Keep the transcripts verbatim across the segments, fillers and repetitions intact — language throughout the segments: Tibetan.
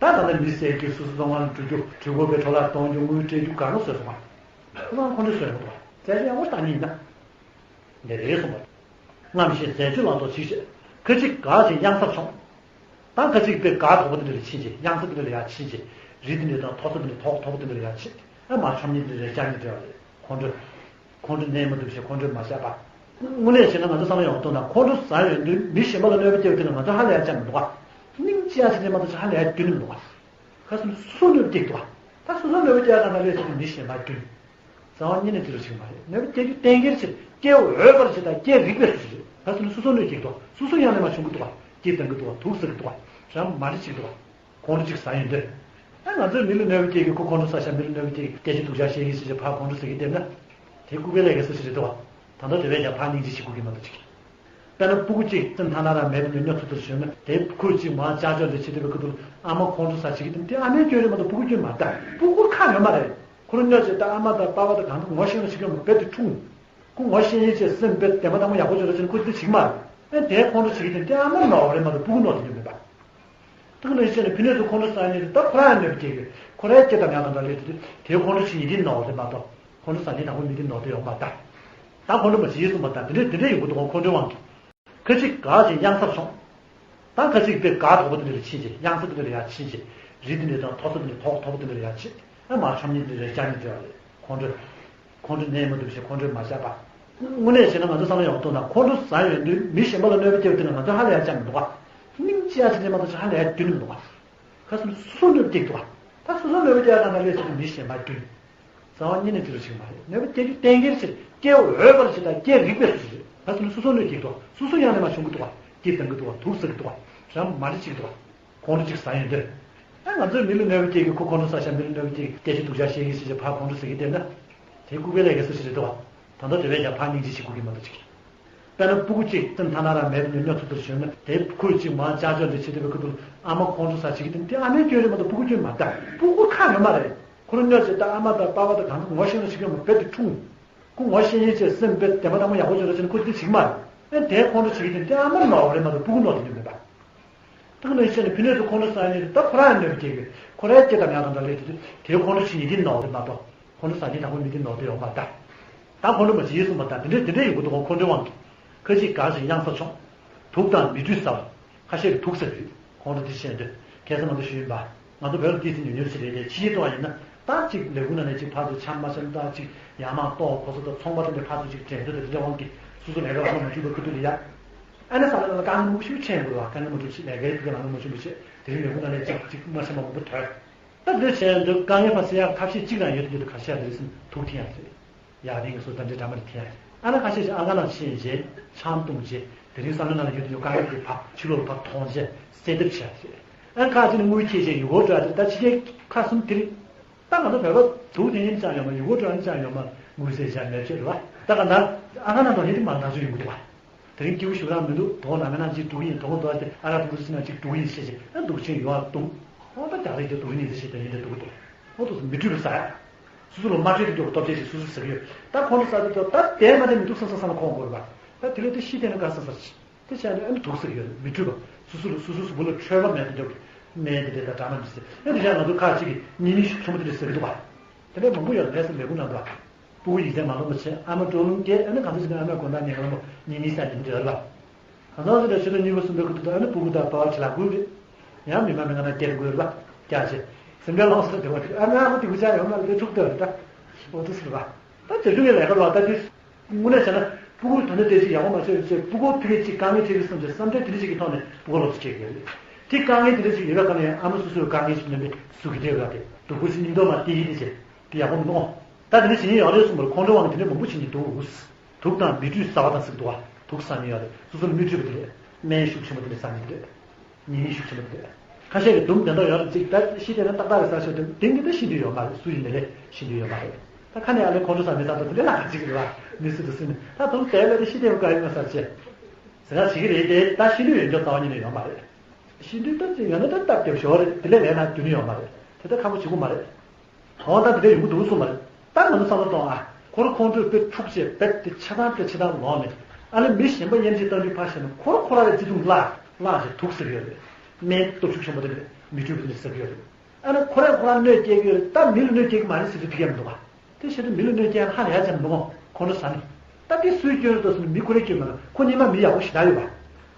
ད་ད་ལྟ་མི་བསད་རྒྱུ། སོ་སོ་ཚོང་ཁང་ལ་འགྲོ་རྒྱུ། གྲོད་ཁོག་པའི་འཕྲོ་བརླག་གཏོང་རྒྱུ། དངུལ་སྤྲད་རྒྱུ། གང་རུང་བཟོས་སོང་བ། ཁོ་ཚང་ཁོང་ཁྲོ་བཟོས་ཡོང་འདུག་བ། བཙལ་བྱ་ཡག་པོ་བཏང་ཉིན་ད། འདི་རེད་གསུངས་པ། རྔམ་ཞིང་ཟས་སྤྱོད་ལ་སོགས་ཅིག་བྱེད། ཁ་ཅིག་འགག་ཅིང་གཡང་སར་མཆོངས། ད་ཁ་ཅིག་དཔེ་འགག་དོག་པོ་དེ་འདྲ་ལ་ཕྱིན་ཅིག། གཡང་ས་དེ་འདྲ་ལ་ཡར་ཕྱིན་ཅིག། རི་དེ་འདྲ་དང་མཐོ་ས་དེ་འདྲ། ཐོག་མཐོ་པོ་དེ་འདྲ་ལ་ཡར་ཕྱིན་ཅིག། ཨ་མར་མཆོང་ཉིན་དེ་འདྲ་རེད། བཅར་ཉིན་དེ་འདྲ་རེད། ཁོང་ཁྲོ། ཁོང་ཁྲོ་གནས་མ་ཐུབ་ཞེས་ཁོང་ཁྲོས་མ་བཤད་པ། དངོས་གནས་བྱས་ན་ང་ཚོ་བསམ་བློ་ཡག་པོ་གཏོང་དང་། ཁོང་ཁྲོ་ཟ་ཡོང་དུས་མི་གཞན་པ་ལ་གནོད་པ་སྐྱེལ་བ་དེ་ལ་ང་ཚོ་ཧ་ལས་ཡ་ཅང་མི་འདུག་ག། སྙིང་རྗེ་ཡ་ཞིག་ནས་མ་གཏོགས་ཅིག་ཧ་ལས་ཡ་རྒྱུན་མི་འདུག་ག། ཁ་སང་སོ་སོ་གནོད་པ་སྐྱེལ་འདུག་ག། ད་སོ་སོ་གནོད་པ་སྐྱེལ་གང་ལ་སླེབས་ཚེ་མི་གཞན་པ་རྒྱུན། རྩ་བ་ཉིད་ནས་དེ་འདྲ་ཞིག་མ་རེད། གནོད་པ་སྐྱེལ་རྒྱུ་གཏན་འཁེལ་ཕྱིར་སྐྱེལ་འོས་པར་བྱེད་དང་སྐྱེལ་རིགས་པའི་སུ་ཞིག་རེད། ཁ་སང་སོ་སོ་གནོད་སྐྱེལ་འདུག་ག། སོ་སོ་ཡང་ནས་མ་བྱུང་གི་འདུག་ག། སྐྱེལ་བཏང་གི་འདུག་ག། དུག་ཟ་གི་འདུག་ག། རང་མ་རེད་ཅིག་འདུག་ག། ཁོང་ཁྲོ་ཅིག་ཟ་ཡོང་དུས། ཨ་ང་ཚོས་མི་ལ་གནོད་པ་སྐྱེལ་གི། ཁོ་ཁོང་ཁྲོ་ཟ་ཤག། མི་ལ་གནོད་པ་སྐྱེལ་གི། སྐད་ཆ་སྡུག་ཅག་བཤད་གི་ཟེར་བྱས་ཕར་ཁོང་ཁྲོ་ཟ་གི་བསྡད་ན། དེ་ལྐུགས་པའི་ལས་ཀ་སུ་ཞིག་རེད་འདུག་ག། ད་ལྟ་དེ་བས་ཀྱང་ཕར་སྙིང་རྗེ་བྱེད་དགོས་ཀྱི་མ་གཏོགས་ཅིག། དཔེར་ན་སྤུ་གུ་གཅིག་སེམས་ཐག་ནག་རང་མེད་པ་ནས་སྨྱོ་ཐུབ་ཐུབ་བྱུང་ན། དེ་ཁོས་གཅིག་མར་ཅག་ཅག་འདི་བྱེད་ཐུབ་པའི་ཁུ་ཐུག་ཨ་མ་ཁོང་ཁྲོ་ཟ་བྱེད་ཀྱི་དེ། དེ་ཨ་མའི་སྐྱོན་རེད་མ་གཏོགས་སྤུ་གུ་སྐྱོན་མ་རེད། སྤུ་གུ་ཁག་ཡོད་མ་རེད། ཁོ་རང་སྨྱོ་བྱས་ད་ཨ་མ་དང་པ་ཕ་དང་གང་དུ་ངོ་ཤེས་ན་ཞིག་ཡོད་མ་རེད། དེ་འཁྲུངས། ཁོ་ངོ་ཤེས་ཡིན་བྱས་སེམས་དཔེ་བདེན་པ་དང་པོ་ཡག་པོ་བྱོས་རོགས་བྱས་ན་ཁོ་དེ་བྱེད་ཀྱི་མ་རེད། ཨ་དེ་ཁོང་ཁྲོ་བྱེད་ཀྱི་དེ་དེ་ཨ་མ་ནོར་བ་རེད་མ་གཏོགས་སྤུ་གུ་ནོར་དེ་ཉོ་མེད་པ། དེ་ག་ནང་བཞིན་བྱས་ན་ཕི་ནས་ཚུར་ཁོང་ཁྲོ་ཟ་ནས་ད་ཁོ་རང་ཡང་གནོད་པ་སྐྱེལ་གི། ཁོ་རང་སྐྱེ་དང་ཉག་དང་འདྲ་ལས་དེ་དེ་ཁོང་ཁྲོ་བྱེད་ཉིན་དེ་ནོར་བ་རེད་མ་གཏོགས། ཁོང་ཁྲོ་ཟ་ནས་དང་པོ་མི་དེ་ནོར་དེ་ཡོང་མ་ད། ད་ཁོང་ཁྲོ་མ་བྱེད་གསུངས་པ་ད། དེ་འདྲས་དེ་འདྲས་ཡོང་གི་འདུག་ག། ཁོང་ཁྲོའི་དབང་གིས། ཁ་ཅིག་འགག་ཅིང་གཡང་སར་མཆོངས། ད་ཁ་ཅིག་དཔེ་འགག་དོག་པོ་དེ་འདྲ་ལ་ཕྱིན་ཅིག། གཡང་ས་དེ་འདྲ་ལ་ཡར་ཕྱིན་ཅིག། རི་དེ་འདྲ་དང་མཐོ་ས་དེ་འདྲ། ཐོག་མཐོ་པོ་དེ་འདྲ་ལ་ཡར་ཕྱིན། ཨ་མར་མཆོང་ཉིན་དེ་འདྲ་རེད། བཅར་ཉིན་དེ་འདྲ་རེད། ཁོང་ཁྲོ། ཁོང་ཁྲོ་གནས་མ་ཐུབ་ཞེས་ཁོང་ཁྲོས་མ་བཤད་པ། དངོས་གནས་བྱས་ན་ང་ཚོ་བསམ་བློ་ཡག་པོ་གཏོང་དང་། ཁོང་ཁྲོ་ཟ་ཡོང་དུས་མི་གཞན་པ་ལ་གནོད་པ་སྐྱེལ་བ་དེ་ལ་ང་ཚོ་ཧ་ལས་ཡ་ཅང་མི་འདུག་ག། སྙིང་རྗེ་ཡ་ཞིག་ནས་མ་གཏོགས་ཅིག་ཧ་ལས་ཡ་རྒྱུན་མི་འདུག་ག། ཁ་སང་སོ་སོ་གནོད་པ་སྐྱེལ་གི་འདུག་ག། ད་སོ་སོ་གནོད་པ་སྐྱེལ་གང་ལ་སླེབས་ཚེ་མི་གཞན་པ་རྒྱུན། རྩ་བ་ཉིད་ནས་དེ་འདྲ་ཞིག་མ་རེད། གནོད་པ་སྐྱེལ་རྒྱུ་གཏན་འཁེལ་ཕྱིར་སྐྱེལ་འོས་པར་བྱེད་དང་སྐྱེལ་རིགས་པའི་སུ་ཞིག་རེད། ད་སོ་སོ་གནོད་སྐྱེལ་འདུག་ག། སོ་སོ་ཡང་ནས་མ་བྱུང་གི་འདུག་ག། སྐྱེལ་བཏང་གི་འདུག་ག། དུག་ཟ་གི་འདུག་ག། རང་མ་རེད་ཅིག་འདུག་ག། ཁོང་ཁྲོ་ཅིག་ཟ་ཡོང་དུས། ཨ་ང་ཚོས་མི་ལ་གནོད་པ་སྐྱེལ་གི། ཁོ་ཁོང་ཁྲོ་ཟ་ཤག། མི་ལ་གནོད་པ་སྐྱེལ་གི། སྐད་ཆ་སྡུག་ཅག་བཤད་གི་ཟེར་བྱས་ཕར་ཁོང་ཁྲོ་ཟ་གི་བསྡད་ན། དེ་ལྐུགས་པའི་ལས་ཀ་སུ་ཞིག་རེད་འདུག་ག། ད་ལྟ་དེ་བས་ཀྱང་ཕར་སྙིང་རྗེ་བྱེད་དགོས་ཀྱི་མ་གཏོགས་ཅིག། དཔེར་ན་སྤུ་གུ་གཅིག་སེམས་ཐག་ནག་རང་མེད་པ་ནས་སྨྱོ་ཐུབ་ཐུབ་བྱུང་ན། དེ་ཁོས་གཅིག་མར་ཅག་ཅག་འདི་བྱེད་ཐུབ་པའི་ཁུ་ཐུག་ཨ་མ་ཁོང་ཁྲོ་ཟ་བྱེད་ཀྱི་དེ། དེ་ཨ་མའི་སྐྱོན་རེད་མ་གཏོགས་སྤུ་གུ་སྐྱོན་མ་རེད། ད་སྤུ་གུ་ཁག་ཡོད་མ་རེད། ཁོ་རང་སྨྱོ་བྱས་ད་ཨ་མ་དང་པ་ཕ་དང་གང་དུ་ངོ་ཤེས་ན་ཞིག་ཡོད་མ་རེད། དེ་འཁྲུངས། ཁོ་ངོ་ཤེས་ཡིན་བྱས་སེམས་དཔེ་བདེན་པ་དང་པོ་ཡག་པོ་བྱོས་རོགས་བྱས་ན་ཁོ་དེ་བྱེད་ཀྱི་མ་རེད། ཨ་དེ་ཁོང་ཁྲོ་བྱེད་ཀྱི་དེ་དེ་ཨ་མ་ནོར་བ་རེད་མ་གཏོགས་སྤུ་གུ་ནོར་དེ་ཉོ་མེད་པ། དེ་ག་ནང་བཞིན་བྱས་ན་ཕི་ནས་ཚུར་ཁོང་ཁྲོ་ཟ་ནས་ད་ཁོ་རང་ཡང་གནོད་པ་སྐྱེལ་གི། ཁོ་རང་སྐྱེ་དང་ཉག་དང་འདྲ་ལས་དེ་དེ་ཁོང་ཁྲོ་བྱེད་ཉིན་དེ་ནོར་དེ་མ་གཏོགས། ཁོང་ཁྲོ་ཟ་ཉིན་དང་པོ་མི་དེ་ནོར་དེ་ཡོང་མ་ད། ད་ཁོང་ཁྲོ་མ་བྱེད་གསུངས་པ་ད། དེ་འདྲས་དེ་འདྲས་ཡོང་གི་འདུག་ག། ཁོང་ཁྲོའི་དབང་གིས། ཁ་ཅིག་འགག་ཅིང་གཡང་སར་མཆོངས། དུག་དང་མེ་དྲོད་ཟ་བ། ཁ་ཤས་ཀྱིས་དུག་ཟེར་གི་རེད། ཁོང་ཁྲོ་དེ་བཤད་དུས། ཁ་སང་ང་ཚོ་ཞུས་ཡིན་པ། ང་ཚོ་བོད་ལ་ཏོག་ཙམ་ཉུང་ཉུང་ཞིག་རེད་དེ། ཕྱི་རྒྱལ་ཐོག་ཡིན་ན། ད་ཅིག་ལས་ཁུངས་ནང་ནས་ཅིག་ཕར་ཚུར་འཆམ་མ་འཆམ། ད་ཅིག་ཡར་མར་ལྟོ་གོས་ཚོ་དང་ཚོང་པ་དེ་འདྲ་ཕར་ཚུར་ཅིག་འགྲན་བསྡུར་དང་དེ་འདྲའི་དབང་གིས་སོ་སོ་ལས་ཀ་ལ་མ་འཇུག་པའི་ཁུ་ཐུག་ལ་ཡ། ཨ་ནི་ས་ལ་ལ་དཀའ་ངལ་མང་པོ་ཞིག་འཕྲད་ཡོང་གི་རེད་བ། དཀའ་ངལ་མང་པོ་ཞིག་ལས་ཀའི་ཐོག་ལ་དཀའ་ངལ་མང་པོ་ཞིག་འཕྲད། དེ་རིང་ལས་ཁུངས་ནང་ནས་ཅིག་ཅིག་མ་འཆམ་མ་མང་པོ་ཐོན། ད་འདི་བྱས་འདུག། དཀའ་ངལ་ཕར་སེལ་ཡག་ཐབས་ཤེས་གཅིག་རང་ཡོད་དུ་ཡོད་དུ་ག་བྱས་རེད་ཟེར་ན་དུག་འཐེན་ཡག་རེད། ཡར་ལྡན་གྱི་སོ་ད་འདྲའི་འདྲ་མ་རེད་འཐེན་ཡག་རེད། ཨ་ན་ཁ་ཤས་ཤིག་ཨ་ཁ་ནང་ཕྱིན་རྗེས་ཆང་བཏུང་རྗེས་དེ་རིང་བསམ་བློ་ནང་ལ་ཡོད་དུ་ཡོད་དཀའ་ངལ་དེ་ཕར་ཕྱི་ལོགས་ལ་ཕར་མཐོང་རྗེས་སེལ་ཐབས་བྱས་རེད། ཨ་ཁ་ཅིག་ནི་དངུལ་འཁྱེར་རྗེས་ཡུལ་སྐོར་འགྲོ་ཡག་དེ། ད་ཕྱི་རྒྱལ་ཁག་གསུམ་དེ་རིང་ད་ང་ཚོ་བོད་པ་དུག་འཐེན་མཁན་ཅང་ཡོད་མ། ཡུལ་སྐོར་འགྲོ་མཁན་ཅང་ཡོད་མ། དངུལ་ཟས་བཞག་མེད་བྱས་རེད་བ། ད་ག་ད་ཨ་ཁ་ནང་དུ་ཧེ་དེ་མང་ཐག་ཆོད་ཡོང་གི་འདུག་བ། དེ་རིང་སྐྱིད་པོ་ཞེ་དྲག་མི་འདུག། དོ་ན་མེད་ན་ཅིག་འགྲོ་གི་ཡིན། དོ་དོ་དེ་ཨ་རག་འཐུང་དུ་ཕྱིན་ན་ཅིག་འགྲོ་གི་ཡིན་ཟེར་བྱས། ཨ་འདུག་ཕྱིན་ཡོང་ཨ་འཐུང་། ཨོ་ད་རྒྱག་རེས་ཀྱི་འགྲོ་གི་ཡིན་ཟེར་བྱས། དེ་ཡིན་དེ་འདུག་འདུག། ཨོ་འདུག་མི་འགྲུལ་པ་ཟ་ཡ། སོ་སོ་ལ་མ་འཕྲོད་དུ་འགྲོ་གི་སྟོབས་ཆེ་ཞིག་སོ་སོ་ཟ་གི་ཡོད། ད་ཁོང་ཚོ་ཟ་དུས་ད་དེ་མ་དེ་མི་འདུག་བསམ་བསམ་བསམ་ན་ཁོང་དགོས་རེད་པ། ད་དེ་ལས་དེ་ཤི་དེ་ན་དགའ་བསམ་བསམ་ཞིག། དེ་བྱས་ནས་ཨ་ནི་དུག་ཟ་གི་ཡོད། མི་འགྲུལ་པ། སོ་སོ་ལ་སོ་སོ་གཟུགས་པོ་ལ་འཕྲོད་པ་མེད་དུ་འགྲོ་གི། སྨན་དེ་འདྲས་དང་འདྲ་མ་འདྲ་ཟེར། ཨ་དེ་བྱས་ང་ཚོ་ཁ་ཅིག་གིས་ཉེས་མིང་ཤུགས་ཆེན་པོ་དེ་འདྲས་ཟ་གི་འདུག་པ། དེ་འདྲས་མང་པོ་ཡོད་རེད་ཟེར། ལས་ཁུངས་ནང་དུ། སྤུ་གུ་ཡིག་ཚད་མ་ལོན་པ་བྱས། ཨ་མ་སྤྲོ་རླུང་སྐྱེས། ཨ་ནི་གང་འདྲ་ཞིག་ན་ཨ་མའི་དགོང་དག་ཉལ་ཁང་ལ་ཉལ་ཉལ་ས་ཉིན་འདྲ་ལ། གང་འདྲ་ཞིག་ན་ཕྱི་ཟླ་གཉིས་པ་གསུམ་པའི་ཁུ་ཐུག་ཏུ་ཨ་ནི་སྤུ་གུ་དང་པ་ཕ་ཕྱི་ལ་སྒུག་རེད། ཡང་མི་མང་མི་ང་ན་སྐྱེལ་དགོས་རེད་པ། རྒྱག་བྱས། སེམས་ཁྲལ་ལོངས་སུ་སྟེར་བ་དེ། ཨ་མའི་ཨ་ཁུ་དེ་གུ་ཆ་ཡོང་ན་དེ་ཐུག་ལྟོས་རེད་ད། འོ་དེ་ཟེར་བ། ད་དེ་ཚོ་གི་ལས་ཀ་ལ་ད་དེ། དངོས་གནས་བྱས་ན་སྤུ་གུ་ད་ནི་དེ་ཅིག་ཡག་པོ་མ་བྱས་ཡོད་ཚེ། སྤུ་གུ་ཕ་གི་ཅིག་དཀའ་ངལ་འཕྲད་ཀྱི་བསམ་བྱས་བསམ་ཚུལ་དེ་འདྲ་ཞིག་གི་ཐོག་ནས་སྤུ་གུ་ལོག་སུ་སྐྱེལ་དགོས་རེད། དེ་དཀའ་ངལ་དེ་འདྲ་ཞིག་ཡོད་པའི་སྒང་ནས་ཨ་མ་སོ་སོའི་དཀའ་ངལ་ཞིག་ལོན་པའི་ཟུག་གི་བསྡད་ཡོད་པ་དེ། སྡུག་པོ་ཞིག་སྙིང་སྟོབས་མ་དེ་ཡིན་དེ་བྱས། དེ་ཡག་པོ་མི་འདུག། ད་དེ་འདྲ་བྱེད་ཉན་ཡོད་རེད་གསུངས་པར། ཁོང་ཁྲོའི་དབང་གིས་དེ་འདྲ་མང་པོ་བྱེད་ཉན་འདུག། དུག་དང་མེ་དྲོད་ཟ་བ་དང་ཟེར་གི་འདུག་བ། དུག་ཟ་ཉན་ཡོད་རེད། སོ་སོ་ལ་མི་འཕྲོད་པ་དེ་རེད། སྨན་ཤུགས་ཆེན་པོ་དེ་འདྲ་ཟ་ཉན་དེ་རེད། ཉེས་མིང་ཤུགས་ཆེན་པོ་དེ་རེད། ཁ་ཤས་ཀྱིས་དུག་དེ་འདྲ་ཡོད་རེད་ཅིག། ད་ཤི་དེ་ན་ཏག་ཏག་རེད་ཟེར་ཆོག་དེ་དེང་གི་ད་ཤི་འདོད་ཡོད་མ་རེད། སུ་ཡིན་ནའི་ལས་ཤི་འདོད་ཡོད་མ་རེད། ད་ཁ་ནས་ཨ་ལས་ཁོང་ཁྲོ་ཟ་མི་ཟ་ད་དེ་འདྲ་ལ་ཁ་ཅིག་རེད་བ། མི་སུ་དེ་སུ་ནི་ད་དུང་དེ་ལས་དེ་ཤི་དེ་བ་ག་ཡིན་ན་ཟེར་བྱས། ཟེར་ན་བྱེད་ཀྱི་རེད་དེ། ད་ཤི་འདོད་ཡོད་འཇོག་རྩ་བ་ཉིད་ནས་ཡོད་མ་རེད། ཤི་འདོད་ད་ཅིག་ཡོད་ན་ད་སྟབས་བདེ་པོ་ཞོག་རེད། དེ་ལས་ལས་ན་འདོད་ནི་ཡོད་མ་རེད། དེ་ད་ཁག་པོ་བྱེད་དགོས་མ་རེད། འོ་ད་དེ་འདྲ་ཡོང་གི་འདུག་གསུངས་པ་རེད། ད་ང་ཚོ་བསམ་བློ་གཏོང་ཨ། ཁོ་རང་ཁོང་ཁྲོས་དཔེ་འཁྲུག་བྱས་དཔེ་དེ་ཆེ་ཐང་དཔེ་ཆེ་ཐང་ལོག་ནས། ཨ་ནི་མི་གཞན་པ་གཉེན་སྒྲིག་བཏང་དུས་ཕར་བཞག་ན་ཁོ་རང་ཁོ་རང་ལ་བརྩེ་དུང་བརླག་བརླག་བྱས་དུག་ཟེར་གི་ཡོད་རེད། སྨན་སྟོབས་ཤུགས་ཆེན་པོ་དེ་མི་འཕྲོད་པ་དེ་འདྲ་ཟ་གི་ཡོད་རེད། ཨ་ནི་ཁོ་རས་ཁོ་རང་གནོད་སྐྱེལ་གྱི་ཡོད་རེད། ད་མི་ལ་གནོད་སྐྱེལ་གྱི་མ་རེད་ཟེར་དུས་ཕ་གིར་མི་འདུག་ག་དེ་བྱས་དུས་མི་ལ་གནོད་སྐྱེལ་ཧ་ལས་ཡ་ཅན་མི་འདུག་ག་ཁོང་ཁྲོ་ཟ་ནས། ད་དེ་སུས་སྐྱོན་རེད་ཟེར་ན་མི་ཁོ་རས་སྐྱོན་མ་རེད། ཁོ་སྔོན་མ་མི་ཡག་པོ་ཞེ་དྲག་ཡོད་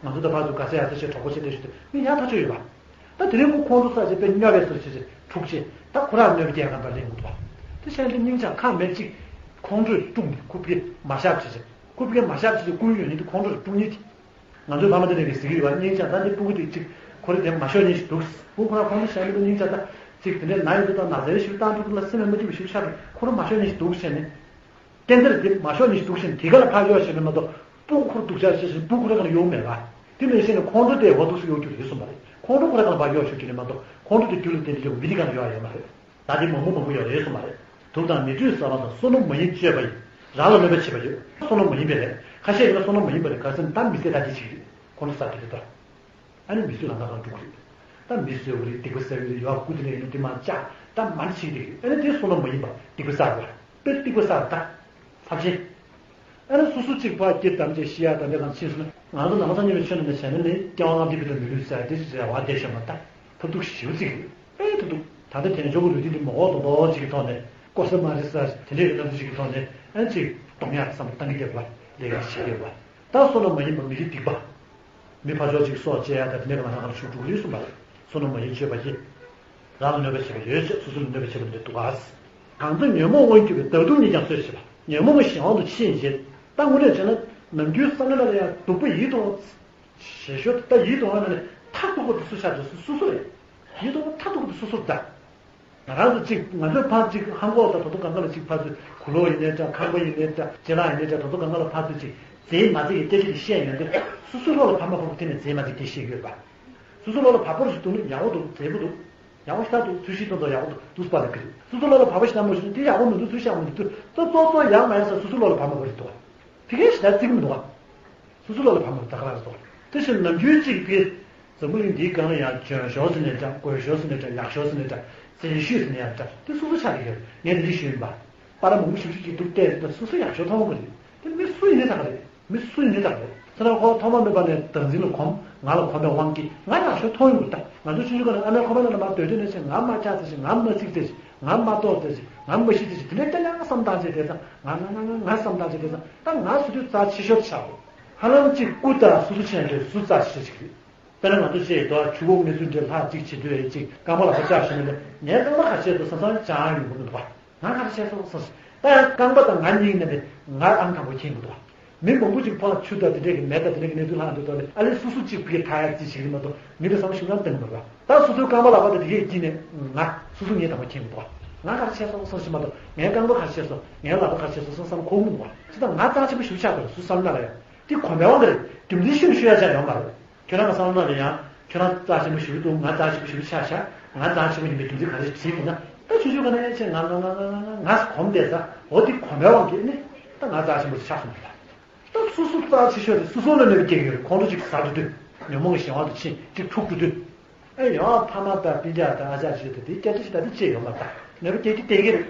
པ། ང་ཚོ་ད་བར་དུ་དགའ་ས་ཡག་ས་བྱས་གྲོགས་པོ་བྱས་བསྡད་ཤོག་དུས་མི་ཡག་ཐག་ཆོད་ཡོད་པ། ད་དེ་རིང་ཁོ་ཁོང་ཁྲོ་ཟ་བྱས་དཔེ་སྨྱོ་བའི་བཟོ་བྱས་བྱས་འཁྲུག་བྱས་ད་ཁོ་རང་གནོད་པ་སྐྱེལ་མཁན་པ་ལེན་དགོས་འདུག་པ། དེ་བྱས་ན་དེ་སྙིང་རྗེ་ཁ་མེད་ཅིག་ཁོང་ཁྲོས་དཀྲུགས་ནས་ཁོ་ཕར་མ་ཤབ་བྱས་བྱས་ཁོ་ཕར་མ་ཤབ་བྱས་བྱས་སྐུ་ཡོད་ནི་དེ་ཁོང་ཁྲོས་དཀྲུགས་ནི་དེ། ང་ཚོའི་ཕ་མ་དེ་འདྲ་གིས་ཟེར་གྱི་ཡོད་པ། སྙིང་རྗེ་ད་འདི་སྤུ་གུ་དེ་ཅིག་ཁོ་རེ་དེ་མ་ཤོར་ཉེན་ཞིག་འདུག་སྤུ་གུ་ཁོ་རང་ཁོང་ཁྲོ་ཤར་མི་འདུག་སྙིང་རྗེ་ད་ཅིག་དེ་འདྲའི་ན་ཡོད་དུས་ད་ན་ཚ་ཞིག་བཏང་འགྲོ་གི་ལ་སེམས་མ་སྐྱིད་པ་ཞིག་ཤར་ཁོ་རང་མ་ཤོར་ཉེན་ཞིག་འདུག་བྱས་ནས། ཀན་སར་དེ་མ་ཤོར་ཉེན་ཞིག་འདུག་བྱས་ནས་དེ་ག་ལ་ཕར་གཡོག་ཤེས་མེད་མ་གཏོགས་སྤུ་གུ་ཁོ་ར་སྡུག་ཅག་བྱས་ཤིང་སྤུ་གུ་ཁོ་ར་ག་ལ་གཡོག་མེད་པ། དེ་མིན་ཤེས་ནས་ཁོང་ཁྲོ་དེ་འོ་འདུག་སེ་གཡོག་རྒྱུ་རེད་གསུངས་པ་རེད། ཁོང་ཁྲོ་ཁོ་ར་ག་ལ་ཕར་གཡོག་ཤོར་རྒྱུ་རེད་མ་གཏོགས་ཁོང་ཁྲོ་དེ་རྒྱུ་ལ་བརྟེན་ཏེ་ལེགས་པ་མི་དེ་ག་ལ་གཡོག་ཡོད་མ་རེད། ད་དེ་མང་པོ་མང་པོ་ཡོད་རེད་གསུངས་པ་རེད། དུག་དང་མེ་དྲོད་ཟ་བ་དང་བསོད་ནམས་མ་ཡིན་སྤྱོད་པ་ཡིས། རང་ལ་གནོད་པ་བྱེད་པ་ཡོད། བསོད་ནམས་མ་ཡིན་པས་རེད། ཁ་ཤས་ཡིན་ན་བསོད་ནམས་མ་ཡིན་པ་རེད། ག་ཚོད་ད་མི་ཚེ་ད་ཅི་བྱེད་ཀྱི་རེད། ཁོང་ཁྲོ་ཟ་གི་རེད་ད། ཨ་ནི་མི་ཚེ་ལ་ང་རང་འགྲོ་གི་རེད། ད་མི་གསོད་ཀྱི་རེད། སྡིག་པ་བསགས་ཀྱི་རེད། ཡོག་སྐུ་དེ་ལས་ཡིན་ན་དེ་མ་བཅག་ད་མ་ནི་བྱེད་ཀྱི་རེད། ཨ་ནི་དེ་བསོད་ནམས་མ་ཡིན་པ་སྡིག་པ་བསགས་པ་རེད། དཔེ་སྡིག་པ་བསགས་ད། ཚབས་ཆེན། ཨ་ནི་སོ་སོ་གཅིག་ཕར་སྐྱེ་དམ་བཅས་ཤི་ཡག་དང་འདྲ་གང་ཕྱིན་སོང་ན་ང་ཚོ་ནང་པ་སངས་རྒྱས་པའི་ཆོས་ནང་ནས་བྱས་ན་ནི་སྐྱེ་བ་སྔ་ཕྱི་ཕུད་དུ་མི་ལུས་ཟེར་དེ་ཅི་ཟེར་བ་བསྡད་ཤོག་མ་ད་ཐབས་སྡུག་ཞེ་པོ་ཅིག་རེད། དཔེ་ཐབས་སྡུག་ད་ལྟ་དལ་འབྱོར་གྱི་ལུས་འདི་འདི་མ་འོག་དོ་འདོ་ཅིག་གི་ཐོག་ནས་ལྐོག་ཟ་མ་རེད་ཟེར་དེ་འདྲའི་གི་རྣམ་འགྱུར་ཅིག་གི་ཐོག་ནས་ཨ་ནི་ཅིག་གཏོང་ཡག་བསམ་བློ་བཏང་གི་བསྡད་པ་ལས་ཀ་བྱེད་ཀྱི་ཡོད་པ། ད་བསོད་ནམས་མ་ཡིན་པ་མི་རིགས་སྡིག་པ། མི་ཕར་ཕྱོགས་གཅིག་སྲོག་བཅད་ཡ་དང་དེ་ནས་ང་ཚོ་གང་ལ་ཤུགས་འགྲོ་གི་རེད་གསུངས་པ་རེད། བསོད་ནམས་མ་ཡིན་སྤྱོད་པ་ཡིས། རང་ལ་གནོད་པ་བྱེད་པ་ཡོད་ཅེས་སོ་སོ་ལ་གནོད་པ་བྱེད་པ་འདི་འདུག་ག་གང་དུ་ཉོན་མོངས་དབང་གྱུར་པའི་བདག་སྡུག་ཉིད་ཀྱང་གསོད་བྱེད་པ། ཉོན་མོངས་པ་གཞན་དབང་དུ་ཕྱིན་བྱེད། ད་དངོས་གནས་བྱས་ན་ནམ་རྒྱུན་བསམ་བློ་ལ་ཡང་སྡུག་པོ་ཡིད་དུ་འོང་། ཞེ་ཞོར་ད་ཡིད་དུ་འོང་ན་ནི་མཐར་ཐུག་པ་དེ་སུ་ཆགས་འདུག་སུ་སུ་རེད། ཡིད་དུ་འོང་མཐར་ཐུག་པ་དེ་སུ་སུ་རེད་ད། ང་རང་ཚོ་གཅིག་ང་ཚོའི་ཕར་གཅིག་ཧང་གོ་ད་དོ་དོ་གང་ག་ལ་གཅིག་ཕར་ཚུར་གུ་ལོ་ཡིན་ནའི་འདྲ་ཁང་པ་ཡིན་ནའི་འདྲ་ཅ་ལག་ཡིན་ནའི་འདྲ་དོ་དོ་གང་ག་ལ་ཕར་ཚུར་གཅིག་རྫས་མ་རྫས་ཀྱི་སྐད་ཆ་དེ་བཤད་ཡོང་དུས་སོ་སོའི་བློ་ལ་བབས་མ་བབས་དེ་ནས་རྫས་མ་རྫས་སྐད་བཤད་ཡོད་པ། སོ་སོའི་བློ་ལ་བབས་པ་ཞིག་འདུག་ན་ཡག་པོ་འདུག་མཛེས་པོ་འདུག་ཡག་པོ་ཞེ་དྲག་འདུག་ཚུལ་ཤིང་སྟོན་ཐོག་ཡག་པོ་འདུག་འདུག་པ་ལ་ཀི་རེད། སོ་སོའི་བློ་ལ་བབས་པ་ཞེ་དྲག་མ་ཞིག་འདུག་དེ་ཡག་པོ་མི་འདུག་ཚུལ་ཤིང་ཡག་པོ་མི་འདུག་དུས་ཏོག་ཏོག་ཡག་མ་ཡག་ས་སོ་སོའི་བློ་ལ་བབས་མ་བབས་རེད་འདུག་བ། ཕ་གིར་ཞེ་དྲག་བརྩི་གི་མི་འདུག་བ། སོ་སོའི་བློ་ལ་བབས་མ་བབས་ད་ག་རང་རེད་དོ། དེ་བཞིན་ནམ་རྒྱུན་གཅིག་གིས་འཛམ་བུ་གླིང་འདིའི་སྒང་ལ་ཡང་འཇོན་ཤོས་ཟེར་ནའི་འདྲ་རྒོད་ཤོས་ཟེར་ནའི་འདྲ་ཡག་ཤོས་ཟེར་ནའི་འདྲ་བཙན་ཤོས་ཟེར་ནའི་ཡང་འདྲ་དེ་སོ་སོ་ཆགས་ཀྱི་ཡོད། ངས་འདི་འདྲ་ཞུས་ཡིན་པ། པར་མང་པོ་ཞིབ་ཞིབ་ཅིག་འདུག་བལྟས་ཟིན་ད་སོ་སོ་ཡག་ཤོས་མཐོང་གི་རེད། དེ་མི་སུ་ཡིན་ནའི་ད་ག་རེད། མི་སུ་ཡིན་ནའི་ད་ག་རེད། ཚེ་རིང་ཁོ་ཐོག་མ་མེད་པ་ནས་བདག་འཛིན་ལ་གོམས་ང་ལ་གོམས་པའི་དབང་གིས་ང་ཡག་ཤོས་མཐོང་ཡོང་གི་རེད་ད། ང་ཚོ་ཆུང་ཆུང་སྒང་ནས་ཨ་མའི་ཁོག་པའི་ནང་ལ་མར་སྡོད་དུས་ནས་བྱས་ང་མ་ཆགས་ཚེ་ཞིག་ང་མ་ཚིག་ཚེ་ཞིག་ང་མ་གཏོགས་ཚེ་ཞིག་ང་མ་ཤི་ཚེ་ཞིག་དེ་འདྲའི་སྐད་ཆ་བསམ་བཏང་བྱས་བསྡད་ཙང་ང་ང་ང་ང་བསམ་བཏང་བྱས་བསྡད་ཙང་ད་ང་སུ་དུས་རྩ་ཆེ་ཤོས་ཆགས་འདུག་ཧ་ལམ་གཅིག་སྐུ་དང་སོ་སོ་ཆེན་དུས་སུ་རྩ་ཆེ་ཤོས་ཅིག་རེད། དཔེར་ན་ང་ཚོ་བཤད་ཡོད་དོ། ཆུ་འགོ་ངལ་རྩོལ་འདྲ་ལྷག་གཅིག་བྱེད་དུས་ཨེ་གཅིག་རྐང་པ་ལག་པ་བཅག་ཤེས་ན་ལས་ངའི་རྐང་པ་ཁ་ཤས་དུ་ས་སང་ཅང་ཡོང་གི་མི་འདུག་པ། ང་ཁ་ཤས་སོང་སོང་ཞིག་ད་ཡང་རྐང་པ་དང་ང་གཉིས་ནས་ནི་ང་ཨང་དང་པོ་ཁྱེར་གི་འདུག་པ། མི་མང་པོ་ཅིག་ཕར་ཆུ་དང་དེ་འདྲས་ཀྱི་མེ་དང་དེ་འདྲས་ཀྱི་གནས་ཚུལ་ལྷག་འདུག་དོ་ལས་ཨ་ལས་སུ་སུ་གཅིག་ཕུད་ཐག་ཡག་ཅིག་བྱེད་ཀྱི་མ་གཏོགས་མི་འདི་བསམ་ཤུགས་རང་བཏང་གི་མ་རེད་པ། ད་སོ་སོའི་རྐང་པ་ལག་པ་དང་དེ་གས་ཀྱིས་ནས་ང་སོ་སོ་ངས་དང་པོ་ཁྱེར་གི་འདུག་པ། ང་ཁ་ཤས་སོང་སོང་ཞིག་མ་གཏོགས་ངའི་རྐང་པ་ཁ་ཤས་སོང་ངའི་ལག་པ་ཁ་ཤས་སོང་སོང་བསམ་ཁོམ་གི་འདུག་པ། ཅི་ད་ང་རྩ་ཆེན་པོ་ཞིག་ཆགས་དགོས་སུ་བསམ་ན་ལ་ཡང་དེ་གོམས་པའི་དབང་གིས་རེད། རྒྱུ་མཚན་ཤེས་ཤེས་ཡ་ཆ་ཡོང་མ་རེད། ཁྱོད་རང་གི་བསམ་བློ་ནང་ལ་ཡང་ཁྱོད་རང་རྩ་ཆེན་པོ་ཞེ་པོ་འདུག་ང་རྩ་ཆེན་པོ་ཞེ་པོ་ཆགས་ཤག་ང་རྩ་ཆེན་པོ་ཡིན་པའི་རྒྱུ་མཚན་ག་རེ་བྱེད་དགོས་ན། ད་ཆུང་ཆུང་ག་ནས་ཡང་ཆེ་ང་ང་ང་ང་ང་ང་ང་གོམས་བསྡད་ས་འོ་དེ་གོམས་པའི་དབང་གིས་ནི་ད་ང་རྩ་ཆེན་པོ་ཆགས་སོང་ད། ད་སོ་སོ་རྩ་ཆེ་ཤོས་དེ་སོ་སོ་ལ་གནོད་པ་སྐྱེལ་གྱི་ཡོད་རེད། ཁོང་ཁྲོ་ཅིག་ཟ་འགྲོ་དུས་ཉོན་མོངས་ཀྱི་གཞན་དབང་དུ་ཕྱིན་ཅིག་འཁྲུག་འགྲོ་དུས། ཨེ་ཡང་ཕ་མ་དང་སྤུན་ཀྱག་དང་ཨ་ཅག་ཅིག་ཡོད་དེ་དེའི་སྐད་ཆ་ཞིག་ད་དེ་བཅད་ཡོང་མ་ད་གནོད་པ་སྐྱེལ་གྱི་བསྡད་ཀྱི་རེད།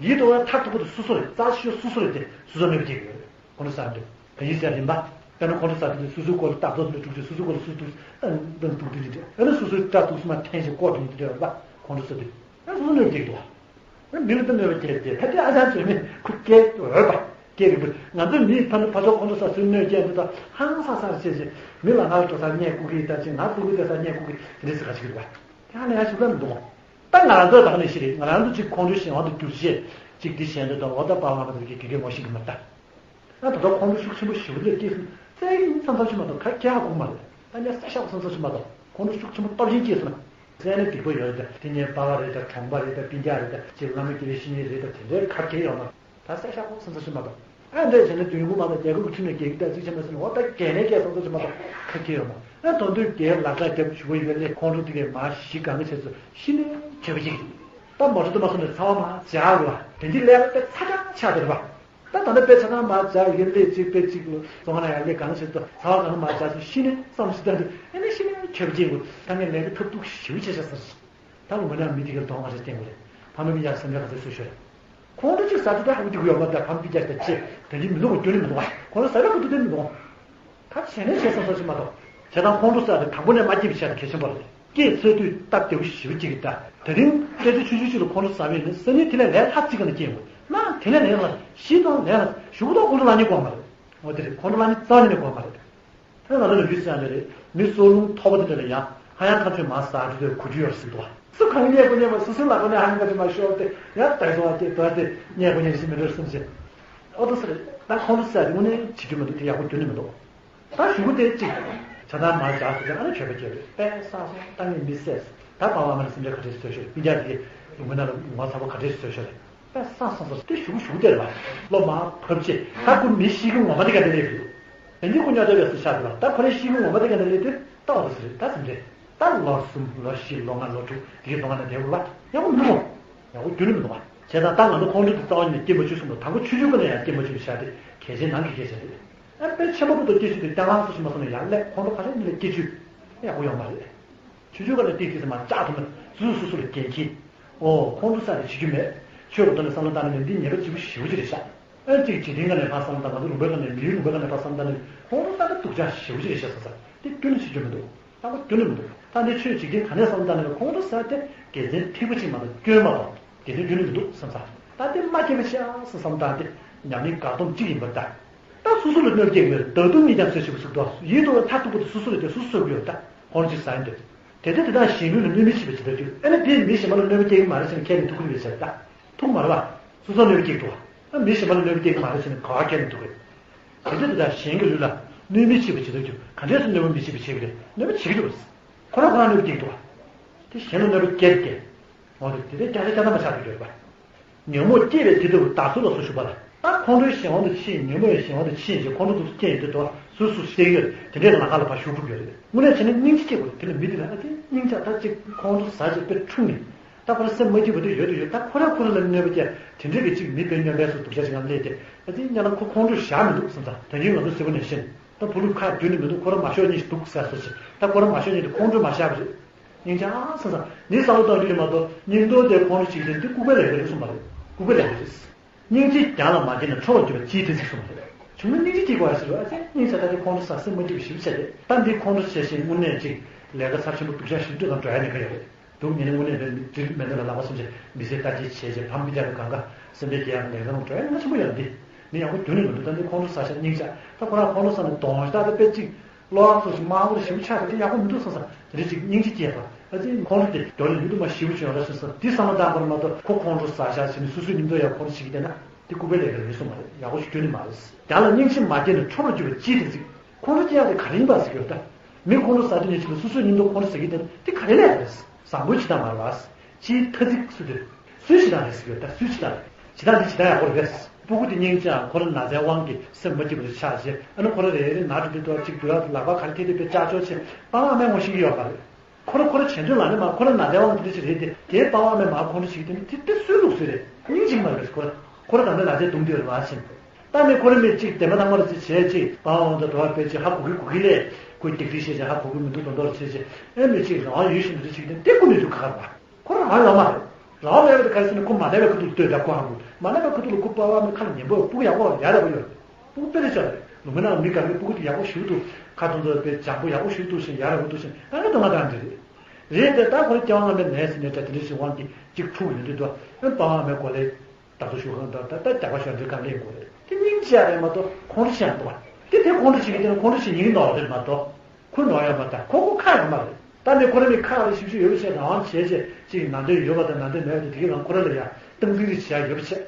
ཡིད་དུ་འོང་མཐར་ཐུག་པ་དེ་སོ་སོ་རེད། རྩ་ཆེ་ཤོས་སོ་སོ་རེད་དེ་སོ་སོ་གནོད་པ་སྐྱེལ་གྱི་ཡོད་རེད། ཁོང་ཁྲོ་ཟ་འདོད་ག་ཡིན་ཟེར་རིམ་པ། དཔེར་ན་ཁོང་ཁྲོ་ཟ་འདོད་དེ་སོ་སོའི་སྐོར་ལ་ལྟ་རྟོག་འདི་དཀྲུག་ཅིག་སོ་སོའི་སྐོར་ལ་སོ་སོ་ལྟ་རྟོག་འདི་འདྲ་ཨ་ནི་སོ་སོའི་སྐྲ་ཐུག་སོ་མ་འཐེན་ཞིག་ལྐོག་འདི་འདྲ་ཡོད་པ་ཁོང་ཁྲོ་ཟ་འདོད་ཨ་སོ་སོ་གནོད་པ་སྐྱེལ་གྱི་འདུག་བ། མི་ལ་ད་གནོད་པ་སྐྱེལ་ཏེ་ད་དེ་ཨ་ཅག་ཚོས་མི་ཁུ་སྐད་འོས་པ་སྐད་རིག་པ་ང་ཚོ་མིའི་ཕ་ནི་ཕ་ཚོ་ཁོང་ཚོ་ས་སུའི་གནོད་སྐྱེལ་འདི་དག་ཧང་སང་སང་བྱེད་ཅིང་མི་ལ་ང་ལ་འགྲོ་ས་རྙེད་བཀུག་གི་ད་ཅིག་ང་སྤུ་གུ་དེ་ས་རྙེད་བཀུག་གི་དེ་འདྲ་ཟེར་ག་ཅིག་རེད་པ། དེ་ཧ་ལས་ཡ་ཞིག་ལ་མི་འདུག་ད་ང་རང་ཚོ་ད་ག་ནས་ཤི་རེད། ང་རང་ཚོ་ཅིག་ཁོང་ཁྲོའི་གཞན་དབང་དུ་གྱུར་བྱས་ཅིག་འདི་གཞན་དོན་དང་འོ་ད་པ་བ་མ་དང་གི་དགེ་རྒན་ངོ་ཤེས་ཀྱི་མ་ད། ང་ད་ལྟ་ཁོང་ཁྲོ་ཤུགས་ཆེན་པོ་ཞེ་པོ་ཅིག་སྐྱེས་སོང་ཙང་ཡིན་བསམ་བསམ་ཞིག་མ་གཏོགས་ག་གེ་ཧ་གོ་མ་རེད། ད་ངས་ས་ཤག་བསམ་བསམ་ཞིག་མ་གཏོགས་ཁོང་ཁྲོ་ཤུགས་ཆེན་པོ་སྟོབས་ཆེན་སྐྱེས་སོང་ན། བཙན་ནས་སྡིག་པ་ཡོད་རེད་ད། དེ་ནས་པ་བ་རེད་ད་གྲོང་པ་རེད་ད་སྤུན་ཀྱག་རེད་ད་ཅེས་བླ་མ་སྐྱེ་བའི་བཤེས་གཉེན་རེད་ད་དེ་འདྲའི་ག་གེ་ཡོད་མ་རེད། ད་ས་ཤག་ཁོང་བསམ་བསམ་ཞིག་མ་གཏོགས། ཨ་འདྲས་བྱས་ན་དུས་འགོ་མ་གཏོགས་རྒྱལ་ཁབ་ཀྱི་ཁྲིམས་ནས་རྒྱལ་ཁབ་ད་གཟིགས་ཆེན་པོ་ཟེར་ན་འོ་ད་གལ་ནས་གལ་བསམ་བསམ་ཞིག་མ་གཏོགས་ག་གེ་ཡོད་མ་རེད། ཨ་དོན་དུ་རྒྱལ་ལག་ཆ་རྒྱབ་ཞུ་བ་ཡིན་པའི་ལས་ཁོང་ཁྲོ་དེ་གས་མ་གཞི་གང་གི་ཆེད་དུ་ཤི་ནས་བྱས་པ་ཅིག་ད་མ་འགྲོ་དུ་མ་སོང་ནས་ཚ་བ་མ་བྱ་དགོས་པ་དེ་འདི་ལས་ཀ་དཔེ་ཚ་གྲང་ཆགས་བསྡད་པ། ད་ད་ལྟ་དཔེ་ཆ་ཚང་མར་སྦྱར་ཡིན་ལས་གཅིག་དཔེ་གཅིག་ལ་བཙོང་ན་ཡང་ལས་གང་བྱེད་དོ་ཚ་བ་གང་མར་སྦྱར་སོང་ཤི་ནས་བསམ་ཞིག་ལྟ་འདུག་ཨེ་ནས་ཤི་ནས་ཁྱབ་ཀྱི་ཡོད་ད་ངས་ལས་ཀ་ཐབས་སྡུག་ཞེ་པོ་བྱས་བྱས་ཟེར། ད་ལོ་ངོ་ན་མི་དེ་གར་གདོང་ཁ་ཤས་བསྟན་དགོས་རེད། ཕ་མ་སྤུན་ཀྱག་སེམས་ཁྲལ་ག་ཚོད་བཟོས་ཤོད་རེད། ཁོང་ཁྲོ་གཅིག་ཟ་དུས་ད་ཧ་གོ་རྒྱུ་ཡོད་མ་རེད། ད་ཕ་མ་སྤུན་ཀྱག་ད་ཅེ་ད་ལི་མི་འདུག་གོ་རྒྱུ་ནི་མི་འདུག་གོ་ཁོང་ཁྲོ་ཟ་ལ་ཁོ་ཐུག་དེ་མི་འདུག་གོ་ད་བྱས་ནས་བྱས་བསམ་བསམ་ཞིག་མ་གཏོགས། བྱས་ཙང་ཁོང་ཁྲོ་ཟ་དེ་དང་པོ་ནས་མ་སྐྱེས་པའི་ཆེད་དུ་གལ་ཆེན་པོ་རེད། སྐྱེས་ཚར་དུས་སྟབས་བདེ་པོ་ཞེ་པོ་ཅིག་གི་ད། དེ་རིང་སྐད་ཆ་ཆུང་ཆུང་ཞིག་ལ་ཁོང་ཁྲོ་ཟ་བས་ནི་སང་ཉིན་དེ་ལས་ལས་སླ་ཅིག་ག་ནས་སྐྱེས་ཡོང་གི་ན། དེ་ལས་ལས་སླ་ཞིག་དང་ལས་སླ་ཞུ་གི་དང་ཁོང་ཁྲོ་ལངས་ཉེན་དགོས་མ་རེད། འོ་དེ་རེད། ཁོང་ཁྲོ་ལངས་ཉེན་རྩ་བ་ཉིད་ནས་དགོས་མ་རེད། ད་ང་ཚོ་ལ་རྒྱུས་སྲིད་ཡང་རེད། མི་སྲོག་རླུང་མཐོ་པོ་དེ་འདྲ་ལ་ཡང་ཧ་ཡང་ཁ་མཆུ་མ་ཟ་འགྲོ་དུས་གོ་རྒྱུ་ཡོད་རེད་ཟེར་འདུག་བ། སུ་གང་རྙེད་པ་རྙེད་པ་སོ་སོའི་ལག་པ་ནས་ཧ་ཡང་ཁ་མཆུ་མ་ཤོར་ཏེ་ཡང་ད་སོང་བ་དེ་དོ་དེ་རྙེད་པ་རྙེད་ཞིག་མི་འགྲོ་སེམས་ཅན། ཨོ་ཏོ་སི་རེད། ད་ཁོང་ཁྲོ་ཟ་དེ་དངོས་གནས་བྱེད་རྒྱུ་མི་འདུག་དེ་ཡག་པོ་རྒྱུན་ནས་མི་འདུག་ད་ཞུ་གུ་དེ་གཅིག་བྱ་དང་མ་བྱ་ཟེར་ཏེ་ཨ་ནི་ཆོས་པ་སྐྱེ་རེད། དཔེ་བསགས་སོང་ད་ངས་མི་བསད་ཟེར། ད་པ་ཝང་མ་ནི་སེམས་ཁྲལ་ག་འདྲས་བཟོས་ཤོར་རེད། སྤུན་ཀྱག་དེ་ལུང་པའི་ནང་ལ་ངོ་ཚ་པོ་ག་འདྲས་བཟོས་ཤོར་རེད། དཔེ་བསགས་སོང་ཟེར་དེ་ཞུ་གུ་ཞུ་གུ་དེ་རེད་བ། བློ་མ་ཕམ་ཆེ། ད་ཁོ་མི་ཤི་གི་ངོ་མ་དེ་ག་འདྲས་རེད། དེ་འདི་ཁོ་ཉོ་ཆ་བས་སུ་ཤ་དེ་བ། ད་ཁོ་རའི་ཤི་གི་ངོ་མ་དེ་ག་འདྲས་རེད་དེ་ད་འོ་དོ་སི་རེད། ད་སེམས་ཁྲལ། ད་ལོ་གསུམ་ལོ་བཞི་ལོ་ལྔ་ལོ་དྲུག་དེ་གི་ལོ་ལྔ་ནས་དེ་བུ་བ་ཡག་པོ་མི་འདུག་ཡག་པོ་རྒྱུན་ནས་མི་འདུག་བ། བྱས་ཙང་ད་ང་ཚོ་ཁོང་ཁྲོ་དེ་རྩ་བ་ཉིད་ནས་སྐྱེ་མ་བཅུག་གསུངས་འདུག་དང་པོ་ཆུང་ཆུང་ཀ་ནས་ཡང་སྐྱེ་མ་བཅུག་པའི་ཤ་དེ་གལ་ཆེན་ནང་གི་གལ་ཆེན་རེད། ཨ་དཔེ་ཆེན་པོ་བུ་དང་སྐྱེ་ཆུ་དེ་སྐྱ་ལང་སོ་ཞིག་མ་སོང་ན་ཡང་ཀླད་ཁོང་ཁྲོ་ག་ཚོད་ཉིད་ལ་སྐྱེ་བཅུག་ཡག་པོ་ཡོང་མ་རེད། ཆུང་ཆུང་ཀ་ནས་ཏིག་ཏིག་ཙམ་མ་ལྕགས་ཐུབ་ན་སུ་སུ་སུ་ལ་འགན་འཁྱེར། ཨོ་ཁོང་ཁྲོ་ཟ་རེ་བྱེད་རྒྱུ་མེད། ཆོས་ཀྱི་ཐོག་ནས་བསམ་བློ་བཏང་ན་མེད་འདི་ཉེས་པ་ལྗིད་པོ་ཞེ་པོ་ཅིག་རེད་ཤག་ཨ་ཅིག་འཇིག་རྟེན་ཀ་ནས་ཕར་བསམ་བློ་བཏང་ན་ང་ཚོ་ལུང་པའི་ཀ་ནས་མིའི་ལུང་པའི་ཀ་ནས་ཕར་བསམ་བློ་བཏང་ན་ཁོང་ཁྲོ་ཟ་ད་སྡུག་ཅག་ཞེ་པོ་ཅིག་རེད་ཤག་བསམ་ས་དེ་ཀུན་ནས་བྱེད་རྒྱུ་མི་འདུག་ལྟ་བ་ཀུན་ནས་མི་འདུག་ད་འདི་ཆོས་འཇིག་རྟེན་ག་ནས་བསམ་བློ་བཏང་ན་ཁོང་ཁྲོ་ཟ་དེ་དགེ་མཚན་ཐིགས་པ་གཅིག་མ་གཏོགས་སྐྱོན་མ་གཏོགས་དགེ་མཚན་རྒྱུན་ནས་མི་འདུག་བསམ་ས། ད་དེ་མ་སྐྱེས་པ་ཤག་བསམ་བསམ་བཏང་སྟེ་ཉམས་ལེན་དགའ་སྡོམ་གཅིག་ཡིན་པར་ལྟ། ད་སོ་སོ་ལ་གནོད་སྐྱེལ་མེད། ད་དུང་གཉིས་ཀྱང་བཟོས་ཞིག་གསུག་འདུག་ཡིད་དུ་མཐར་ཐུག་པ་དེ་སོ་སོ་རེད་དེ་སོ་སོ་གསོད་ཀྱི་ཡོད་ད། ཁོང་ཅིག་ཟ་ཡིན་དུས། དེ་ལྟ་དེ་དག་གཞན་ལུས་ལ་གནོད་མི་བྱེད་པ་ཇི་ལྟར་འགྱུར། ཨ་ནི་དེས་མི་གཞན་པ་ལ་གནོད་པ་སྐྱེལ་གྱི་མ་རེད་ཟེར་ནས་ཁས་ལེན་ཐུབ་ཀྱི་རེད་ཟེར་ད། ཐུབ་མ་རེད་པ། སོ་སོ་གནོད་པ་སྐྱེལ་འདུག་ཨ་མི་གཞན་པ་ལ་གནོད་པ་སྐྱེལ་གྱི་མ་རེད་ཟེར་ནས་ག་བ་ཁས་ལེན་ཐུབ་ཀྱི་རེད། དེ་ལྟ་དེ་དག་གཞན་གྱི་ལུས་ལ་གནོད་མི་བྱེད་པ་ཇི་ལྟར་འགྱུར། ག་འདྲས་སུ་གནོད་པ་མི་བྱེད་པ་བྱེད་ཀྱི་རེད། གནོད་པ་བྱེད་ཀྱི་འདུག་ཁོ་རང་ཁོ་རང་གནོད་པ་སྐྱེལ་གྱི་འདུག་དེ་གཞན་ལ་གནོད་པ་སྐྱེལ་གྱི། འོ་དེ་དེ་སྐྱ་ཆ་སྐྱ་ན་མ་ཆགས་ཀྱི་ཡོད་པ། ཉོན་མོངས་སྐྱེས་པའི་དེ་ལྟ་བུ་བདག་སོགས་ལ་སོགས་ཞུགས་པ་ལ། ད་ཁོང་ཁྲོའི་གཞན་དབང་དུ་ཕྱིན། ཉོན་མོངས་པའི་གཞན་དབང་དུ་ཕྱིན་ཞེས་ཁོང་ཁྲོ་དུ་སྐྱེ་ཡོད་དུས་དོ་སོ་སོ་སྐྱེ་ཡོད་དེ་འདྲའི་ལམ་ཁ་ལ་ཕར་ཞུགས་ཐུབ་ཡོད་རེད། དངོས་གནས་བྱས་ན་སྙིང་རྗེ་སྐྱེ་དགོས་རེད། དེ་ལ་མི་དེ་ལ་ཨ་ཙི་སྙིང་རྗེ་ད་ཅིག་ཁོང་ཁྲོ་ཟ་ཅིག་དཔེ་འཁྲུག་ནས་ད་ཁོ་ར་སེམས་མ་སྐྱིད་པ་དེ་ཡོད་དུ་ཡོད། ད་ཁོ་ར་ཁོ་ར་ལ་གནོད་པ་སྐྱེལ་དེ་འདྲའི་གི་ཅིག་མི་དཔེ་སྨྱོན་པའི་སོ་སྡུག་ཅག་ཅིག་ངང་སླེབས་ཏེ་ཨ་ཙི་ཉ་ལ་ཁོ་ཁོང་ཁྲོ་བཞག་མི་འདུག་བསམ་ཙང་ད་གིན་ང་ཚོ་སེར་པོ་ནས་ཤེས། ད་བུ་ལུག་ཁ་རྒྱུན་ནས་མི་འདུག་ཁོ་ར་མ་ཤོར་ཉིན་ཞིག་འདུག་ཟེར་སོ་ཞིག་ད་ཁོ་ར་མ་ཤོར་ཉིན་དེ་ཁོང་ཁྲོ་མ་བཞག་པ་རེད། སྙིང་རྗེ་ཨ་ཟེར་ས་ནི་བསམ་བློ་གཏོང་རྒྱུ་ཡིན་མ་གཏོགས་སྙིང་སྟོབས་དེ་ཁོང་ཁྲོ་བྱེད་ཀྱི་དེ་ལྐུགས་པའི་ལས་ཀ་རེད་གསུངས་པ་རེད། ལྐུགས་པའི་ལས་ཀ་རེད། སྙིང་རྗེ་རྒྱང་ལ་མ་བསྐྱལ་ན་ཁྲོ་བར་གྱུར་པ་ཅིའི་ཐ་ཚིག་གསུངས་པ་རེད། བྱུང་ན་སྙིང་རྗེ་སྐྱེ་དགོས་ཡ་ཟེར་བ་ཨ་ཙི་སྙིང་རྗེ་ད་དེ་ཁོང་ཁྲོ་ཟ་སེམས་མ་སྐྱིད་པ་ཞིབ་བྱས་ཏེ་ད་འདི་ཁོང་ཁྲོ་བྱས་ཤིང་དངོས་གནས་ཅིག་ལས་ཀ་ཚབས་ཆེན་པོ་སྡུག་ཅག་ཞིག་འགྲོ་དང་འགྲོ་ཡ་ཉེན་ཁ་ཡོད་རེད། སྡུག་ཉེན་དངོས་གནས་མེད་འདི་མེད་འདི་ལ་ལག་པ་སེམས་ཅན་མི་ཚེ་ལྟ་ཅི་བྱས་བྱས་ཕམ་སྤུན་ཀྱག་གི་གང་ག་སེམས་པའི་རྒྱལ་ཡང་ལས་ཀ་རུ་འགྲོ་ཡ་ཉེན་ཁ་ཆེན་པོ་ཡོད་རེད། འདི་མི་ཡག་པོ་རྒྱུན་ནས་མི་འདུག་ད་འདི་ཁོང་ཁྲོ་ཟ་ཤ་སྙིང་རྗེ་ད་ཁོ་རང་ཁོང་ཁྲོ་ཟ་ནས་གདོང་ཞིག་ད་ད་དཔེ་ཅིག་བློ་ཁོག་ཚོ་ཞིག་དམར་པོ་ཞིབ་ཆགས་པ་དེ་ཡག་པོ་མི་འདུག་བསམ་ས་དེ་འདྲ་ཅིག་སྙིང་རྗེ་སྐྱེས་པ་ཨ་ཙི་ཁོང་ཁྲོ་དེ་རྒྱུ་ལ་ཡུན་དུ་མ་ཞི་བོ་བྱུང་ར་ཞིག་ས་འདི་བསམ་བློ་བཏང་བར་མ་གཏོགས་ཁོ་ཁོང་ཁྲོ་ཟ་བཞག་ཕྱིན་ནས་སོ་སོའི་མཉམ་དུ་ཡང་ཁོང་ཁྲོ་བྱེད་ཀྱི་བསྡད་ན་དེ་ལྐུགས་པའི་ལས་ཀ་རེད་གསུངས་པ་རེད། ཡག་པོ་ཞིག་རྒྱུན་ནས་མ་རེད། རྒྱང་ལ་སྙིང་རྗེ་མ་སྐྱེས་ན་ཁྲོ་བར་གྱུར་པ་ཅིའི་ཐ་ཚིག་ཁོང་ཁྲོ་སྐྱེ་ཡག་དེ་ག་རེ་ཡིན་པ་ཟེར་གྱི་ཡོད་ད། མི་ཁོང་ཁྲོ་ཟ་དུས་ནས་ཕྱིན་ནས་སོ་སོའི་མཉམ་དུ་ཁོང་ཁྲོ་ཟ་གི་བསྡད་ན་དེ་ག་རེ་ལས་ཀ་རེད། བཟང་པོའི་བྱེད་སྟངས་མ་རེད་པ། ཅིའི་ཐ་ཚིག་སུ་དེ། སུའི་བྱེད་སྟངས་རེད་ཟེར་གྱི་ཡོད་ད། སུའི་བྱེད་སྟངས་རེད། བྱེད་སྟངས་འདི་བྱེད་སྟངས་ཡག་པོ་རེད། སྤུ་གུ་དེ་སྙིང་རྗེ་ཁོ་རང་ན་ཚའི་དབང་གིས་སེམས་མ་སྐྱིད་པ་རེ་ཆགས་བྱས་ཨ་ནི་ཁོ་རང་རེ་རེ་ན་འགྲོ་དུས་དུ་གཅིག་དུ་ཡག་ལག་པ་ག་རེ་ཐེབས་ཐེབས་པའི་ལྕགས་ཅོག་ཆེ་པ་ཨ་མའི་ངོ་ཤེས་ཀྱི་ཡོད་པ་རེད། ཁོ་རང་ཁོ་རང་བྱེད་འདོད་ལ་ནི་མ་ཁོ་རང་ན་ཚའི་དབང་དེ་འདྲ་ཞིག་རེད་དེ་དེའི་པ་ཨ་མའི་མ་ཁོ་རང་ཞིག་དེ་ནི་དེ་དེ་སུའི་ལུགས་སུ་རེད། སྙིང་རྗེ་མ་རེད་ཁོ་རང་ཁོ་རང་ད་ནི་ན་ཚའི་གདུང་དེ་རེད་བ་ཕྱིན། ད་ནི་ཁོ་རང་མི་གཅིག་དེ་མ་ཐང་མ་རེད་ཅེས་བྱས་ཅིག་པ་ཨ་འོང་ད་དུ་བ་པའི་ཅིག་ཧ་གོ་གི་གོ་གི་ལས་ཁོས་སྡིག་སྒྲིབ་བཤད་ཅིག་ཧ་གོ་གི་མི་འདུག་དོན་དོར་བྱས་ཅིག་ཨེ་མི་གཅིག་རང་དབང་ཡོད་བཞིན་དུ་ཅིག་དེ་དེ་ཀུན་ནས་ཚུགས་ཁ་བ། ཁོ་རང་རང་ཡོད་མ་རེད། རང་མེད་པ་དེ་ག་རེ་ཟེར་ན་ཁོ་མ་ན་བའི་ཁ་ཐུག་ལ་ལྟོས་ད་ཁོ་ཧ་གོ། མ་ན་བའི་ཁ་ཐུག་ལ་ཁོ་པ་བ་མའི་ཁ་ལ་ཉན་པོ་སྤུ་གུ་ཡག་པོ་ཡ་རབས་ཡོད། སྤུ་གུ་དཔེ་རེ་ཆགས་རེད། ལུང་པའི་ནང་མི་ག་གི་སྤུ་གུ་དེ་ཡག་པོ་ཞིག་འདུག་ཁ་ཐུག་ཚོ་དཔེ་འཇམ་པོ་ཡག་པོ་ཞིག་འདུག་ཞིང་ཡ་རབས་འདུག་ཞིང་ཨ་ནི་དོ་སྣང་གཏོང་གི་རེད། རེད་དེ་ད་ཁོ་རང་སྐྱེ་བ་སྔ་མའི་ནད་ཟེར་ནས་ད་དེ་འདྲ་ཞིག་དབང་གིས་གཅིག་འཁྲུག་ཡོང་དུས་དུ་ཨ་ནི་པ་བ་མའི་གོ་ལའི་ད་དུ་ཞུ་གང་ད་ད་ད་རྒྱག་པ་ཞོན་འདྲི་གང་ལེན་དགོས་རེད། དེ་སྙིང་རྗེ་རེད་མ་གཏོགས་ཁོང་ཁྲོ་ཆེ་ཡང་འདུག་བ། དེ་དེ་ཁོང་ཁྲོ་བྱེད་ཀྱི་དེ་ནི་ཁོང་ཁྲོ་བྱེད་ཉིན་ནོར་རེད་མ་གཏོགས། ཁོ་ནོར་ཡོད་མ་ད་ཁོ་ཁོ་ཁ་ཡོད་མ་རེད། ད་ནི་ཁོ་ར་མི་ཁ་རེ་ཞིབ་ཞིབ་ཡོད་པ་བྱས་རང་དབང་བྱས་བྱས་ཅིག་ནང་དོན་ཡོད་པ་དང་ནང་དོན་མེད་པ་དེ་དེ་གའི་རང་ཁོ་ར་ལ་ཡང་སྟངས་འཛིན་རེ་བྱེད་ཡ་ཡོད་པ་བྱས།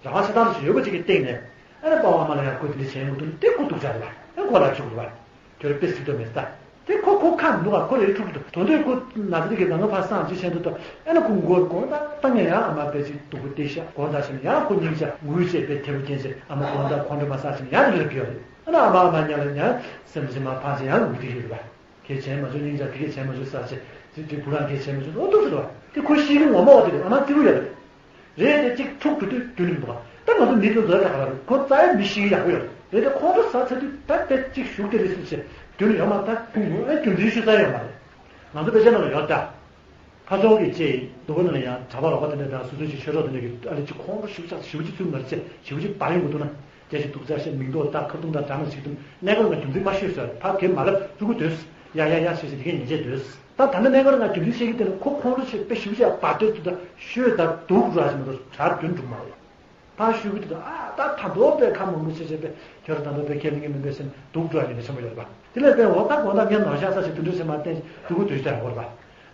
རང་དབང་ཆ་ཚང་རེ་ཡོད་པ་ཅིག་གི་སྟེང་ནས་ཨ་ནི་པ་བ་མ་ལ་ཡང་ཁོ་དེ་འདྲ་བྱས་ཡོང་གི་འདུག་ན་དེ་ཁོ་སྡུག་ཅག་རེད་བ། ཨ་ཁོ་ལ་ཆུག་རེད་བ། དེ་རེ་དཔེ་སྲིད་དོ་མེད་ད། དེ་ཁོ་ཁོ་ཁ་མི་འདུག་ག་ཁོ་རེ་ཕྲུག་གི་འདུག་དོན་དེ་ཁོ་ན་ཚ་དེ་གི་ང་ང་ཕ་སངས་ཅི་བྱས་འདུག་ད་ཨ་ནི་ཁོ་མགོ་དགོང་ད་ད་ངས་ཡང་ཨ་མ་དཔེ་ཅིག་སྡུག་པོ་དེ་ཤ་དགོང་ད་ཞིག་ཡང་ཁོ་སྙིང་རྗེ་ངུས་བྱས་དཔེ་ཐེ་བོ་སྐྱེན་ཅེ་ཨ་མ་དགོང་ད་ཁོང་ཁྲོ་མ་ཟ་ཞིག་ཡང་རེ་རེ་བི་ཡོད་རེད། ཨ་ནི་ཨ་མ་ཨ་མ་ཉལ་ལ་ཉལ་སེམས་ཅི་མ་ཕངས་ཅི་ཡང་ངུས་དེ་ཡོད་རེད་བ། གལ་ཆེན་མ་བྱུང་སྙིང་རྗེ་དེ་གལ་ཆེན་མ་བྱུང་ས་ཆེ། དེ་དེ་བུ་རང་གལ་ཆེན་མ་བྱུང་ཨོ་ཏོ་ཟེར་བ། དེ་ཁོ་ཤི་གི་ངོ་མ་བ་དེ་རེད། ཨ་མ་ཙི་བུ་ཡ་རེད། རེད་དེ་གཅིག་ཐུག་གྲུ་དུས་རྒྱུ་ནི་མི་འདུག་བ། ད་ང་ཚོ་མི་དེ་འཛོལ་ད་ག་ར་རེད། ཁོ་རྩ་ཡ་མི་ཤི་གི་ཡག་པོ་ཡོད་རེད། རེད་དེ་ཁོང་ཁྲོ་ཟ་ཚར་དུས་ད་དཔེ་གཅིག་ཞུགས་དེ་རེད་ཟེར་ཆེ། རྒྱུ་ནི་ཡོད་མ་ད་ཁུ་ངུ་ཨེ་རྒྱུ་འཛིན་ཞུ་ས་ཡོད་མ་རེད། ང་ཚོ་དཔེ་ཆ་ནང་ལ་ཡོད་ད། ཕ་ཚོང་གི་ཅེས་སྡུག་པོ་ནང་ལ་ཡང་གྲྭ་པ་རོགས་པ་དེ་འདྲ་དང་སོ་སོའི་ཅིག་ཆོས་གྲོགས་དེ་འདྲ་གི་ཨ་ལེ་ཅིག་ཁོང་ཁྲོ་ཞུགས་ཆགས་ཞུགས་ཅིག་ཚུལ་མ་རེད་ཆེ་ཞུགས་ཅིག་བར་ཡོང་གི་འདུག་ན། ཞེས་ཞིག་འདུག་ཚར་ཞེས་མིང་འདོགས་ད་ཁ་བརྡུང་དང་སྦྲང་ལ་ཞིག་བརྡུང་གནས་སྐབས་ང་རྒྱུ་མཚན་མ་ཤོད་ཟེར་ཕར་དེ་མ་ལབ་ཙུ་གུ་སྡོད། ཡ་ཡ་ཡ་ཞེས་ཞིག་དེ་གས་ཉན་བྱས་སྡོད། ད་ད་ནི་གནས་སྐབས་ང་རྒྱུ་མཚན་བཤད་ཀྱི་དེ་ནི་ཁོ་ཁོང་ཁྲོ་ཆེ་དཔེ་ཞིབ་བྱས་བར་སྟོད་དུ་ད་ཤོད་ད་སྡུག་འགྲོ་ཞིག་མ་གཏོགས་གྲ་རྒྱུན་འགྲུབ་མ་རེད། ཕར་ཤོད་ཀྱི་དེ་ད་ཨ་ད་ད་མདོ་དཔེ་ཁ་མང་པོ་བྱས་བྱས་པས་ཁྱོད་རང་ད་མདོ་དཔེ་ཁས་ལེན་གྱི་མིན་པས་ཟེར་ནས་སྡུག་འགྲོ་ཡ་ཡོད་ན་ཆེན་པོ་ཡོད་རེད་པ། དེ་ལས་དཔེ་འོ་ད་དགོང་དག་ངས་ནོར་བཞག་ས་ཞིག་དེ་འདྲ་བྱས་མ་བསྟན་ཞིག་ཏུ་གུ་དུས་ལྟར་འོར་པ།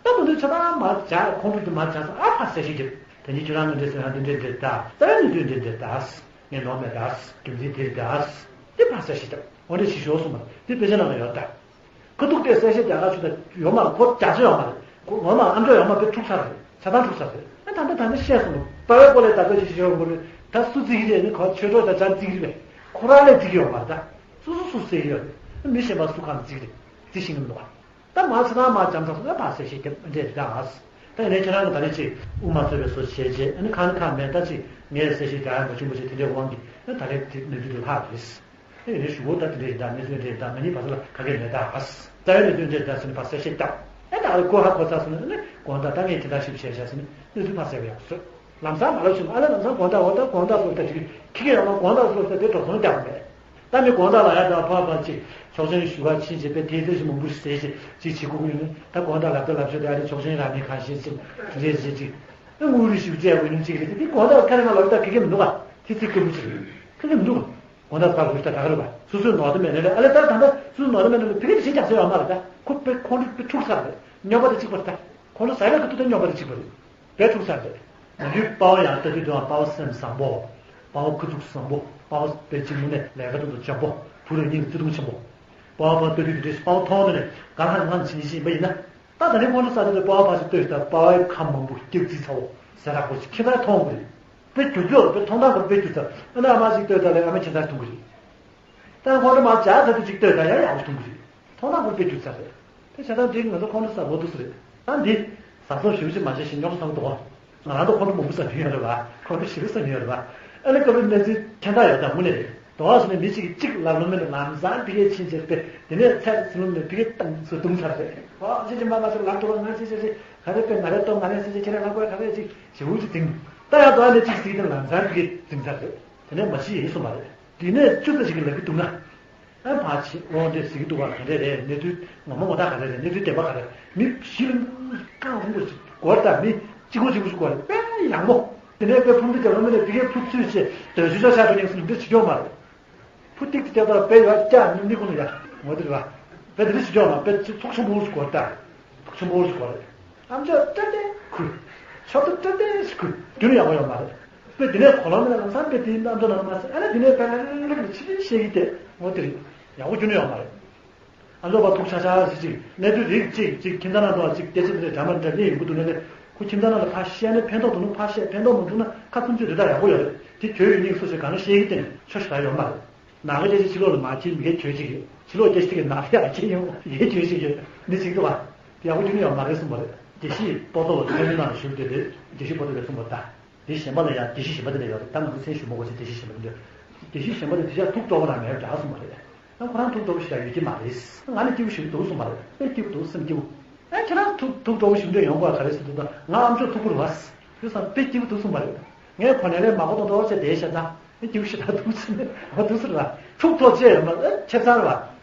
ད་དེ་འདྲ་ཆ་ཚང་མ་བྱ་ཁོང་ཁྲོ་དེ་མ་བྱ་ས་ཨ་ཕ་ཟེར་ཞིག་རྒྱབ། དེ་ཉིད་ཁྱོད་རང་ངས་འདྲ་ཟེར་ན་འདི་འདྲ་འདྲ་ད་རྩ་བའི་ནུས་མཐུ་འདི་འདྲ་ད། ངས་ནོར་མེད་ད་རྒྱུ་མཚན་དེ་རེད་ད། དེ་ཕ་ཟེར་ཞིག་རྒྱབ་འོ་འདྲ་ཞིག་ཞོག་གསུངས་པ་དེ་དཔེ་ཆ་ནང་ལ་ཡོད་ད། ཁ་ཐུག་སྟེ་གསལ་བཤད་རྒྱག་ག་ཆུ་ད་ཡོད་མ་རེད་ཁོ་རྒྱ་ཆེ་ཡོད་མ་རེད་ཁོ་ངོ་མ་ཨམ་ཅོག་ཡོད་མ་དཔེ་འཁྲུག་ཚར་རེད་ཆ་ཚང་འཁྲུག་ཚར་རེད། ཨ་ད་ལྟ་ད་ལྟ་བཤད་སོང་ལོ་པ་བའི་སྐོར་ལས་ད་ལྟ་ཞིག་ཞིག་ཡོད་མ་རེད་ད་སུ་བརྩི་གི་རེད་ནི་ཁོ་ཆོས་གྲོགས་ད་ཅང་བརྩི་གི་རེད་པས་ཁོ་རང་ལས་བརྩི་གི་ཡོད་མ་རེད་ད། སུ་སུ་སུ་ཟེར་གི་ཡོད་རེད་མི་གཞན་པ་སུ་གང་བརྩི་གི་རེད་བརྩི་ཤེས་གི་མི་འདུག་ག་ད་མ་ཚེ་ཐང་མ་འཇམ་ཐང་སོང་ན་ཕར་གསལ་བཤད་རྒྱབ་འདྲེ་རེད་ད་ཨ། ད་ཡིན་ནའི་ཁྱེད་རང་གི་ད་རེས་ཅིག་དབུ་མ་རྩོད་པའི་བཟོ་བྱས་རྗེས་ཨ་ནི་ཁང་ཁང་མེད་ད་ཅིག་ངས་གསལ་བཤད་རྒྱག་ཡ་མ་བྱུང་བ་ཞིག་དེ་འདྲའི་དབང་གིས་ཨ་ད་རེས་དེ་གནས་ཚུལ་དེ་ལྷག་རེད། ཨེ་ཡིན་ནའི་ཞུ་བོ་ད་དེ་འདྲ་ཡིན་ད་གནས་ཚུལ་འདྲ་ཡིན་ད་ང་གཉིས་བར་ལ་ག་གེ་མེད་ད་ཨ། རྩ་བའི་གནས་ཚུལ་འདྲ་ཡིན་ད་ཟེར་ནས་ཕར་གསལ་བཤད་རྒྱབ་ཨེ་ད་རེས་ཁོ་ཧ་གོ་ཚར་སོང་ན་ཨ་ནི་དགོང་དག་ད་ངས་དེ་འདྲ་ཞིག་བྱས་བཞག་ཟེར་ནས་གནས་ཚུལ་ཕར་གསལ་བ་ཡག་པོ་བཟོས། ལམ་སང་མ་ལབ་བྱུང་ཨ་ལ་ལམ་སང་དགོང་དག་འོ་ད་དགོང་དག་སོགས་ད་ཅིག་ཁྱི་གེ་ཡོང་ན་དགོང་དག་སོགས་ད་དེ་འགྲོ་སོང་རྒྱག་མེད། ད་མི་དགོང་དག་ལ་ཡ་ད་ཕ་ཕ་ཅིག་ཆོག་མཆན་ཞུ་བ་ཕྱིན་བྱས་པས་དེའི་ཚེ་ཞིག་མང་པོ་ཞིག་ཟས་ཞིག་ཅིག་བྱེད་དགོས་ཀྱི་ཡོད་ནི་ད་དགོང་དག་ལབ་ད་ལབ་ཆོག་དེ་ཨ་ནི་ཆོག་མཆན་རག་མེད་གང་ཤེས་ཅིག་རེད་ཟེར་ཅིག་ཨ་དངུལ་རིགས་ཞིག་བཙལ་དགོས་ནི་ཅིག་རེད་དེ་དགོང་དག་ཁ་རེ་མ་ལབ་ད་ཁེ་གེ་མི་འདུག་ག་དེ་ཚིག་སྐྱོ་པོ་ཅིག་རེད་ཁེ་གེ་མི་འདུག་ག་དགོང་དག་ཕར་ལུས་ད་ག་རེ་བ་སོ་སོའི་ནོར་ད་མེད་ནི་རེད་ཨ་ལེ་ད་ད་ད་སོ་སོའི་ནོར་ད་མེད་ནི་རེད་ཕ་གི་དེ་བྱེད་རྒྱག་ས་ཡོད་མ་རེད་ད་ཁོ་པའི་ཁོང་ཁྲོ་པའི་འཁྲུག་ས་རེད་སྨྱོན་པ་དེ་གཅིག་པ་རེད་ད་ཁོང་ཁྲོ་ཟ་བའི་གི་ཐུག་ད་སྨྱོན་པ་དེ་གཅིག་པ་རེད། དཔེ་འཁྲུག་ས་རེད། ང་ཚོའི་དཔའ་བོ་ཡང་ལྟ་དུས་དུའང་དཔའ་བོ་སེམས་བཟང་པོ། དཔའ་བོ་ཁུ་ཚུགས་བཟང་པོ། དཔའ་བོ་དཔེ་གཅིག་མུ་ནས་ལས་ཀ་ཏོག་ཏོ་འཇོན་པོ། བུ་རེ་གཉིས་ལ་བརྩེ་དུང་ཆེན་པོ། དཔའ་བོ་ཕར་ལྟ་དུས་དེ་འདྲའི་དཔའ་བོ་མཐོང་ནས་ནས་ག་ལ་ཧ་ལམ་ང་ཚོ་བྱིན་ཅིག་ཡིན་པ་ཡིན་ན། ད་ད་ནི་ཁོང་ཚོ་ས་དེ་ཚོ་དཔའ་བོ་ཕར་ཞིག་ལྟོས་ཤིག་ད་དཔའ་བོའི་ཁམས་མང་པོ་སྐྱག་རྫིག་ཚ་བོ་ཟེར་རག་པོ་ཞིག་ཁྱེད་རང་མཐོང་དགོས་རེད། དཔེ་རྒྱུ་རྒྱུ་དཔེ་མཐོང་སྟངས་ཁོ་དཔེ་རྒྱུ་ཚ་ཨ་ནི་ཨ་མ་ཞིག་ལྟོས་ད་ལས་ཨ་མ་ཁྱེད་རང་མཐོང་གི་རེད། ད་ཁོང་ཚོ་མར་ཇ་ཟ་དུས་གཅིག་ལྟོས་ད་ཡང་ཡག་པོ་མཐོང་གི་རེད། མཐོང་སྣང་ཁོ་དཔེ་རྒྱུག་ཚར་རེད། དེ་བྱས་ཙང་འདི་ང་ཚོ་ཁོང་ཚོ་ས་ལོ་འདུག་སེ་རེད། ད་འདི་ཟ་སོགས་ཞིབ་ཞིབ་མ་བྱས་ཤིང་ཉོག་བཟང་པོ་འདུག་ང་རང་ཚོ་ཁོང་ཚོ་མང་པོ་ཟ་མྱོང་ཡོད་རེད་བ། ཁོང་ཚོ་ཞེ་པོ་ཟ་མྱོང་ཡོད་རེད་བ། ཨ་ནི་སྐབས་རེ་གནས་ཚུལ་ཁྱད་མཚར་ཡོད་ད་དངོས་གནས་རེད། དོ་བ་སོ་ནས་མི་གཅིག་གིས་གཅིག་ལབ་ལོང་མེད་ནས་ལམ་སང་ཕ་གིར་ཕྱིན་བྱས་པས་དེ་ནས་ཚལ་ཚུར་ལོང་ནས་ཕ་གིར་བཏང་ཚུར་བརྡུངས་ཚར་རེད། ཨོ་ཅི་ཅི་མ་མ་ཚུར་ལབ་འགྲོ་བ་ང་ཅི་ཅི་ཅི་ག་རེ་དཔེ་ང་རེ་ལྟོ་ང་རེ་ཟེར་ཅི་ཁྱེད་རང་ལབ་དགོས་ག་རེ་ཅིག་ཞེ་པོ་ཅིག་འཛིང་། ད་ཡང་དོ་བ་ནས་གཅིག་གཟིགས་ནས་ལམ་སང་ཕ་གིར་འཛིང་ཚར་རེད། དེ་ནས་མ་ཤི་ཡིན་གསུངས་པ་རེད། དེ་ནས་བཅུ་ཙམ་ཞིག་གིས་ལབ་ཀྱི་འདུག་ན། ཨ་ཕ་ཆེ་འོ་འདྲས་ཟེར་གྱི་འདུག་ག་ག་འདྲས་རེད་གནས་ཚུལ་ངོ་མ་ངོ་ཐག་ག་རེ་རེད་གནས་ཚུལ་བདེན་པ་ག་རེ་མི་གཞི་ལ་རྐང་རིང་པོ་ཞིག་སྐོར་ད་མི་གཅིག་པོ་གཅིག་པོ་ཞིག་སྐོར་རེད་དཔེ་ཡག་མོ། དེ་ནས་དཔེ་ཕུང་འདི་རྒྱབ་ལ་མི་ནས་དེ་གའི་ཕུ་ཚུད་བྱས་དོན་ཆུ་ཚོད་ཤར་དུ་ཉིན་སུ་འདི་བྱེད་ཀྱོག་མ་རེད། ཕུ་ཏིག་ཏི་ལྟ་བར་དཔེ་ཡོད་ཀྱག་ནི་ཁོ་ན་ཡ་ངོ་དེ་རེད་བ། དཔེ་དེ་འདྲ་བྱེད་ཀྱོག་མ་དཔེ་ཚོགས་ཆུང་པོ་ཞིག་སྐོར་ད། ཚོགས་ཆུང་པོ་ཞིག་སྐོར་རེད། ཨམ་ཅོག་སྤྲོ་ལྡན་ཁུལ། ཆོག་ཏུ་སྤྲོ་ལྡན་ཞིག་ཁུལ། རྒྱུན་ཡག་པོ་ཡོད་མ་རེད། དཔེ་དེ་ནས་གོ་ལོང་མེད་ན་ལམ་སང་དཔེ་དེའི་རྣམ་ཅོག་ནང་ལ་མ་ཟད་ཨ་ནི་དེ་ནས་དཔེ་ལ་ལ་ལ་ཕྱི་ཕྱི་བཤད་ཀྱི་དེ་ངོ་དེ་རེད། ཡག་པོ་རྒྱུན་ཡོད་མ་རེད། ཨ་མཆོག་པ་ཐུག་ཆ་ཆ་ཞིག་ཅིག་གནས་ཚུལ་རིགས་གཅིག་ཅིག་ཁྱིམ་ཚང་ནང་དུ་ཅིག་སྐད་ཆ་དེ་འདྲ་འདྲ་མ་འདྲ་གཉིས་ཡོང་གི་འདུག་ན་ནི་ཁོ་ཁྱིམ་ཚང་ནང་ལ་ཕར་བཤད་ན་ཕན་ཐོགས་འདུག་ན་ཕར་བཤད་ཕན་ཐོགས་མ་འདུག་ན་ཁ་ཚུམ་ཚོད་དེ་འདྲ་ཡག་པོ་ཡོད་རེད་དེ་གྱོད་ཡོད་སྙིང་སུ་ཞིག་གང་ན་བཤད་ཀྱི་དེ་ནི་ཆོ་ཞིག་རག་ཡོད་མ་རེད། ནང་གི་སྐད་ཆ་ཕྱི་ལོགས་ལ་མ་ཁྱེར་མི་གའི་གྱོད་ཅིག་ཡོད་ཕྱི་ལོགས་སྐད་ཆ་དེ་གའི་ནང་ལ་ཡག་ཁྱེར་ཡོང་ཡའི་གྱོད་ཅིག་ཡོད་ནི་ཅིག་འདུག་བ། ཡག་པོ་རྒྱུན་ཡོད་མ་རེད་གསུངས་པ་རེད། དགེ་བཤེས་པོ་ཏོ་ལ་ཚོགས་མི་ནང་ལ་ཞུགས་བསྡད་དེ་དགེ་བཤེས་པོ་ཏོ་ལ་གསུངས་པ་ལྟ། དེ་གཞན་པ་ལ་ཡང་དགེ་བཤེས་གཞན་པ་དེ་ལ་ཡོད་རེད་ད་ང་ཚོ་མཚན་ཞུ་མ་དགོས་ཚེ་དགེ་བཤེས་གཞན་པ་དེ་འདྲ། དགེ་བཤེས་གཞན་པ་དེ་དེ་ཆ་ཐུགས་སྤྲོ་བོ་རང་མེད་འདྲ་གསུངས་པ་རེད། ཡང་ཁོ་རང་ཐུགས་སྤྲོ་བོ་ཞིག་ཡང་ཡོད་ཀྱི་མ་རེད། ང་ནི་སྐྱིད་པོ་ཞིག་འདུག་གསུངས་པ་རེད་དཔེ་སྐྱིད་པོ་འདུག་སེམས་སྐྱིད་པོ། ཨེ་ཁྱེད་རང་ཐུགས་ཐུགས་སྤྲོ་བོ་ཞིག་འདྲ་ཡོང་དགོས་ག་རེ་ཟེར་དུས་ད་ང་ཨམ་ཅོག་ཐུག་པོ་རེད་བ། དེ་སང་དཔེ་སྐྱིད་པོ་འདུག་གསུངས་པ་རེད། ངས་ཁོ་ནས་ལས་མ་གོ་ཏོག་ཏོག་བྱས་བསྡད་ཤག་ཙང་ཨེ་སྐྱིད་པོ་ཞིག་ད་འདུག་ཟེར་ནས་འོ་འདུག་ཟེར་བ། ཐུགས་ཐོག་བཅད་ཡོད་མ་ཨེ་ཁྱེད་ཚར་བ།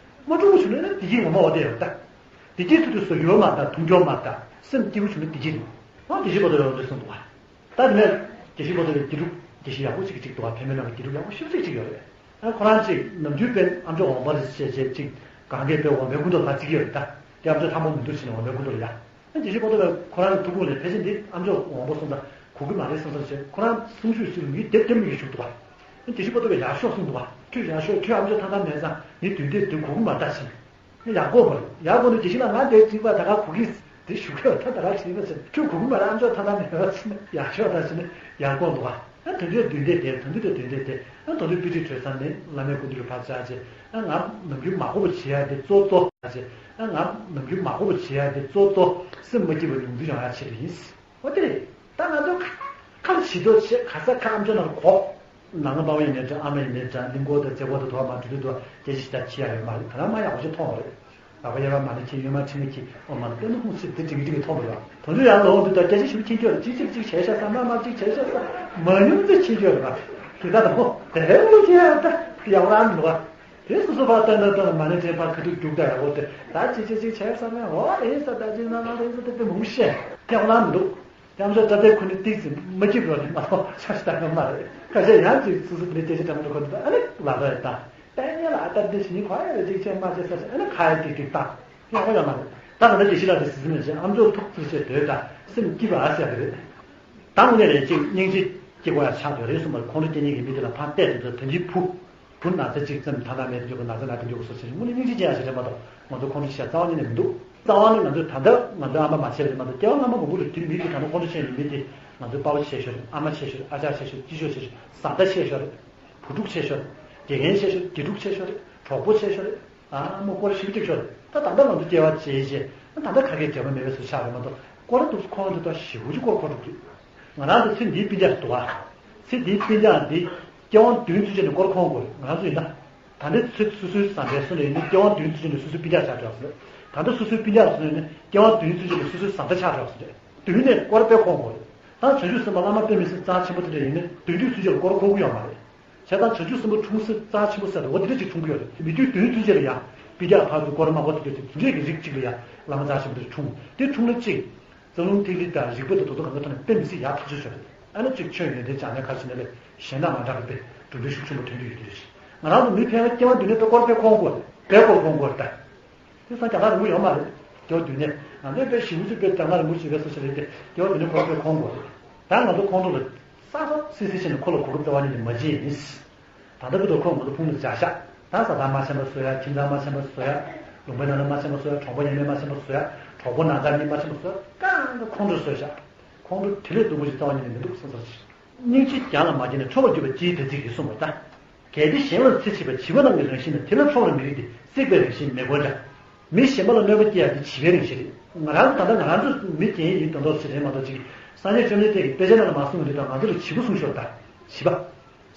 མ་འགྲོ་བོ་བྱུང་ནས་ནི་བདེ་སྐྱིད་ངོ་མ་འོ་དེ་ཡོད་ད། བདེ་སྐྱིད་ཐུག་དུས་སུ་ཡོད་མ་ད་འཐུང་རྒྱུ་མ་ད་སེམས་སྐྱིད་པོ་བྱུང་ནས་བདེ་སྐྱིད་རེད། ཨ་བདེ་སྐྱིད་པོ་ད་ཡོད་འདུག་གསུངས་འདུག་བ། ད་དེ་ནས་དགེ་བཤེས་པོ་ཏོ་ལ་དགེ་ཕྲུག་དགེ་བཤེས་ཡག་པོ་ཅིག་ཅིག་འདུག་བ་བོད་མི་ནང་གི་དགེ་ཕྲུག་ཡག་པོ་ཤུགས་ཅིག་ཅིག་ཡོད་རེད། ཨ་ཁོ་རང་ཅིག་ནམ་རྒྱུན་དཔེ་ཨམ་ཅོག་འོང་པ་རེད་ཅེས་བྱས་ཅིག་གང་གས་དཔེ་འོང་པའི་སྐུ་མདོག་ལ་བརྩི་གི་ཡོད་རེད་ད། དེ་ཨམ་ཅོག་ཐང་པོ་མི་འདུག་ཕྱིན་ནས་འོང་པའི་སྐུ་མདོག་ལ་ཡ། ཨ་དགེ་བཤེས་པོ་ཏོ་ལ་ཁོ་རང་གི་ཐུགས་དགོངས་ལས་ཕལ་ཆེར་འདི་ཨམ་ཅོག་འོང་པ་སོང་ཙང་གོ་གི་མ་རེད་བསམ་བསམ་བྱས་ཁོ་རང་གསུང་ཆོས་ཞིག་ལ་མི་དེབ་དེབ་མི་གི་བཞུགས་འདུག་བ། ཨ་དགེ་བཤེས་པོ་ཏོ་ལ་ཡག་ཤོག་གསུངས་འདུག་བ། ཁྱོད་ཡག་ཤོག་ཁྱོད་ཨམ་ཅོག་ཐང་ཐང་མེད་ཙང་མི་དུས་འདིར་དུས་གོ་གི་མ་རེད་ད་ཕྱིན། ཡག་པོ་མ་རེད། ཡག་པོ་ནི་དགེ་བཤེས་ལགས་ང་འདིར་བྱིན་པ་ད་ག་གོ་གི་དེ་ཞུ་གི་ཡོད་ད་ད་ག་བྱིན་པ་ཟེར་ཁྱོད་གོ་གི་མ་རེད། ཨ་མཆོག་ཐ་ཐ་མེད་པ་ཟེར་ནས་ཡག་ཤོག་ད་ཟེར་ནས་ཡར་བསྐོར་འདུག་ག་ཨ་དོན་དུ་དོན་དེ་དེ་དོན་དུ་དེ་དོན་དེ་དེ་ཨ་དོན་དུ་པི་ཏི་གྲོལ་ས་ནས་བླ་མའི་སྐུ་མདུན་ལ་ཕར་བཅར་རྗེས་ཨ་ང་ནམ་རྒྱུན་མ་གོ་བ་བྱེད་ཡ་དེ་གཙོ་གཙོ་བྱས་ཨ་ང་ནམ་རྒྱུན་མ་གོ་བ་བྱེད་ཡ་དེ་གཙོ་གཙོ་སེམས་མ་སྐྱིད་པ་ཉུང་འཛིན་ཡོང་ཡ་ཆེད་དུ་ཡིན། འོ་དེ་རེད། ད་ང་ཚོ་ཁ་ཁ་ལ་བྱི་དོར་བྱེད་ག་ས་ཁ་ཨམ་ཅོག་ནང་ལ་གོ། ནང་པ་ཡིན་ནའི་འདྲ་ཨ་མ་ཡིན་ནའི་འདྲ་གླིང་སྐོར་དང་མཛེས་སྐོར་དང་དོ་བ་མ་འགྲོ་དུས་དུ་སྐད་ཆ་ཞིག་ད་ཁྱི་ཡ་ཡོད་མ་རེད། ད་ང་མ་ཡག་པོ་ཞིག་མཐོང་བ་རེད། ལག་པ་གཡས་པ་མ་ཎི་འཁྱེར། གཡོན་མ་མཆིལ་མ་འཁྱེར། ཨོཾ་མ་ཎི་པདྨེ་ཧཱུྃ་ཟེར་དེ་འགྲིག་གི་འགྲིག་གི་མཐོང་དགོས་རེད་བ། དོན་དུ་ཡང་ལོག་འདི་ལྟར་སྐད་ཆ་ཞིབ་མཁྱེན་རྒྱུ་རེད། གཅིག་གཅིག་གཅིག་བྱས་ཤག་ས། མ་མ་གཅིག་བྱས་ཤག་ས། མ་ཉུང་ཙམ་མཁྱེན་རྒྱུ་རེད་བ། དེ་ལྟ་དང་པོ་དེ་རེད་བློ་ཁྱེར་ཡག་ད་ཡག་རང་མི་འདུག་བ། དེ་སོ་སོ་ཕར་ལྟ་ན་ལྟ་ན་མ་ཎི་དེ་ཕར་ཁ་ཐུག་རྒྱུག་ད་ཡག་པོ་དེ་ད་གཅིག་གཅིག་གཅིག་བྱས་ས་ན་འོ་རེད་ས། ད་གཅིག་ན་ན་རེད་ས། དེ་དེ་མང་པོ་བཤད་ཡག་རང་མི་འདུག་ཡང་ཅོག་སྐྲ་དེ་ཁོ་ནི་ཏིག་ཙམ་མ་སྐྱིད་པ་རེད་མ་གཏོགས་ཆ་ཞིག་ལྟ་གི་མ་རེད། ཁ་ཤས་ཡང་ཅིག་སོ་སོ་དེ་ལས་སྐད་ཆ་འདྲ་མི་འདྲ་གོ་འདུག་ཨ་ནི་ལབ་རེད་ད། དཔེ་ཉེ་ལ་ཨ་ཏར་འདི་ཞིག་ནི་ཁོ་ཡ་རེ་ཅིག་ཆེ་མ་ཆེ་ས་ཆེ་ཨ་ནི་ཁ་ཡ་ཏིག་ཏིག་ཏག་ཡག་པོ་ཡོད་མ་རེད། ད་ག་ད་དེ་ཤི་ལ་དེ་སི་སི་མེད་ཅེ་ཨམ་ཅོག་ཐུག་ཚུར་བྱས་སྡོད་ད་སེམས་སྐྱིད་པ་ཨ་ཟེར་གི་རེད། ད་དངོས་གནས་རེད་ཅིག་སྙིང་རྗེ་སྐྱེ་དགོས་ཡ་ཆགས་འདུག་རེད་གསུངས་པར་ཁོང་ཁྲོ་སྐྱེ་མཁན་གྱི་མི་དེ་ལ་ཕར་བལྟས་དུས་ད་དོན་གྱི་བུ། བུ་ན་ཚ་གཅིག་ཙམ་ཐ་ན་མེད་དུ་འཇུག་པ་ན་ཚ་ན་དུ་འཇུག་པ་སོགས་བྱས་དངོས་གནས་སྙིང་རྗེ་ཅན་ཡ་ཞིག་རེད་མ་གཏོགས་ང་ཚོ་ཁོང་ཁྲོ་ཆེ་རྩ་བ་ཉིད་ནས་མི་འདུག་རྩ་བ་ནི་ང་ཚོས་ད་ལྟ་ང་ཚོའི་ཨ་མ་མ་བྱས་རེད་མ་གཏོགས་སྐྱེ་བ་སྔ་མ་མང་པོ་ལ་དུས་མི་དེ་ད་ནི་ཁོང་ཁྲོ་ཆེ་ནི་མི་དེ་ང་ཚོའི་པ་ཕ་ཆེ་ཤོས་རེད། ཨ་མ་ཆེ་ཤོས་རེད། ཨ་ཅག་ཆེ་ཤོས་རེད། སྐྱིད་ཤོས་ཆེ་ཤོས་བཟའ་ཟླ་ཆེ་ཤོས་རེད། བུ་ཕྲུག་ཆེ་ཤོས་རེད། དགེ་རྒན་ཆེ་ཤོས་དགེ་ཕྲུག་ཆེ་ཤོས་རེད། གྲོགས་པོ་ཆེ་ཤོས་རེད། ཨ་མོ་སྐོར་ཞིབ་ཅིག་ཤོར་རེད། ད་ད་ལྟ་ང་ཚོ་སྐྱེ་བ་བྱེད་བྱེད་ད་ལྟ་ཁ་སྐད་འབྲེལ་བ་མེད་པའི་བཟོ་ཆགས་རེད་མ་གཏོགས་སྐོར་དུ་ཁོང་དུ་ད་ཞེ་པོ་ཅིག་སྐོར་འཁོར་འགྲོ་གི། ང་རང་ཚོ་ཚེ་འདིའི་སྤུན་ཀྱག་འདུག་ཨ། ཚེ་འདིའི་སྤུན་ཀྱག་འདི་སྐྱེ་བ་བདུན་ཚུན་ཆད་ནས་སྐོར་ཁོང་དགོས་རེད། ང་རང་ཚོ་ཡིན་ན། ད་ལྟ་ཚེ་སོ་སོའི་བཟའ་ཟླའི་སོ་ནས་ཡིན་ན་སྐྱེ་བ་བདུན་ཚུན་ཆད་ནས་སོ་སོའི་སྤུན་ཀྱག་ཆགས་འགྲོ་ཟེར། ད་ལྟ་སོ་སོའི་སྤུན་ཀྱག་སོ་ནས་ཡིན་ན་སྐྱེ་བ་བདུན་ཚུན་ཆད་ནས་སོ་སོའི་བཟའ་ཟླ་ཆགས་འགྲོ་ཟེར། བདུན་ནས་སྐོར་དཔེ་ཁོང་དགོས་རེད། ད་བྱང་ཆུབ་སེམས་དཔའ་བླ་མ་དཔེ་མི་སྲིད་རྩ་ཆེན་པོ་དེ་འདྲ་ཡིན་ན་བདུན་དུས་ཚུན་ཆད་ལ་སྐོར་ཁོ་གི་ཡོད་མ་རེད། བྱས་ཙང་བྱང་ཆུབ་སེམས་དཔའ་འཁྲུངས་ས་རྩ་ཆེན་པོ་ཟེར་བ་འདི་འདྲ་ཅིག་འཁྲུངས་ཀྱི་ཡོད་རེད། མི་དུས་བདུན་ཚུན་ཆད་ལ་ཡང་སྤུན་ཀྱག་ཕར་ཚུར་སྐོར་མ་སྐོར་དེ་འདྲ་དེ་འདྲའི་གི་རིགས་གཅིག་ལ་ཡང་བླ་མ་རྩ་ཆེན་པོ་དེ་འཁྲུངས། དེ་འཁྲུངས་ན་གཅིག་རྩ་རླུང་ཐིག་ལེ་དང་རིག་པ་དང་དོ་དོ་གང་ག་ཐོག་ནས་དཔེ་མི་སྲིད་ཡག་ཐག་ཆོད་ཆོད་རེད། ཨ་ནི་གཅིག་ཆོས་ཡོན་ཏན་བྱང་སྣེ་ཁ་ཕྱེ་ནས་ལས་གཞན་དང་མ་འདྲ་བའི་གྲུབ་འབྲས་ཤུགས་ཆེན་པོ་ཐོན་གྱི་ཡོད་དེ་རེད། ང་རང་ཚོ་མི་ཕལ་པ་སྐྱེ་བ་འདི་ནས་དཔེ་སྐོར་དཔེ་ཁོང་དགོས་རེད། དཔེ་སྐོར་ཁོང་དགོས་རེད་ད། དེ་སང་རྒྱ་ནག་རིང་པོ་ཡོད་མ་རེད། སྐྱེ་བ་བདུན་ནས་ང་ཚོའི་དཔེ་ཞེ་པོ་ཅིག་དཔེ་རྒྱ་ནག་རིང་པོ་ཞིག་རེད་སོ་སོ་རེད་དེ་སྐྱེ་བ་བདུན་ནས་སྐོར་དཔེ་ཁོང་དགོས་རེད། ད་ང་ཚོ་ཁོང་ཁྲོ་ལ་ས་ས་སི་སི་བྱས་ནས་ཁོ་ལ་གོ་སྐབས་རྩ་བ་ཉིད་ནས་མ་བྱེད་ཡིན། ད་ལྟ་བུ་དང་ཁོང་ང་ཚོ་ཕུང་ནས་བྱ་ཤག་ད་བཟའ་ཟླ་མ་ཆེན་པ་བཟོ་ཡ། ཁྱིམ་ཚང་མ་ཆེན་པོ་བཟོ་ཡ། ལུང་པའི་ནང་ན་མ་ཆེན་པོ་བཟོ་ཡ། གྲོགས་པོ་ཡན་མེད་མ་ཆེན་པོ་བཟོ་ཡ། གྲོགས་པོ་ནང་ཁ་གཉིས་མ་ཆེན་པོ་བཟོ་ཡ། གང་ག་ཁོང་ཁྲོ་བཟོས་ཤག་ཁོང་ཁྲོ་དེ་ལས་སྡུག་པོ་ཞིག་རྩ་བ་ཉིད་ནས་མི་འདུག་བསམ་ཚར་ཞིག་སྙིང་རྗེ་རྒྱང་ལ་མ་བསྐྱལ་ནས་ཁྲོ་བ་བརྒྱུད་པ་ལྕེའི་བདེ་ཚིག་ཡིན་གསུངས་པ་ལྟར། གལ་ཏེ་གཞན་ལ་འཚེ་བྱེད་པ་བྱིས་པ་རྣམས་ཀྱི་རང་བཞིན་ནི། དེ་ལ་ཁྲོ་བར་མི་རིགས་ཏེ། བསྲེགས་པའི་རང་བཞིན་མེ་བོར་འདྲ། མི་གཞན་པ་ལ་གནོད་པ་སྐྱེལ་ཡ་དེ་བྱིས་པའི་རང་བཞིན་རེད། ང་རང་ཚོ་ད་ལྟ་ང་རང་ཚོ་མི་རྒན་ཡིན་དོན་དག་ཞིག་རེད་མ་གཏོགས་ཅིག་སངས་རྒྱས་བཅོམ་ལྡན་འདས་ཀྱིས་དཔེ་ཆ་ནང་ལ་མ་གསུངས་པ་འདི་དང་ང་ཚོ་ལ་བྱིས་པ་གསུངས་ཤོག་ད། བྱིས་པ།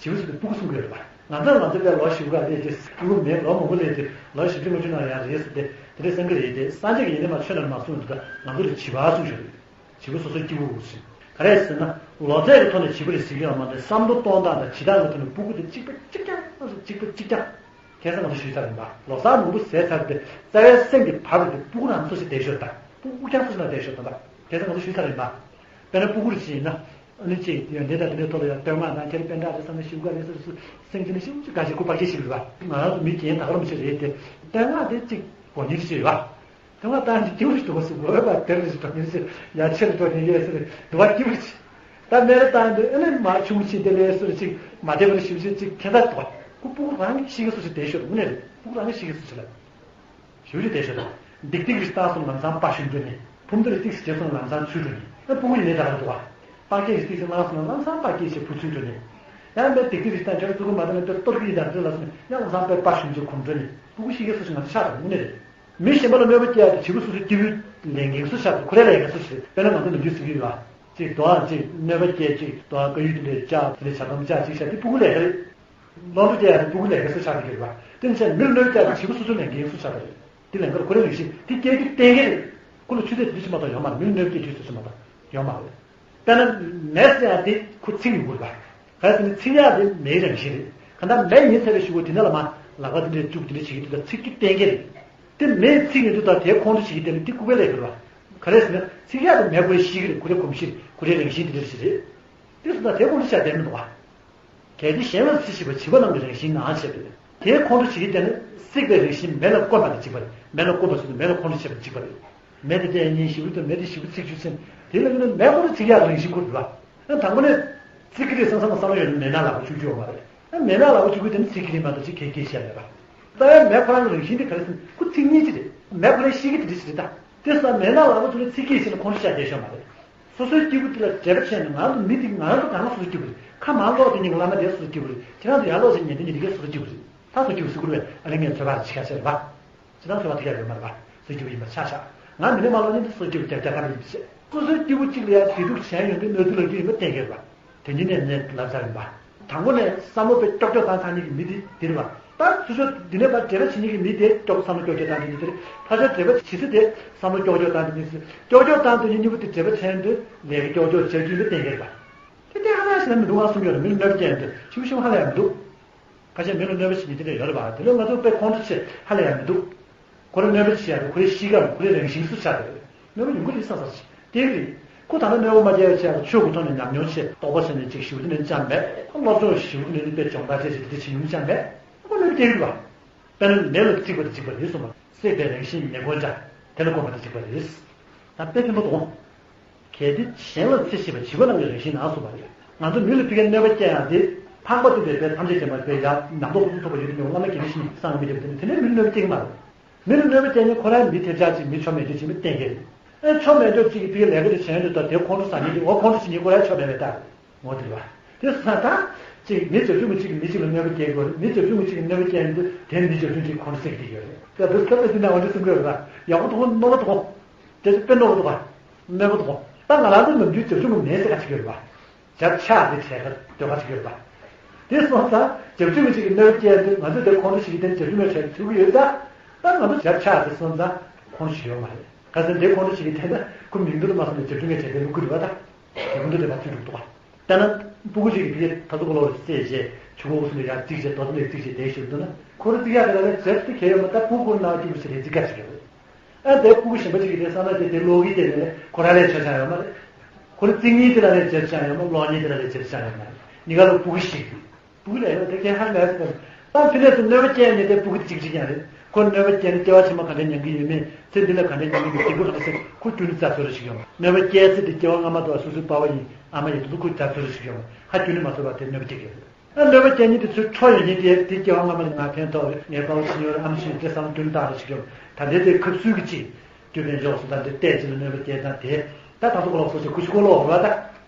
བྱིས་པ་ཟེར་དུས་སྤུ་གུ་གསུང་གི་ཡོད་རེད་པ། ང་ཚོ་ང་ཚོ་དཔེ་ལོ་བཞི་བཅུ་ལ་སླེབས་ཏེ་སྤུ་གུ་མེད་ལོ་མང་པོ་སླེབས་ཏེ་ལོ་བཞི་བཅུ་ལྔ་བཅུ་ནང་ཡང་རེད་ཟེར་ཏེ་དེ་འདྲ་བསམ་གི་རེད་དེ། སངས་རྒྱས་ཀྱིས་ཡིན་ནའི་མ་ཆོས་ནང་མ་གསུངས་འདུག་ད་ང་ཚོ་ལ་བྱིས་པ་གསུངས་ཤོག་རེད། བྱིས་པ་སོ་སོའི་སྐྱེ་བོ་འུ་ཟིན། ག་རེ་ཟེར་ན་ལོ་ཚད་ཀྱི་ཐོག་ནས་བྱིས་པ་ལ་ཟེར་གྱི་ཡོད་མ་རེད། བསམ་བློ་གཏོང་སྟངས་དང་བྱེད་སྟངས་ཀྱི་ཐོག་ནས་སྤུ་གུ་དེ་གཅིག་པ་གཅིག་རྐྱང་། གཅིག་པ་གཅིག་རྐྱང་། ཁ་སང་ང་ཚོ་ཞུས་ཚར་ཡིན་པ། ལོ་གསར་མང་པོ་ཟས་ཚར་ཏེ་རྩ་བའི་སེམས་ཀྱི་བབ་རེད་དེ་སྤུ་གུ་རང་སོ་སོ་བསྡད་ཤོག་ད། སྤུ་གུ་རྐྱང་སོ་སོ་ན་བསྡད་ཤོག་ད། ད་ཁ་སང་ང་ཚོ་ཞུས་ཚར་ཡིན་པ། དཔེར་ན་སྤུ་གུ་རེ་ཞིག་ཡིན་ན། ཨ་ནི་གཅིག་ཡོན་ཏན་དང་དེ་འདྲའི་ཐོག་ལ་ཡང་བསྟོད་བསྔགས་དང་ཁྱེད་རང་པཎ་ཌ་རེད་བསམ་ན་ཞིབ་དགའ་རེད་བསམ་ན་སེམས་ཀྱི་ནི་ཞིབ་ཅིག་དགའ་ཞིག་ཁུ་པ་སྐྱེ་ཞིག་རེད་པ། ང་རང་ཚོ་མི་རྒན་ད་ག་རང་ཞིག་རེད་དེ་བསྟོད་བསྔགས་དེ་གཅིག་གོ་ཉིན་ཞིག་ཡོད་པ། བསྟོད་བསྔགས་བཏང་ཅིག་སྐྱིད་པོ་ཞིག་འདུག་ག་སུ་འོས་པ་དེར་ཞིག་འགྲོ་ཉིན་ཞིག་ཡ་ཆེར་འགྲོ་ཉིན་ཡོད་ཟེར་འདུག་བ། སྐྱིད་པོ་ཞིག་ད་སྨན་ར་བཏང་དུས་ཨ་ནི་མ་ཆུང་ཆེ་དེ་ལས་སུ་ཞིག་མ་བདེ་བར་ཞིབ་ཞིབ་ཅིག་ཁྱེད་ད་འདུག་བ། ཁུ་སྤུ་གུ་རང་གི་ཤི་གི་སུ་ཞིག་བསྡད་ཤོར་དངོས་གནས་རེད། སྤུ་གུ་རང་གི་ཤི་གི་སུ་ཞིག་ལ། ཞུ་རྒྱུ་དེ་ཤོད་དང་། སྡིག་སྡིག་རིགས་བཏང་སོང་ལམ་སང་དཔའ་ཞུམ་འགྲོ་ནི། ཕུང་དུ་རིགས་སྡིག་ཞེ་སོང་ལམ་སང་ཚུལ་འགྲོ་ནི། ཨ་སྤུ་གུ་ཡིན་ནའི་ད་ག་རེ་འདུག་བ། དཔའ་སྐད་རིགས་སྡིག་ཞེ་སོང་ལམ་སང་དཔའ་སྐད་ཞེ་བུ་ཚུལ་འགྲོ་ནི། ཡང་མེད་སྡིག་སྡིག་རིགས་བཏང་ཁྱོད་རྩུབ་ཀུན་མ་བཏང་ན་དཔེ་གཏོར་གི་ཡིན་ད་རེ་ལ་སོང་ཡང་ལམ་སང་དཔེ་དཔའ་ཞུམ་ཅིག་གོམ་འགྲོ་ནི། སྤུ་གུ་ཤི་གི་སོ་སོ་ང་ཚོ་ཆགས་དང་དངོས་གནས་རེད། མི་གཞན་པ་ལ་གནོད་པ་སྐྱེལ་ཡ་དེ་བྱིས་པ་སོ་སོའི་སྐྱེ་བོའི་ལས་འགན་སུ་ཆགས་དང་ཁོ་རའི་ལས་འགན་སུ་ཆགས་དང་དཔེར་ན་ང་ཚོ་ནམ་རྒྱུན་ཟེར་གི་ཡོད་བ། ཅིག་དོ་ཨང་ཅིག་གནོད་པ་སྐྱེལ་ཅིག་དོ་ཨང་དཀའ་ཡུལ་དེ་འདྲའི་བཅག་དེ་འདྲའི་བྱ་དམ་བཅག་ཅིག་བྱ་དེ་སྤུ་གུ་ལས་ཀ་རེད། བློ་འགྲོ་སྐྱེ་ཡ་དེ་སྤུ་གུ་ལས་ཀའི་སུ་ཆགས་ཀྱི་ཡོད་པ། དེ་ནི་བྱས་ན་མི་ལ་གནོད་སྐྱེལ་ཡ་དེ་བྱིས་པ་སོ་སོའི་ལས་འགན་སུ་ཆགས་པ་རེད། དེ་ལས་ཀར་ཁོ་རའི་རང་བཞིན་དེ་སྐྱེ་རྒྱུ་གཏན་འཁེལ་རེད། ཁོ་ལ་ཆུ་ཚད་དེ་འདྲ་ཅིག་མ་གཏོགས་ཡོད་མ་རེད། མི་ལ་གནོད་སྐྱེལ་དུས་སུ་ཅིག་མ་གཏོགས་ཡོད་མ་རེད། དཔེར་ན་མེ་བསད་ཡ་དེ་ཁོ་འཚིག་ཡོང་གི་རེད་པ། ག་རེ་ཟེར་ན་འཚིག་ཡ་དེ་མེའི་རང་བཞིན་རེད། གང་ལྟར་མེ་ཡིན་ཚར་བའི་གཞུག་གུ་དེ་ནས་ལ་མ་ལག་པ་དེ་འདྲས་བཙུགས་དེ་འདྲས་བྱེད་ཀྱི་དུས་ད་འཚིག་རྒྱུ་གཏན་འཁེལ་རེད། དེ་མེ་འཚིག་ཡོང་དུས་ད་དེ་ཁོང་ཁྲོ་བྱེད་ཀྱི་དེ་ནི་དེ་སྤུ་གུ་ལས་ཀ་རེད་པ། ག་རེ་ཟེར་ན་འཚིག་ཡ་དེ་མེ་ཁོ་རའི་གཤིས་ཀ་རེད། ཁོ་རའི་གོམས་གཤིས་རེད། ཁོ་རའི་རང་བཞིན་དེ་འདྲས་ཞིག་རེད། དེ་སོང་ཙང་དེ་ཁོང་ཁྲོ་བྱ་བསྡད་མི་འདུག་བ། གལ་ཏེ་གཞན་ལ་འཚེ་བྱེད་པ་བྱིས་པ་རྣམས་ཀྱི་རང་བཞིན་ནའང་བྱེད་པས། དེའི་ཁོང་ཁྲོ་བྱེད་ཀྱི་དེ་ནི་བསྲེགས་པའི་རང་བཞིན་མེ་ལ་བསྐོམས་པ་དང་གཅིག་པ་རེད། མེ་ལ་བསྐོམས་པ་ཟེར་དུས་མེ་ལ་ཁོང་ཁྲོ་བྱེད་པ་གཅིག་པ་རེད། མེ་དེ་དེ་ཡང་ཉིན་ཞིབ་ཏུ་མེ་དེ་ཞིབ་ཚིག་ཆུ་ཚིམ། དེ་ལ་ཡིན་ན་མེ་ཁོ་རང་འཚིག་ཡག་རང་བཞིན་ཁོ་རེད་བ། ཨ་དང་པོ་ནས་འཚིག་གི་རེད་བསམ་བསམ་བསམ་བློ་ཡོད་ན་མེ་ནང་ལག་པ་བཅུག་རྒྱུ་ཡོད་མ་རེད། ཨ་མེ་ནང་ལག་པ་བཅུག་གི་དེ་ནི་འཚིག་གི་རེད་མ་གཏོགས་ཅིག་གལ་གལ་བཤད་མེད་པ། ད་ཡང་མེ་ཁོ་རང་གི་རང་བཞིན་དེ་ག་རེ་ཟེར་ན་ཁོ་འཚིག་མཁན་ཅིག་རེད། མེ་ཁོ་རང་ཤི་གི་དེ་འདྲ་ཞིག་རེད་ད། དེ་སོང་མེ་ནང་ལག་པ་བཅུག་ནས་འཚིག་གི་ཟེར་ན་ཁོང་ཁྲོ་བྱས་བསྡད་ཤོག་མ་རེད། སོ་སོའི་སྐྱེ་བོ་དེ་ལ་འབྲེལ་བ་བྱས་ནས་ང་ཚོ་མི་དེ་ང་ཚོ་གང་སོ་སོའི་སྐྱེ་བོ་རེད། ཁ་མང་ཀློག་དེ་ཉིད་ཀྱི་བླ་མ་དེ་སོ་སོའི་སྐྱེ་བོ་རེད། ཁྱེད་རང་ཚོ་ཡར་ཀློག་བྱས་ཉན་དེ་ཉིད་དེ་གའི་སོ་སོའི་སྐྱེ་བོ་རེད། ད་སོ་སྐྱེ་བོ་སུ་དགོས་རེད། ཨ་ནི་ངས་ཚོད་དཔག་ཅིག་བྱས་ཟེར་བ། ཁྱེད་རང་ཚོ་བ་དེ་ག་ཡོད་མ་རེད་པ། སོ་སྐྱེ་བོ་ཡིན་པ་ཆ་བཞག་ང་མི་ནས་མ་ཀློག་ཉན་དེ་སོ་སྐྱེ་བོ་རྒྱབ་རྒྱབ་ཁ་མི་ཡིན་ཟེར། སོ་སོའི་སྐྱེ་བོ་གཅིག་ལ་ཡང་བདེ་སྡུག་གཞན་ཡོང་དུས་གནོད་འཚེ་ལབ་རྒྱུ་ཡིན་པ་གཏན་འཁེལ་རེད་པ། དེ་ཉིད་ནས་ངས་ལབ་ཚར་ཡིན་པ། དང་པོ་ནས་བསམ་བློ་དཔེ་ཀྱོག་ཀྱོག་བཏང་ཚར་མཁན་གྱི་མི་དེ་འདིར་བ། ད་སོ་སོ་འདི་ནས་ཕར་འབྲེལ་བ་བྱེད་མཁན་གྱི་མི་དེ་ཀྱོག་བསམ་བློ་ཀྱོག་ཀྱོག་བཏང་དེ་ཉིད་དེ་རེད། ཕར་ཕྱོགས་འབྲེལ་བ་བྱེད་ས་དེ་བསམ་བློ་ཀྱོག་ཀྱོག་བཏང་དེ་ཉིད་དེ་རེད། ཀྱོག་ཀྱོག་བཏང་དེ་ཉིད་གཉིས་པོ་དེ་འབྲེལ་བ་བྱས་དུས་ལས་ཀ་ཀྱོག་ཀྱོག་བྱེད་རྒྱུ་ཡིན་པ་གཏན་འཁེལ་པ། དེ་ལྟས་ཧ་ལས་ཞིག་ལ་མི་འདུག་ང་གསུང་གི་ཡོད་རེད། མི་ལ་གནོད་པ་སྐྱེལ་ཡ་འདུག་ཞིབ་ཞིབ་ཧ་ལས་ཡ་མི་འདུག་ཁ་ཤས་མི་ལ་གནོད་པ་བྱེད་མཁན་དེ་འདྲ་ཡོད་རེད་པ། དེ་ལས་ང་ཚོ་དཔེ་ཁོང་ཁྲོ་བྱེད་ཧ་ལས་ཡ་མི་འདུག་ཁོ་རང་གནོད་པ་བྱེད་ཡ་རེད། ཁོ་རའི་གཤིས་ཀ་རེད། ཁོ་རའི་རང་བཞིན་སུ་ཆགས་པ་རེད། གནོད་པ་ཡོང་གི་རེད་བསམ་བསམ་ཞིག་དེ་རེད། ཁོ་ད་ལྟ་གནོད་པ་མ་སྐྱེལ་བ་བྱས་ཆོས་གོ་ཐོག་ནས་ཉམས་མྱོང་བྱས་རྟོགས་པ་བྱས་ནས་ཅིག་ཞིབ་ཏུ་ནས་བཅངས་པས། ཁོ་སློབ་སྦྱོང་ཞིབ་ཏུ་ནས་དཔེ་སྦྱོང་བརྡར་བྱས་ཞིག་དེ་བྱེད་ཡོང་བཅངས་པས། ཁོ་གནོད་པ་སྐྱེལ་གི་རེད་པ། དཔེར་ན་མེ་ལ་བརྩིགས་པ་དང་འཇིག་པ་རེད་གསུངས་པ། བསྲེགས་པའི་རང་བཞིན་མེ་བཀོན་འདྲ། དེ་ལ་བཀོན་པ་དང་འཇིག་པ་རེད། ད་དཔེ་བདེན་པ་དང་། གལ་ཏེ་གཞན་ལ་འཚེ་ཤེས་པ་བྱིས་པ་རྣམས་ཀྱི་རང་བཞིན་ནང་གསུངས་པ་རེད། ང་ཚོ་མི་ལ་ཕ་གིར་གནོད་པ་སྐྱེལ་ཡག་དེ་ཕངས་པ་སྟོན་པའི་དཔེ་ཐམས་ཅད་མཁྱེན་པ་དཔེ་ཡག་ནམ་མཁའ་ཕུན་སུམ་ཚོགས་པ་ཡོད་དུ་མི་འོང་བླ་མ་དགེ་བའི་བཤེས་གཉེན་གསང་བའི་མི་འདེབས་དེ་ནི་དེ་ནས་མི་ལ་གནོད་པ་སྐྱེལ་གྱི་མ་རེད། མི་ལ་གནོད་པ་སྐྱེལ་ནས་ཁོ་རང་མི་ཐེབས་ཆག་ཅིག་མི་ཆོ་མེད་འདོད་ཅིག་མི་བསྟེན་གྱི་རེད། ཨེ་ཆོ་མེད་འདོད་ཅིག་གི་ཕ་གིར་ལས་ཀ་དེ་བྱས་འདུག་ད་དེ་ཁོང་ཁྲོ་ཟ་མཁན་དེ་འོ་ཁོང་ཁྲོ་བྱེད་མཁན་ཁོ་རང་ཆོ་མེད་པའི་རྟགས་རེད། ངོ་དེ་རེད་བ། དེ་སོང་ཙང་ད་ཅིག་མི་བྱབ་ཆུང་གི་གཅིག་གིས་མི་གཅིག་ལ་གནོད་པ་སྐྱེལ་དགོས་རེད། མི་བྱབ་ཆུང་གི་གཅིག་གིས་གནོད་པ་སྐྱེལ་དུས་དེ་མི་བྱབ་ཆུང་གཅིག་ཁོང་ཁྲོ་ཟ་གི་ཡོད་རེད། ད་དུ་སྐབས་དེ་ན་འོ་འདྲ་གསུང་གི་ཡོད་རེད་བ། ཡག་པོ་འདུག་རྣོ་པོ་འདུག་དེ་ཚོ་དཔེ་རྣོ་པོ་འདུག་གནོད་པ་འདུག་ད་ང་རང་ཚོ་ནམ་རྒྱུན་བྱབ་ཆུང་གི་མེད་ཟེར་ག་ཅིག་ཡོད་རེད་བ། བྱབ་ཆག་དེ་བྱས་ག་སྡོད་ག་ཅིག་ཡོད་རེད་བ། དེ་སོང་ཙང་བྱབ་ཆུང་གི་གཅིག་གིས་གནོད་པ་སྐྱེལ་དུས་ང་ཚོ་དེ་ཁོང་ཁྲོ་ཞིག་གི་དེ་བྱབ་ཆུང་གི་བྱས་ཚུགས་ཀྱི་ཡོད་ཙང་། ད་ང་ཚོ་བྱབ་ཆག་དེ་སོང་ཙང་ཁོང་ཁྲོ་ཞིག་ཡོད་མ་རེད། ཁ་སང་དེ་ཁོང་ཁྲོ་ཞིག་གི་དེ་ན་ཁོ་མིང་དུ་མ་སོང་ནས་བྱབ་ཆུང་གི་བྱས་དེ་ལུག་གི་རེད་བ་ད། དེ་ཀུན་ཏུ་དེ་བ་ཚུད་འགྲོ་འདུག་བ། ད་ན་སྤུ་གུ་ཅིག་གིས་དེ་ད་ཚོ་ཀོ་ལོ་རེ་རྩེད་བྱས་ཆུ་ཁོག་གསུམ་དུ་ཡར་རྩིག་བྱས་རྡོ་ཐམ་རེ་རྩིག་བྱས་དེ་ཞིག་འདུག་ན་ཁོ་རེ་རྩིག་ཡག་དེ་ལ་ལས་བྱེད་དེ་གལ་ཡོད་མ་ད་སྤུ་གུར་ནང་སྐྱུག་བྱས་རེ་རྩིག་ག་ཞིག་ཡོད། ཨ་དེ་སྤུ་གུ་གཞན་པ་ཅིག་གིས་དེ་བསམ་ན་དེ་དེ་ཀློག་གི་དེ་ནས་ཁོ་རང་ལས་ཆ་ཆ་ཡོད་མ་རེད། ཁོ་རེ་རྩིག་ཉིན་དེ་ལ་ལས་བྱེད་ཆ་ཡོད་མ་ཀློག་ཉིན་དེ་ལ་ལས་བྱེད་ཆ་ཡོད་མ་རེད། གཉིས་ཀ་ལ་སྤུ་གུ་ཞིག་ཡོད། སྤུ་གུ་ལ་ཡོད་དེ་ཁྱེད་ཧ་ལས་སུ་དང་། ད་ཕི་ལས་སུ་གནོད་པ་སྐྱེལ་ནས་དེ་སྤུ་གུ་དེ་གཅིག་གཅིག་ཀྱང་རེད། ཁོ་གནོད་པ་སྐྱེལ་ནས་སྐྱེ་བ་ཕྱི་མ་ག་འདྲ་མྱངས་ཀྱི་ཡོད་མེད་ཚེ་འདི་ལ་ག་འདྲ་མྱངས་ཀྱི་ཡོད་སྡིག་པ་ག་འདྲ་ཟེར་ཁོ་ཁྱོན་ནས་རྩ་ཚོད་རེ་ཞིག་ཡོང་། གནོད་པ་སྐྱེལ་ཚེ་དེ་སྐྱེ་བ་སྔ་མ་དང་སོ་སོའི་པ་ཕ་ཡིན་ཨ་མ་ཡིན་དུ་ཁོ་རྩ་ཚོད་རེ་ཞིག་ཡོང་། ཧ་ཁྱོན་ནས་མ་ཚོར་བ་དེ་གནོད་པ་སྐྱེལ་གྱི་ཡོད། ཨ་གནོད་པ་སྐྱེལ་ཉིན་དེ་ཚོའི་འཕྲོ་ཡོང་ཉིན་དེ་དེ་སྐྱེ་བ་སྔ་མ་ལ་ང་ཕན་ཐོགས་རེད། ངའི་པ་ཕ་ཤི་ཡོད་རེད། ཨ་མ་ཤི་ཡོད་དེ་བསམ་རྒྱུན་བཏང་རེ་ཞིག་ཡོང་། ད་འདི་དེ་ཁབ་སུལ་གྱི་ཅིག་སྐྱོ་ཕན་འཇོག་སུ་ད་འདི་བལྟས་ཅི་ལ་གནོད་པ་སྐྱེལ་དང་དེ་ད་ད་ཚོ་ཀོ་ལོག་སོ་ཅིག་ཁུ་ཤི་ཀོ་ལོག་རེད་བ་ད།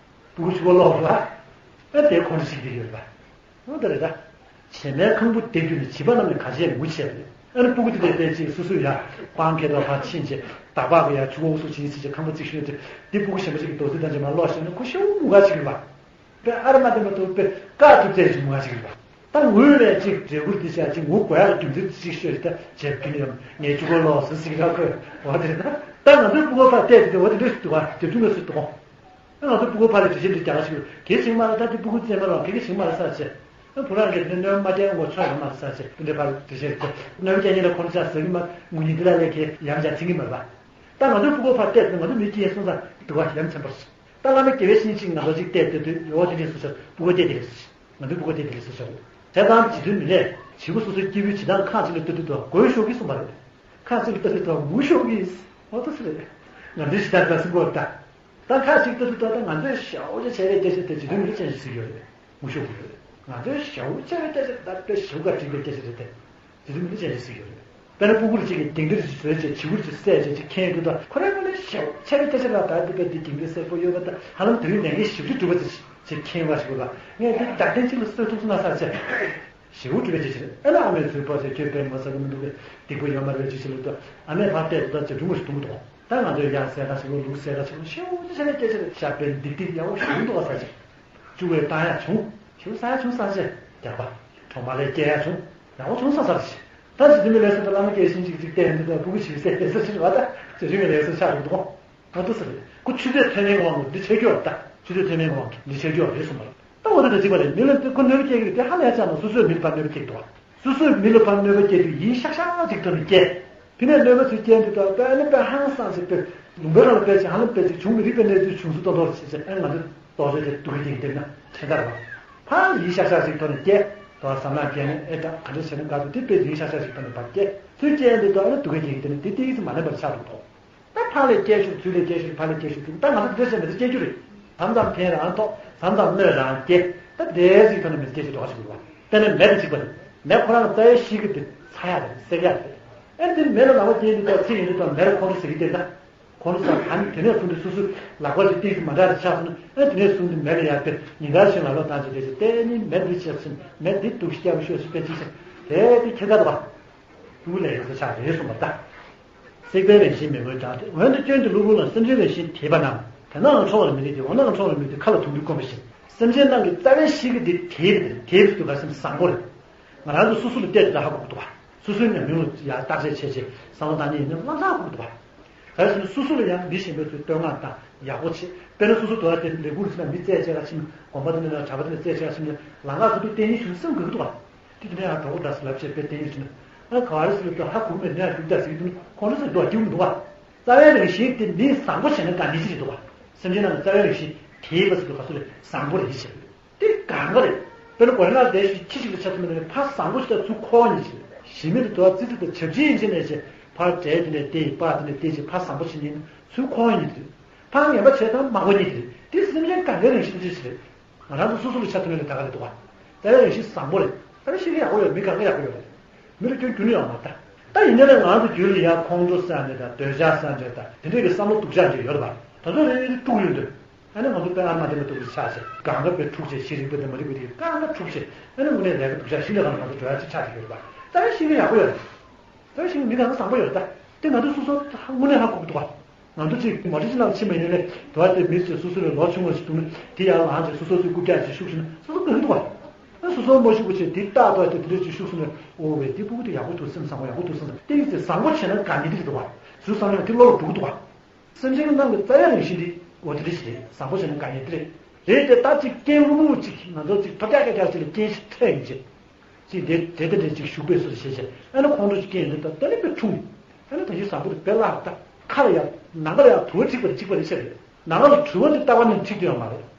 སྤུ་གུ་ཤི་ཀོ་ལོག་རེད་བ། ཨ་དེ་ཁོང་ཁྲོ་ཞིག་དེ་ཡོད་རེད་བ། འོ་དེ་རེད་ད། བྱེ་མའི་ཁང་བུ་དེ་བརྒྱུད་ནས་བྱིས་པ་རྣམས་ནི་ག་བྱེད་ངུ་བྱེད་རེད། ཨ་ནི་སྤུ་གུ་དེ་དེ་དེ་ཅིག་སོ་སོ་ཡ་སྤང་ཁེ་དོ་ཕར་ཕྱིན་བྱས་དག་པག་གི་ཡ་ཆུ་བོ་སོ་ཅིག་ཡིན་ཟེར་བྱས་ཁང་པ་བརྩིགས་ཤོད་དེ་དེ་སྤུ་གུ་གཞན་པ་ཞིག་གི་རྡོ་རྩིག་དང་འདྲེས་མ་ལོག་ཤེས་ན་ཁོ་ཤེའུ་ངུ་ག་ཅིག་རེད་བ། དཔེ་ཨ་ར་མ་དེ་མ་གཏོགས་དཔེ་བཀག་ཐུབ་ཚད་ཅིག་ངུ་ག་ཅིག་རེད་བ། ད་ངུས་ནས་ཅིག་འབྲས་བུར་དེ་བྱས་ཅིག་ངུ་དགོས་ཡག་རྒྱུ་མཚན་ཅིག་ཤོད་ཅིག་ད་བྱས་རྒྱུ་ནི་ཡང་ངའི་ཆུ་བོ་ལོག་སོ་ཟིག་ར་ཁོས་འོ་དེ་རེད་ད། ད་ང་ཚོའི་སྤུ་གུ་ཕར་བལྟས་དེ་འོ་དེ་འདྲས་སུ་འདུག་བ་དེ་དུས་ངས་སུ་འདུག་གོ། ང་ཚོ་སྤུ་གུ་ཕ་ལ་འགྲེལ་བཤད་འདི་རྒྱག་ག་ཞིག་གལ་ཆེན་མ་རེད། ད་དེ་སྤུ་གུ་བཙས་མ་རོགས་གལ་གལ་ཆེན་མ་རེད་ས་ཆེ། བུ་རང་གིས་ནི་གནོད་མ་བསྟན་ངོ་ཆོག་ཡོད་མ་རེད་ས་ཆེ། དེ་འདྲའི་ཕ་ལ་འགྲེལ་བཤད་རྒྱག་གནོད་བསྟན་ཉིན་ལ་ཁོང་ཅག་ཟ་གི་མ་ངུ་ཉིན་འདི་ལ་ལས་ཀྱི་ཡམ་ཅག་ཚིག་གི་མ་རེད་པ། ད་ང་ཚོའི་སྤུ་གུ་ཕ་བལྟས་ང་ཚོ་མི་སྐྱིད་སོང་ཙང་འདུག་བ་ཡ་མཚན་པར་སོང་། ད་བླ་མ་དགེ་བའི་བཤེས་གཉེན་ཅིག་ང་ཚོ་ཅིག་བལྟས་བལྟས་དུས་ཡོ་དེ་འདྲས་སུ་ཤོར་སྤུ་གུ་བལྟས་དེ་འདྲས་སུ་ཤོར། ང་ཚོའི་སྤུ་གུ་བལྟས་དེ་འདྲས་སུ་ཤོར། བྱས་ཙང་བྱེད་དུས་མི་ལས་བྱིས་པ་སོ་སོའི་སྐྱེ་བོའི་བྱེད་སྟངས་ཁག་ཅིག་ལ་ལྟོས་དུས་དུ་དགོད་ཤོར་གི་གསུངས་པ་རེད། ཁ་ཅིག་ལྟ་དུས་ད་ངུ་ཤོར་གི། འོ་ད་སུ་རེད། ང་ཚོའི་གཞི་བདག་ད་སུ་གོ་ད། ད་ཁ་ཅིག་ལྟ་དུས་ད་ད་ང་ཚོའི་ཞའོ་ཅེ་བྱས་པའི་སྐད་ཆ་དེ་བྱེད་དུས་མི་ལ་ཅན་ཞིག་ཟིག་ཡོད་རེད། ངུ་ཤོར་གི་རེད། ང་ཚོའི་ཞའོ་ཅེ་བའི་སྐད་ཆ་ད་དཔེ་ཞེ་པོ་ག་འགྲིག་པའི་སྐད་ཆ་རེད་དེ། བྱེད་དུས་མི་ལ་ཅན་ཞིག་ཟིག་ཡོད་རེད། དཔེར་ན་སྤུ་གུར་ཅིག་གིས་དེང་འདིར་ཅིག་བཟོས་བྱས་བྱིའུར་ཅིག་བསད་བྱས་ཅིག་ཁེངས་དུས་ད་ཁོ་རང་ངོས་ནས་ཞའོ་ཅེ་བའི་སྐད་ཆ་ལ་ད་དེ་དཔེ་དེ་དེང་འདིར་གསལ་པོ་ཡོད་པ་ད་ཧ་ལམ་དེ་རིང་ལས་འགན་ཞེ་པོ་ཅིག་སྒྲུབ་པ་ཅིག་ཅིག་ཁེངས་པ་ཞིག་གོ་ལ་ངས་དེ་རྒྱབ་རྟེན་ཅིག་ལ་གསོད་ཐུབ་སོང་ན་ས་ཆེ། ཞེའུ་གྲུ་པའི་ཅི་ཕྱིར་ཨེ་ན་ཨ་མས་ཚུར་ཕོག་ཚེ་ཁྱོད་དཔེ་མ་ཟ་གི་མི་འདུག་གི། སྡིག་པ་ཡོད་མ་རེད་ཅི་ཕྱིར་ལ་ཏོ། ཨ་མས་ཕར་བལྟས་ཏོ་ཅི་སྒྲུང་ཞིག་འདུག་མི་འདུག་ད་ང་ཚོས་ཡང་ཟས་ཁ་ཞིག་ལོ་ལུག་ཟས་ཁ་ཞིག་ལོ་ཤེའུ་ཅི་ཆ་ལས་སྐད་ཆ་རེད། ཤ་པའི་སྡིག་སྡིག་ཡག་པོ་ཞིག་འདུག་ག་ས་ཅི། བཅུ་བའི་བཏང་ཡག་བྱུང་། ཞེའུ་ཟ་ཡག་བྱུང་ས་ཆེ། རྒྱག་པ། གྲོག་མ་ལས་སྐྱེ་ཡག་བྱུང་། ཡག་པོ་བྱུང་ས་ས་ཆེ། ད་ཅི་དེ་མི་ལས་སུ་ད་བླ་མ་སྐྱེ་ཤིང་ཅིག་ཅིག་བལྟས་འདི་ད་སྤུ་གུ་ཞིག་ཟས་སྐད་ཆ་ཞིག་བ་ད་ཅི་རིང་གི་ལས་སུ་ཆགས་འདུག་ཨ་ཏོ་ཟེར་རེད། ཁོ་ཆུ་ཚོད་ཐོན་མིན་གྱི་དབང་གིས་འདི་བྱེད་རྒྱུ་རེད་ད། ཆུ་ཚོད་ཐོན་མིན་གྱི་དབང་གིས་འདི་བྱེད་རྒྱུ་རེད་གསུངས་པ་རེད། ད་འོ་དེ་དང་གཅིག་པ་རེད། མི་ལ་འདི་ཁོ་གནོད་པ་སྐྱེལ་གྱི་རེད་དེ་ཧ་ལས་ཙམ་ལ་སོ་སོས་མི་ལ་ཕར་གནོད་པ་སྐྱེལ་གྱི་འདུག་བ། སོ་སོས་མི་ལ་ཕར་གནོད་པ་སྐྱེལ་དུས་ཡིད་ཤག་ཤག་ཅིག་ཐོག་ནས་སྐྱེལ། དེ་ནས་གནོད་པ་ཚུར་སྐྱེལ་དུས་ད་དཔེ་ནི་དཔེ་ཧང་སངས་ཤིག་དཔེ་ལུང་པའི་ནང་ལ་དཔེ་ཅིག་ཧ་ལམ་དཔེ་ཅིག་བྱུང་མི་རིགས་པའི་གནས་ཚུལ་བྱུང་སོ་ཏོག་ཏོག་ཞིག་ཟེར་ཨེ་ང་ཚོ་རྟོག་དཔྱོད་དེ་སྡུག་གི་དེ་ཡིན་དེ་ན་ཁྱད་མཚར་བ། ཕར་ཡིད་ཤག་ཤག་ཅིག་ཐོག་ནས་སྐྱེལ། དོ་བསམ་བློ་སྐྱེལ་ནས་ཨེ་ད་ག་འདྲ་བྱས་ན་དགའ་འདུག་དེ་དཔེ་ཡིད་ཤག་ཤག་ཅིག་ཐོག་ནས་ཕར་སྐྱེལ། ཚུར་སྐྱེལ་དུས་ད་ཨེ་སྡུག་གི་དེ་ཡིན་དེ་ན་དེ་ཏིག་ཙམ་མ་ལེན་པར་ཆགས་འདུག་ཏོ། ད་ཕར་ལས་སྐྱེལ་ཤོག་ཚུར་ལས་སྐྱེལ་ཤོག་ཕར་ལས་སྐྱེལ་ཤོག་ཚུར་ད་ང་ཚོ་འདི་འདྲ་བྱས་མི་ཚེ་སྐྱེལ་རྒྱུ་རེད། མཚམས་མཚམས་ཕན་རང་ཐོགས་མཚམས་མཚམས་གནོད་རང་སྐྱེལ། ད་དེ་ཅིག་ཐོག་ནས་མི་ཚེ་སྐྱེལ་ཤོག་དོགས་ཤིག་དགོས་པ། དཔེར་ན་མེ་དང་གཅིག་པ་རེད། མེ་ཁོ་རང་རྩ་བའི་གཤིས་ཀ་དེ་ཚ་ཡག་རེད་སེར་ཡག་རེད། ཨེ་དེ་མེ་ལ་ལག་པ་འཁྱེར་དུས་ད་ཚེ་ཡིན་དུས་ད་མེ་ལ་ཁོང་ཁྲོ་ཟ་གི་དེ་ད། ཁོང་ཁྲོ་ཟ་ག་ནི་དེ་ནས་བཟུང་སྟེ་སོ་སོའི་ལག་པ་དེ་ཏིག་ཙམ་མ་འདྲ་རེ་ཆགས་སོང་ན་ཨེ་དེ་ནས་བཟུང་སྟེ་མེ་ལ་ཡར་དཔེ་ཉིན་ལྟར་བཞིན་ལག་པ་བཏང་བྱས་དེ་ཚེ་ལྟས་ནི་མེ་འདི་ཆགས་སོང་མེ་འདི་འདུག་སྐྱ་བོ་ཤོད་སུ་དཔེ་ཅིག་ཆགས་དེ་དེ་ཁྱེད་ད་དོ། སྤུ་གུ་ལས་ཡོད་ས་ཆགས་རེད་གསུངས་པ་ལྟ། བསྲེགས་པའི་རང་བཞིན་མེ་བཀོན་འདྲ་སྟེ། འོན་ཏེ་སྐྱོན་གྱི་གློ་བུར་ལ་སེམས་ཅན་རང་བཞིན་དེས་པ་རྣམས། དེ་ནའང་ཁྲོ་བར་མི་རིགས་ཏེ། འོ་ནའང་ཁྲོ་བར་མི་རིགས་ཏེ། ཁ་ལ་དུག་སྦྲུལ་བསྐོན་པ་བཞིན། སེམས་ཅན་རྣམས་ཀྱི་རྩ་བའི་གཤིས་ཀ་འདི་དེས་པ་དེ་དེས་སུ་ག་སེམས་བཟང་པོ་རེད། ང་རང་ཚོ་སོ་སོ་ལ་བལྟས་ཏེ་ད་ཧ་གོ་གི་འདུག་བ། སོ་སོའི་ཉམས་མྱོང་ལ་ཡང་བརྟག་དཔྱད་བྱས་བྱས་བསམ་བློ་བཏང་མཁན་ཡིན་ན་ལྷག་ལྷག་ཧ་གོ་གི་འདུག་བ། གལ་སྲིད་ནི་སོ་སོ་ལ་ཡང་མི་གཞན་པའི་ཚོས་བསྟོད་བསྔགས་དང་ཡག་པོ་བྱེད། དཔེར་ན་སོ་སོ་དུ་བ་དེ་ལས་ཁུངས་ལ་ཕྱིན་ན་མི་རྩད་བཅད་ག་ཕྱིན། དགོན་པ་དེ་འདྲ་ལ་གྲྭ་པ་དེ་འདྲ་རྩད་བཅད་ག་ཕྱིན་ནས་ལམ་ཁ་ཚོ་དེ་བསྟན་ཡིན་ཞུ་སེམས་དགའ་གི་འདུག་བ། དེ་དེ་འདྲ་ཡང་གྲོགས་པོ་འདྲ་ཟེར་ལབ་བྱས་དཔེ་བསྟན་ཡིན་ཞུ་ན། ཨ་ག་བ་རེ་ཟེར་ལབ་དུས་ཧ་གོ་མེད་ནས་ཡང་རྒྱུག་ད་ཟེར་གི་འདུག་ཁོང་ཚོ་ཟེར་འདུག་བ། སྐྱིད་པོ་མི་འདུག་བ། རྩ་བའི་རང་བཞིན་དེ་མི་བཟང་པོ་བྱས་ན་དགའ་ནི་ཅི་རེད་འདུག་བ། སེམས་ཅན་རྣམས་ཀྱི་རྩ་བའི་རང་བཞིན་དེའི་བ་ཟེར་དུས་ག་ཚོད་རེད། བཟང་པོ་རེད་ཅེས། དེ་གང་ག་རེད། དཔེར་ན་གོ་རེ་ལ་དེ་ཞིག་ཁྱི་ཞིག་ལ་ཆ་མཚོན་ན་ནི་ཕ་བཟང་པོ་ཞིག་དང་ཚུར་ཁོག་གཉིས་ཞིག་ཞི་མི་དུ་དོ་ཙི་ཙི་དང་ཆབ་ཆེན་ཡིན་ཕྱིན་ནས་ཅེས་ཕར་བྲལ་དེ་ནས་དེ་ཡི་པ་དེ་ནས་དེ་ཅེས་ཕ་བཟང་པོ་ཞིག་ཡིན་ཚུར་ཁོག་གཉིས་དེ་རེད། ཕ་ངན་པ་བྱས་དང་མ་གོ་གཉིས་དེ་རེད། དེ་སེམས་ཅན་གང་གའི་རང་བཞིན་ཅི་ཞིག་རེད། ང་རང་ཚོ་སོ་སོ་ལ་ཆ་མཚོན་ན་ནི་ད་ག་རེད་འདུག་བ། རྩ་བའི་རང་བཞིན་བཟང་པོ་རེད། རྩ་བའི་ཤེས་ཀྱི་ཡག་པོ་ཡོད། མི་གང་ག་ཡག་པོ་ཡོད་རེད། མི་ལ་སྐྱོན་རྒྱུ་ནི་ཡོད་མ་རེད། ད་ཡིན་ན་ལས་ང་ཚོ་རྒྱུད་ལ་ཡ་ཁོང་ཁྲོ་ཟ་འདྲ་དང་འདོད་ཆགས་ཟ་འདྲ་དང་དེ་འདྲས་ཀྱི་བསམ་བློ་སྡུག་ཅག་ཅིག་ཡོད་རེད་པ། ད་ཚོ་རེ་རེ་དཀྲུག་ཡོང་དུས། ཨ་ནི་ང་ཚོ་དཔེ་ཨ་མ་དེ་མ་གཏོགས་ཀྱི་ཆགས་ཆེ་གང་ག་དཔེ་འཁྲུག་ཆེ་ཤེས་རིག་པ་དེ་མ་རིག་པ་དེ་གང་ག་འཁྲུག་ཆེ། ཨ་ནི་དངོས་གནས་ལས་ཀ་སྡུག་ཅག་ཤི་ལས་གང་ང་ཚོ་འདོད་ཆགས་ཅིག་ཡོད་རེད་པ། རྩ་བའི་ཤེས་ཀྱི་ཡག་པོ་ཡོད་རེད། ད་ཞིག་མི་གང་ག་བཟང་པོ་ཡོད་ད། དེ་ང་ཚོས་སོ་སོ་དངོས་གནས་ཧ་གོ་གི་འདུག་ག་ང་ཚོ་གཅིག་མོ་ཊ་ཅིག་ནང་ཕྱིན་པ་ཡིན་ནའི་དུ་བ་དེ་མི་ཚོས་སོ་སོ་ལས་ལོ་ཆུང་བ་ཞིག་འདུག་ན་དེ་ཡར་ལངས་བྱས་སོ་སོ་ཚོའི་རྐུབ་བཀྱག་ཅིག་ཤུགས་ཤིག་ན་སོ་སོ་དགའ་གི་འདུག་ག་ཨ་སོ་སོ་མ་ཤུགས་པ་བྱས་དེ་ཏག་ཏག་དེ་དེ་འདྲ་ཅིག་ཤུགས་སུ་ནས་ཨོ་ཝེ་དེ་སྤུ་གུ་དེ་ཡག་པོ་འདུག་སེམས་བཟང་པོ་ཡག་པོ་འདུག་བསམ་ད་དེ་ཡིན་ཚེ་བཟང་པོ་བྱས་ན་དགའ་ནི་དེ་རེད་འདུག་ག་ཚུར་བསམ་ཡང་དེ་བློ་ལ་འགྲོ་གི་འདུག་ག་སེམས་ཅན་རྣམས་ཀྱི་རྩ་བའི་རང་བཞིན་དེ་འོ་དེ་འདྲ་ཞིག་རེད། བཟང་པོ་བྱས་ན་དགའ་ནི་དེ་རེད། རེད་དེ་ད་ཅིག་རྐྱེན་ལྷུག་ལྷུག་ཅིག་ང་ཚོ་ཅིག་ཐོབ་རྒྱག་རྒྱག་རྒྱག་ཅིག་ལ་རྐྱེན་ཞིག་འཕྲད་ཡིན་ཅིག་ཅིག་དེ་དེ་དེ་འདྲ་ཅིག་ཞུགས་པའི་སོ་ཞེས་བྱས་ཨ་ནི་ཁོང་ཁྲོ་ཅིག་སྐྱེས་ཡོང་དུས་ད་ལྟ་ནི་དཔེ་འཁྲུག་ཨ་ནི་ད་ཡིག་བཟང་པོ་དེ་དཔེ་བརླག་ད་ཁ་ལ་ཡ་ནང་ཁ་ལ་ཡ་དུ་བ་འཁྲིགས་པ་རེད་འཁྲིགས་པ་རེད་ཤེས་རེད། ནང་ཁ་ལ་དུ་བ་དེ་ལྟ་བ་ནི་འཁྲིགས་དུ་ཡོད་མ་རེད།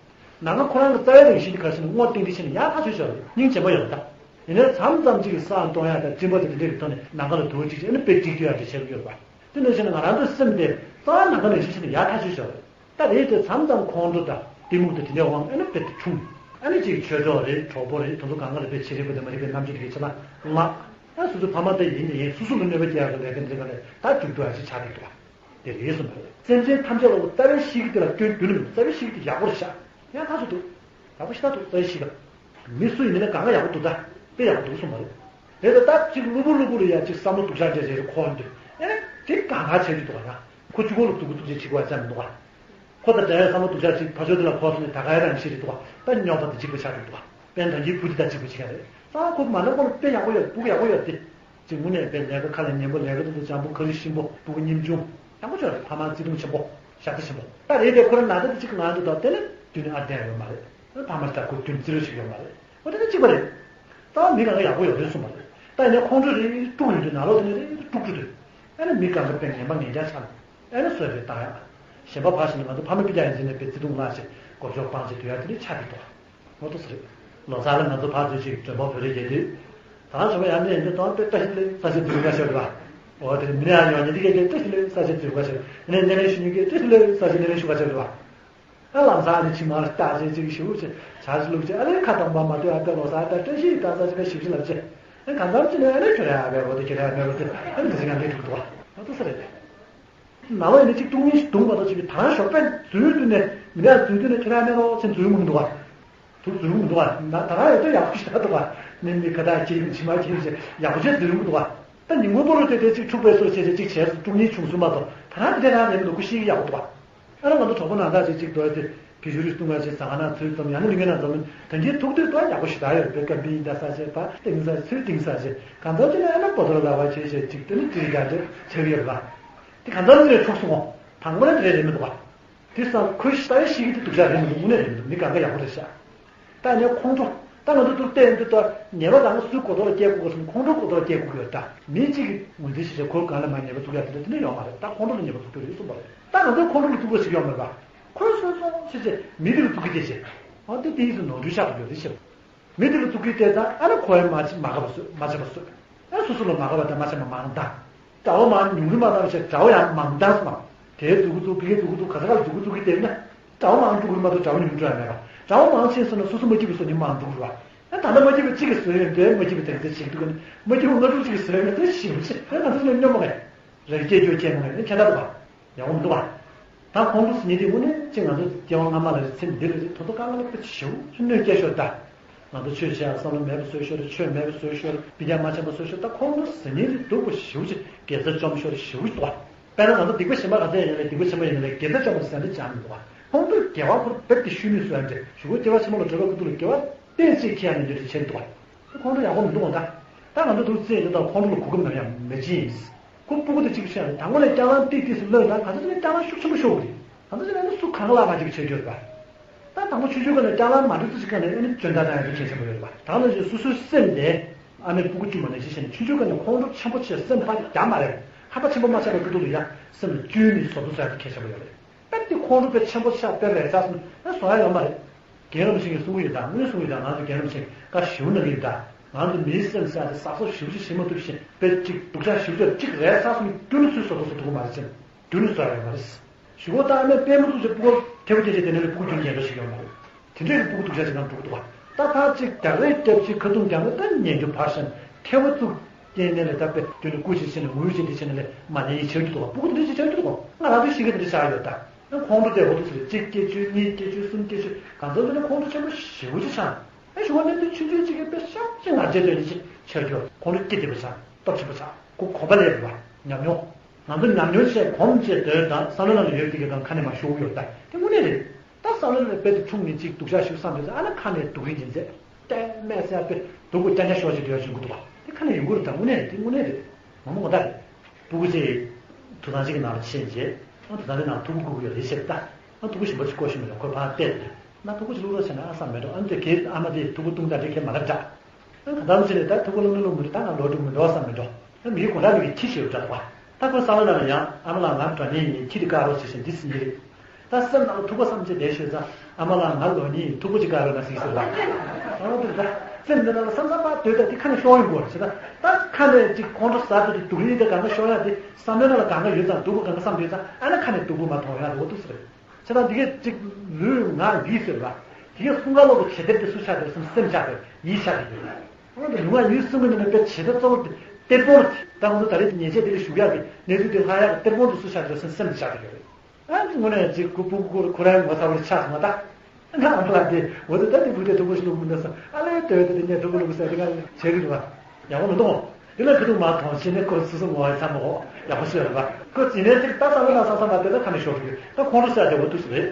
ནང་ཁ་ཁོ་རང་གི་རྩ་བའི་རང་བཞིན་དེ་ག་ཟེར་ན་སྔོ་ཏིང་ཏིང་བྱས་ནས་ཡག་ཐག་ཆོད་ཤོར་རེད་སྙིང་རྗེ་མོ་ཡོད་ད། ཡིན་ནའི་མཚམས་མཚམས་ཅིག་གི་སང་གཏོང་ཡག་དང་སྤྲིན་པ་དེ་དེ་འདྲ་གི་ཐོག་ནས་ནང་ཁ་ལ་དུ་བ་འཁྲིགས་བྱས་ཨ་ནི་དཔེ་འཁྲིགས་དུ་ཡག་དེ་བྱེད་ཀྱི་ཡོད་རེད་པ། དེ་ནང་བཞིན་ང་རང་ཚོའི་སེམས་དེ་རྩ་བ་ནང་ཁ་ནས་གཞི་ཞིག་ནས་ཡག་ཐག་ཆོད་ཤོར་རེད། ད་རེད་དེ་མཚམས་མཚམས་ཁོང་ཁྲོ་དང་གཏི་མུག་དང་དེ་འདྲའི་དབང་ཨ་ནི་དཔེ་དེ་ཆུང་། ཨ་ནི་ཅིག་ཆོས་གྲོགས་རེད་གྲོགས་པོ་རེད་དེ་ཚོ་གང་ག་ལ་དཔེ་བྱེད་རིག་པ་དང་མ་རིག་པའི་རྣམ་དཔྱོད་དེ་གའི་ཆ་ཚང་ལགས། ཨ་སོ་སོ་ཕ་མ་དེ་ཡིན་ནི་ཡིན་སོ་སོ་ལ་གནོད་པ་སྐྱེལ་ཡག་གི་ལས་ཀ་འདི་ག་ལས་ད་མཇུག་བསྡུ་ཡག་ཅིག་ཆགས་བསྡད་འདུག་བ། དེ་རེད་གསུངས་པ་རེད། སེམས་ཅན་ཐམས་ཅད་ལ་རྩ་བའི་གཤིས་ཀྱི་དེ་ལ་སྐྱོན་རྒྱུ་ནི་མེད། རྩ་བའི་གཤིས་ཀྱི་དེ་ཡག་པོ་རེད་ཤག་ཡང་ཐག་ཆོད་འདུག་ཡག་པོ་ཞེ་དྲག་འདུག་རྩ་བའི་གཤིས་ཀ་མི་སུ་ཡིན་ནའི་གང་ག་ཡག་པོ་འདུག་ད་དཔེ་ཡག་པོ་འདུག་གསུངས་པ་རེད། དེ་ལྟ་སྟབས་གཅིག་གློ་བུར་གློ་བུར་ལ་ཡ་གཅིག་བསམ་བློ་སྡུག་ཅག་འདྲ་རེ་རེ་འཁོར་འདུག་ཨེ་དེ་གང་ག་བྱེད་ཀྱི་འདུག་ཨ། ཁོ་གཅིག་པོ་ལ་སྡུག་གུ་སྡུག་ཅིག་བྱེད་དགོས་ཡ་ཅང་མི་འདུག་ཨ། ཁོ་དང་འདྲ་བའི་བསམ་བློ་སྡུག་ཅག་ཅིག་ཕར་ཕྱོགས་དེ་ལ་འཁོར་སོང་ནས་ད་ག་ཡ་རང་ཤི་རེད་འདུག་ཨ། ད་རྙོག་པ་དེ་གཅིག་པ་ཆགས་འདུག་ཨ། དཔེར་ན་ད་གིན་བུ་དེ་ད་གཅིག་པ་བྱེད་ཡ་རེད། ད་ཁོ་མ་ན་ཁོ་ལ་དཔེ་ཡག་པོ་ཡོད་སྤུ་གུ་ཡག་པོ་ཡོད་དེ། ཅིག་དངོས་གནས་དཔེ་ལས་ཀ་ཁ་ལ་ཉན་པོ་ལས་ཀ་དེ་ཚོ་སྤྱང་པོ་ཁ་རི་ཞིམ་པོ་སྤུ་གུ་སྙིང་ཆུང་། ཡག་པོ་ཆོག་རེད། ཕ་མ་བརྩེ་དུང་ཆེན་པོ་ཞབས་ཏོག་ཆེན་པོ། ད་རེད་དེ་ཁོ་རང་ན་ཚ་དེ་གཅིག་ང་ཚོ་ད་དེ་ནི་དུས་ནི་ཨར་བསྡད་ཡོད་མ་རེད། ཕ་མ་ད་ཁོ་དུས་བརྩི་རོགས་ཞིག་ཡོད་མ་རེད། འོ་དེ་ནི་གཅིག་པ་རེད། ད་མི་གང་ག་ཡག་པོ་ཡོད་རེད་གསུངས་པ་རེད། ད་ཡིན་ནའི་ཁོང་ཁྲོ་རེ་དཀྲུག་ཡོང་དུས་ནང་ལོགས་དེ་ནི་རེ་དཀྲུག་དཀྲུག་དུས། ཨ་ནི་མི་གང་ག་དཔེ་ངན་པ་ངན་རྐྱང་ཆགས་ནས་ཨ་ནི་གསོད་རེས་བཏང་ཡག་གཞན་པ་ཕར་ཕྱིན་ནས་ང་ཚོ་ཕ་མ་སྤུན་ཀྱག་ཡིན་ཟེར་ནས་དཔེ་བརྩེ་དུང་བརླག་བྱས་སྒོ་ཕྱོགས་སྤང་བྱས་སྡོད་ཡག་དེ་ནི་ཆགས་ཀྱི་འདུག་ངོ་ཐུག་ས་རེད། ལོ་གསར་ལ་ང་ཚོ་ཕར་ཚུར་ཅིག་མགྲོན་པོ་བོད་རིགས་རྒྱལ་དུས། ད་ང་ཚོ་ཡང་ནས་ཡང་དུ་དོན་དཔེ་བཀྲ་ཤིས་བདེ་ལེགས་ས་ཆ་འཛུལ་དགའ་ཤོར་བ། འོ་དེ་མི་ནས་ཡང་ཡོང་ཉིན་དེ་གས་བཀྲ་ཤིས་བདེ་ལེགས་ས་ཆ་འཛུལ་དགའ་ཤོར་ནས་སྣེ་ལེན་ཞུ་ཉིན་གས་བཀྲ་ཤིས་བདེ་ལེགས་ས་ཆ་སྣེ་ལེན་ཞུ་དགའ་ཤོར་བ། ཨ་ལམ་སང་ནི་ཕྱི་མར་ལྟ་ཅེས་ཅིག་ཞུ་ཅེས་བྱ་ཞིག་ལུག་ཅེས་ཨ་ལས་ཁ་དང་པ་མ་ལྟོས་ཨ་ཏེ་ལོ་ས་ཨ་ཏ་བཀྲ་ཤིས་ད་ས་ཆ་ཞིབ་ཞིབ་ལབ་ཅེས་ཨ་གང་འཚམ་ཅི་ནས་ཨ་ལས་ཁྱོད་ར་ཨ་བའི་འོ་དེ་ཁྱོད་ར་ཨ་མེད་པ་ཚེ་ཨ་ནི་དེ་ཟིག་ང་འདི་ཐུག་འདུག་བ་ང་ཐུག་ས་རེད། ནང་ལོགས་ཡིན་ན་གཅིག་སྟོང་ཉིད་ཞིག་བརྡུངས་པ་དང་གཅིག་གི་དང་ཞོགས་པས་འཛུལ་དུས་ནས་མི་འདྲ་འཛུལ་དུས་ནས་ཁྱེད་རང་གནས་རོགས་ཚེ་འཛུལ་མི་འདུག་བ། དུ་འཛུལ་མི་འདུག་བ། ན་ད་རང་ཡོད་ཚད་ཡག་པོ་ཞིག་ད་འདུག་བ། ནི་མི་ཁ་བཏགས་ཁྱེར་ཕྱི་མ་ཁྱེར་ཞེས་ཡག་པོ་བྱས་འཛུལ་མི་འདུག་བ། ད་ཉིན་གུང་པོ་རུ་དེ་དེ་གཅིག་འཁྲུག་པའི་སོ་བྱས་ཏེ་གཅིག་བྱས་སུ་སྟོང་ཉིད་བྱུང་སོང་མ་གཏོགས་ད་རང་དེ་འདྲ་རང་རེད་མི་འདུག་ཁུ་ཤིག་ཡག་པོ་འདུག་བ། ཨ་རང་ང་ཚོ་གྲོགས་པོ་ནང་ཐག་ཅིག་གཅིག་འདུག་བ་དེ་བི་ཤུ་རུས་སྟོང་བ་ཞིག་ཟ་ང་ན་ཚོའི་ཙམ་ཡང་ན་མི་ངན་ན་ཙམ་ནི་ད་འདིའི་ཐུག་དུས་ད་ཡག་པོ་ཞིག་ད་ཡོད་པའི་སྐབས་འདི་ཡིན་ད་ས་ཆས་ད་ཏིང་ས་ཚོའི་ཏིང་ས་ཆས་གང་ཚོ་ཅི་ན་ཨ་ན་པོ་ཏོ་ལ་ལ་བ་བྱས་བྱས་གཅིག་དེ་ནི་ཅི་རིགས་ཀྱང་དེ་ཆགས་ཡོད་རེད་བ། དེ་གང་འཚམ་ནས་འཁྲུགས་སོང་། དང་པོ་ནས་དེ་རེད་མི་འདུག་བ། དེ་སང་ཁོའི་ཤ་ཡི་ཤི་གི་དེ་སྡུག་ཅག་རེད་མི་འདུག་དངོས་གནས་རེད་མི་འདུག་མི་གང་ག་ཡག་པོ་རེད་ཤག་ད་ནས་ཁོང་ཁྲོ་ད་ང་ཚོ་དུར་བལྟས་འདི་ལྟ་ཉེས་པ་རང་སུའི་གོ་རྟོགས་ལ་སྐྱེ་དགོས་གསུམ་ཁོང་ཁྲོ་གོ་རྟོགས་ལ་སྐྱེ་དགོས་ཡོད་ད་མི་གཅིག་གིས་ངོས་འཛིན་བྱེད་ཆེད་ཁོའི་སྒང་ལ་མ་ཉེས་པ་བཙུགས་ཡག་དེ་འདྲ་དེ་འདྲ་ཡོད་མ་རེད་ད་ཁོང་ཁྲོ་ལ་ཉེས་པ་བཙུགས་རྒྱུ་རེད་གསུངས་པ་རེད་ད་ང་ཚོས་ཁོང་ཁྲོ་ལ་བཙུགས་དགོས་ཞིག་ཡོད་མ་རེད་པ། ཁོས་སོ་སོ་ཤི་ཆེ་མི་དེ་ལ་བཙུགས་ཀྱི་དེ་བྱེད། ཨ་དེ་དེ་ཡིས་སུ་ནོར་འཁྲུལ་ཆགས་ཀྱི་ཡོད་རེད་ཤག་མི་དེ་ལ་བཙུགས་ཀྱི་བལྟས་ཙང་ཨ་ནི་ཁོ་ཡང་མ་བྱེད་མ་དགའ་བ་བཟོས་མ་བྱེད་པ་བཟོས། ཨ་སོ་སོ་ལ་མ་དགའ་བ་དང་མ་བྱེད་པ་མང་བཏང་། དགྲ་བོ་མང་ཉུང་རུ་མ་བཏང་བྱས་དགྲ་བོ་ཡང་མང་བཏང་སོང་བ། དེའི་མཛུ་གུ་བཙུགས་ཕི་གའི་མཛུ་གུ་བཙུགས་ག་ས་ག་ལ་མཛུ་གུ་བཙུགས་ཀྱི་བལྟས་ན། དགྲ་བོ་མང་འགྲོ་གི་རེད་མ་གཏོགས་དགྲ་བོ་ཉུང་འགྲོ་ཡ་མེད་པ། དགྲ་བོ་མང་ཕྱིན་སོང་ན་སོ་སོ་མ་སྐྱིད་པའི་བཟོ་ནི་མང་འགྲོ་གི་རེད་བ། ཨ་ད་ལྟ་མ་སྐྱིད་པ་གཅིག་གིས་བཟོས་ཡོད་འདྲའི་མ་སྐྱིད་པ་དེ་འདྲ་བྱེད་ཀྱི་འདུག་ག་ནི་མ་སྐྱིད་པ་ལྔ་དྲུག་གཅིག་གིས་བཟོས་ཡོད་འདྲའི་ཞིབ་ཞིབ་ཨ་ང་ཚོ་ལ་སྙོམས་པ་གས། རེ་སྐྱེ་རྒྱུ་སྐྱེ་མ་གས་ནི་ཁྱད་ད་འདུག་བ། ཡག་པོ་མི་འདུག་བ། ད་ཁོང་ཁྲོ་ཟེར་མཁན་དེ་དངོས་གནས་ཅིག་ང་ཚོ་སྐྱེ་བ་སྔ་མ་ལ་རེད་ཚེ་འདི་ལ་རེད་ད་དུང་དཀའ་ངལ་དཔེ་ཞེ་པོ་ཅིག་གནོད་སྐྱེལ་ཤོར་ད། ང་ཚོ་ཆོས་བྱེད་ཡག་བསམ་བློ་མེད་པ་བཟོས་ཤོར་ཆོས་མེད་པ་བཟོས་ཤོར་སྤུན་ཀྱག་མ་འཆམ་པ་བཟོས་ཤོར་ད་ཁོང་ཁྲོ་ཟེར་མཁན་དེ་སྡུག་པོ་ཞེ་པོ་ཅིག་དགེ་རྩ་བཅོམ་ཤོར་ཞེ་པོ་ཅིག་འདུག་བ། དཔེར་ན་ང་ཚོ་སྡིག་པ་ཆེན་པོ་ག་ཚད་ཡིན་ནའི་སྡིག་པ་ཆེན་པོ་ཡིན་ནའི་དགེ་རྩ་བཅོམ་པ་ཟེར་འདི་ཅང་མི་འདུག་བ། ཁོང་ཚོས་དགེ་བ་ཁོར་རྦད་དེ་ཤུལ་མིག་བཟོས་འདྲ་གཞུག་གུ་སྐྱེ་བ་ཕྱི་མ་ལ་འགྲོ་བའི་ཁུ་ཐུག་ལ་དགེ་བ་ཏོག་ཙམ་འཁྱེར་ཡག་ནི་འདི་རེད་བྱས་འདུག་བ། ཁོང་ཚོ་ཡག་པོ་མི་འདུག་བ་ད། ད་ང་ཚོ་འདུག་བཙལ་ཡོང་དུས་ཁོང་ཁྲོ་ལ་གོ་སྐབས་ནམ་ཡང་མེད་ཅིང་། ཁོ་སྤུ་གུ་དེ་གཅིག་བཤད་ན་དང་པོ་ལ་སྐྱག་ལམ་ཏིག་ཏིག་སུ་གློད་དང་ག་ཚོད་ཅིག་ལ་སྐྱག་ལམ་ཤུགས་ཆེན་པོ་ཤོར་གི་རེད། ག་ཚོད་ཅིག་ལ་ནི་སུ་གང་ལ་མ་བྱེད་པའི་ཆོས་སྐྱོར་པ། ད་དང་པོ་ཆུང་ཆུང་སྒང་ནས་སྐྱག་ལམ་མ་འགྲིག་ཚོད་ཅིག་སྒང་ནས་ཨ་ནི་འཇོན་ཐང་ཡོད་པའི་གལ་ཆེན་པོ་ཡོད་རེད་པ། ད་ལ་ཞིག་སོ་སོའི་སེམས་དེ་ཨ་མའི་སྤུ་གུ་དཀྱུས་མ་ནས་ཤེས་བྱས་ནས་ཆུང་ཆུང་སྒང་ནས་ཁོང་ཁྲོ་ཆེན་པོ་ཆེ་སེམས་ཕར་རྒྱག་མ་རེད། ཧ་པ་ཆེན་པོ་མ་ཆགས་པའི་ཁུ་ཐུག་ལ་ཡ་སེམས་ལ་སྐྱོན་མི་བཟོ་ཐུབ་ས་ཡ་དེ་གལ་ཆེན་པོ་ཡོད་རེད། དཔེ་དེ་ཁོང་ཁྲོ་དཔེ་ཆེན་པོ་ཆགས་དཔེ་རེད་ཚ་སོང་ན་བཟོ་ཡ་ཡོད་མ་རེད། རྒན་རབས་ཆེན་གྱིས་གསུང་གི་ཡོད་ད། དངོས་གནས་གསུང་གི་ཡོད་ད། ང་ཚོ་རྒན་རབས་ཆེན་བཀའ་ཞེ་པོ་གནང་གི་ཡོད་ད། ང་ཚོ་མིའི་སེམས་ཟེར་ཡ་དེ་ཟབ་ཟབ་ཞེ་པོ་ཅིག་ཤེས་མ་ཐུབ་བཞིན་དཔེ་ཅིག་སྡུག་ཅག་ཞེ་པོ་ཅིག་གཅིག་རེད་ཚ་སོང་ན་རྒྱུན་ནས་ཚུར་བཟོ་ཐུབ་ས་ཐུབ་ཀྱི་མ་རེད་ཅེ་ན། རྒྱུན་ནས་བཟོ་ཡ་ཡོད་མ་རེད། གཞུག་གུ་ད་ཨ་མས་དཔེ་མ་ཐུབ་ཚེ་སྤུ་གུ་ཐེ་བོ་སྐྱེས་བྱས་དེ་ནས་ལས་སྤུ་གུ་རྒྱུན་རྒྱན་འགྲོ་ཞིག་ཡོད་མ་རེད། དེ་འདྲའི་སྤུ་གུ་སྡུག་ཅག་ཅིག་ནང་འགྲོ་གི་འདུག་བ། ད་ཕར་ཅིག་རྒྱག་རེས་རྒྱབ་ཅིག་ཁ་རྡུང་རྒྱག་ན་ད་ཉན་རྒྱུ་ཕར་བཞག་ཐེ་བོ་བཙུགས། རྐྱེན་ནས་ལས་ད་དཔེ་དུས་ནས་སྐུ་ཞིག་ཕྱིན་ནས་ངུ་ཞིག་དེ་ཕྱིན་ནས་ལས་མ་ཉན་ཡིན་བྱེད་རྒྱུ་འདུག་བ། སྤུ་གུ་དེ་འདྲ་ཞིག་བྱེད་རྒྱུ་འདུག་བ། ང་རང་ཚོའི་གཤིས་ཀ་དེ་འདྲ་ཆགས་ཡོད་ད། ཨ་ཁོང་ཁྲོ་དེ་འོ་དུ་ཟེར་གཅིག་སྐྱེ་བཅུ་གཉིས་སྐྱེ་བཅུ་གསུམ་སྐྱེ་བཅུ་གང་ཚང་ཚོ་ནས་ཁོང་ཁྲོ་ཆེན་པོ་ཞེ་པོ་ཅིག་ཆགས། ཨ་གཞུག་གུ་གནད་དོན་ཆུང་ཆུང་གཅིག་གིས་དཔེ་ཤག་ཅིག་ང་རྒྱལ་དོན་ནི་ཅིག་ཆེར་གྱུར། ཁོང་ཁྲོ་སྐྱེ་བདེ་པོ་ཆགས། སྟོབས་ཆེན་པོ་ཆགས། ཁོ་གོམས་པ་ལེན་དགོས་པ། ཉམས་མྱོང་། ང་ཚོ་ཉམས་མྱོང་བཤད་གོམས་བྱས་དོན་དང་བསམ་བློ་ནང་ལ་ཡོད་དེ་གི་གང་ཁ་ནས་མ་ཤོར་གི་ཡོད་ད། དེ་དངོས་གནས་རེད། ད་བསམ་བློ་ནང་ལ་དཔེ་དེ་འཁྲུངས་ནས་ཅིག་སྡུག་ཅག་ཞིག་བསམ་དུས་ཙང་ཨ་ན་ཁ་ནས་སྡུག་རིན་ཅན་ཚད། ལྟད་མོ་ཟེར་ཡ་དཔེ་སྡུག་པོ་རྐྱང་རྐྱང་ཤོར་ཅིག་སྡོད་ཡ་བྱུང་གི་འདུག་བ། དེ་ཁ་ནས་ཡོང་གི་རེད་ད། དངོས་གནས་རེད། དེ་དངོས་གནས་རེད། ངོ་མ་ངོ་ཐག་རེད། སྤུ་གུ་ཚོས་ཐུགས་ཐང་གཅིག་གི་ནང་ལ་ཕྱིན་རྗེས་ཨ་ཐུགས་ཐང་དེ་ནང་ཐུག་གི་སྒུག་གི་ཡོད་རེད་ཟེར་ད། ཨ་ཐུག་གི་ཞིམ་པོ་ཅིག་བསྐོར་ཞིག་མི་འདུག་ཁོས་ཕར་བལྟས་ཏེ། ན་ཐུག་པ་ཅིག་བླུག་རོགས་བྱས་ན་ཨ་བསམ་མེད་འགྲོ། ཨ་ནི་དེ་གའི་ཨ་མ་དེས་ཐུག་པ་བཏུང་ད་དེ་གས་མ་རབས་འདྲ། ཨ་གང་ལྟར་ཟེར་ནས་ད་ཐུག་པ་བླུག་ན་བླུག་མི་འདུག་ད་ང་ལོ་དྲུག་མི་འགྲོ་བསམ་མེད་འགྲོ། ཨ་མིའི་དགོང་དག་མིག་གིས་ཁྱི་ཞེས་འདྲ་བ། ད་ཁོའི་བསམ་བློ་ནང་ལ་ཡང་ཨ་མ་ལགས་ང་དྲ་ནས་ཡིན་ཁྱི་དེ་བཀག་རོགས་ཞེས་ཟེར་འདི་ཟིན་གྱི་རེད། ད་སེམས་ནང་ལ་ཐུག་པ་བསམ་ཚེ་བསྡད་ཤོད་ཙང་ཨ་མ་ལགས་ང་ལོ་གཉིས་ཡིན་ཐུག་པ་ཅིག་བཀག་རོགས་གནང་ཟེར་གྱི་ཟེར་བ། ཨ་འོ་དེ་ད་སེམས་འདི་ནང་ལ་བསམ་བསམ་པ་སྡོད་ད་དེ་ཁ་ནས་ཤོར་ཡོང་དགོས་རེད་ཟེར་ད། ད་ཁ་ནས་ཅིག་ཁོང་ཁྲོ་ཟ་དུས་དེ་སྡུག་རིན་དེ་གང་ག་ཤོར་ཡ་དེ་བསམ་བློ་ནང་ལ་གང་ག་ཡོད་ཙང་སྡུག་པོ་གང་ག་བསམ་དུས་ཙང་ཨ་ན་ཁ་ནས་སྡུག་པོ་མ་མཐོང་ཡ་རེད་འོ་དེ་ཟེར། བྱས་ཙང་འདི་གས་གཅིག་ལུས་ངག་ཡིད་ཟེར་བ། དེ་གས་གསུང་ག་ལོག་གི་བྱེད་དེབ་དེ་སུ་ཆགས་དེ་སེམས་སེམས་ཆགས་དེ་ཡིད་ཆགས་དེ་ཡོད། འོན་ཏེ་ལུས་ངག་ཡིད་གསུམ་གི་ནང་ནས་དཔེ་བྱེད་དེབ་གཙོ་བོ་དེ་གཏེར་སྦོམ་དེ་ད་ང་ཚོ་ད་རེས་ཉེས་ཆད་དེ་ལ་ཞུགས་ཡག་གི་གནས་ཚུལ་དེ་ལྷག་ཡག་གི་གཏེར་སྦོམ་དེ་སུ་ཆགས་དེ་སེམས་སེམས་ཆགས་དེ་ཡོད་རེད། ཨ་ནི་དངོས་གནས་ཅིག་ཁོ་སྤུ་གུ་ཁོ་རང་ངོ་ཚ་བོ་ཆགས་སོང་བ་ད། ང་ཨ་མ་ལགས་དེ་འོ་དེ་ད་དེ་བུ་དེ་ཐུག་པ་ཞིག་ལུག་མི་འདུག་ས་ཨ་ལས་དོལ་དེ་དེ་ངས་ཐུག་པ་ལུག་ས་དེ་ག་བྱེད་གི་འདུག་བ། ཡག་པོ་མི་འདུག་དེ་ལ་ཁ་ཐུག་མ་མཐོང་ཕྱིན་ནས་ཁོ་སོ་སོ་ངོ་བ་ཚ་མོ་ཡག་པོ་ཤོད་རེད་པ། ཁོ་ཇི་ནས་ཅིག་ད་བསམ་བློ་ན་བསམ་བསམ་མ་དེ་ད་ཁ་ནས་ཤོར་གི་ད་ཁོང་ཁྲོ་ཟ་དེ་འོ་འདུག་ས་རེད།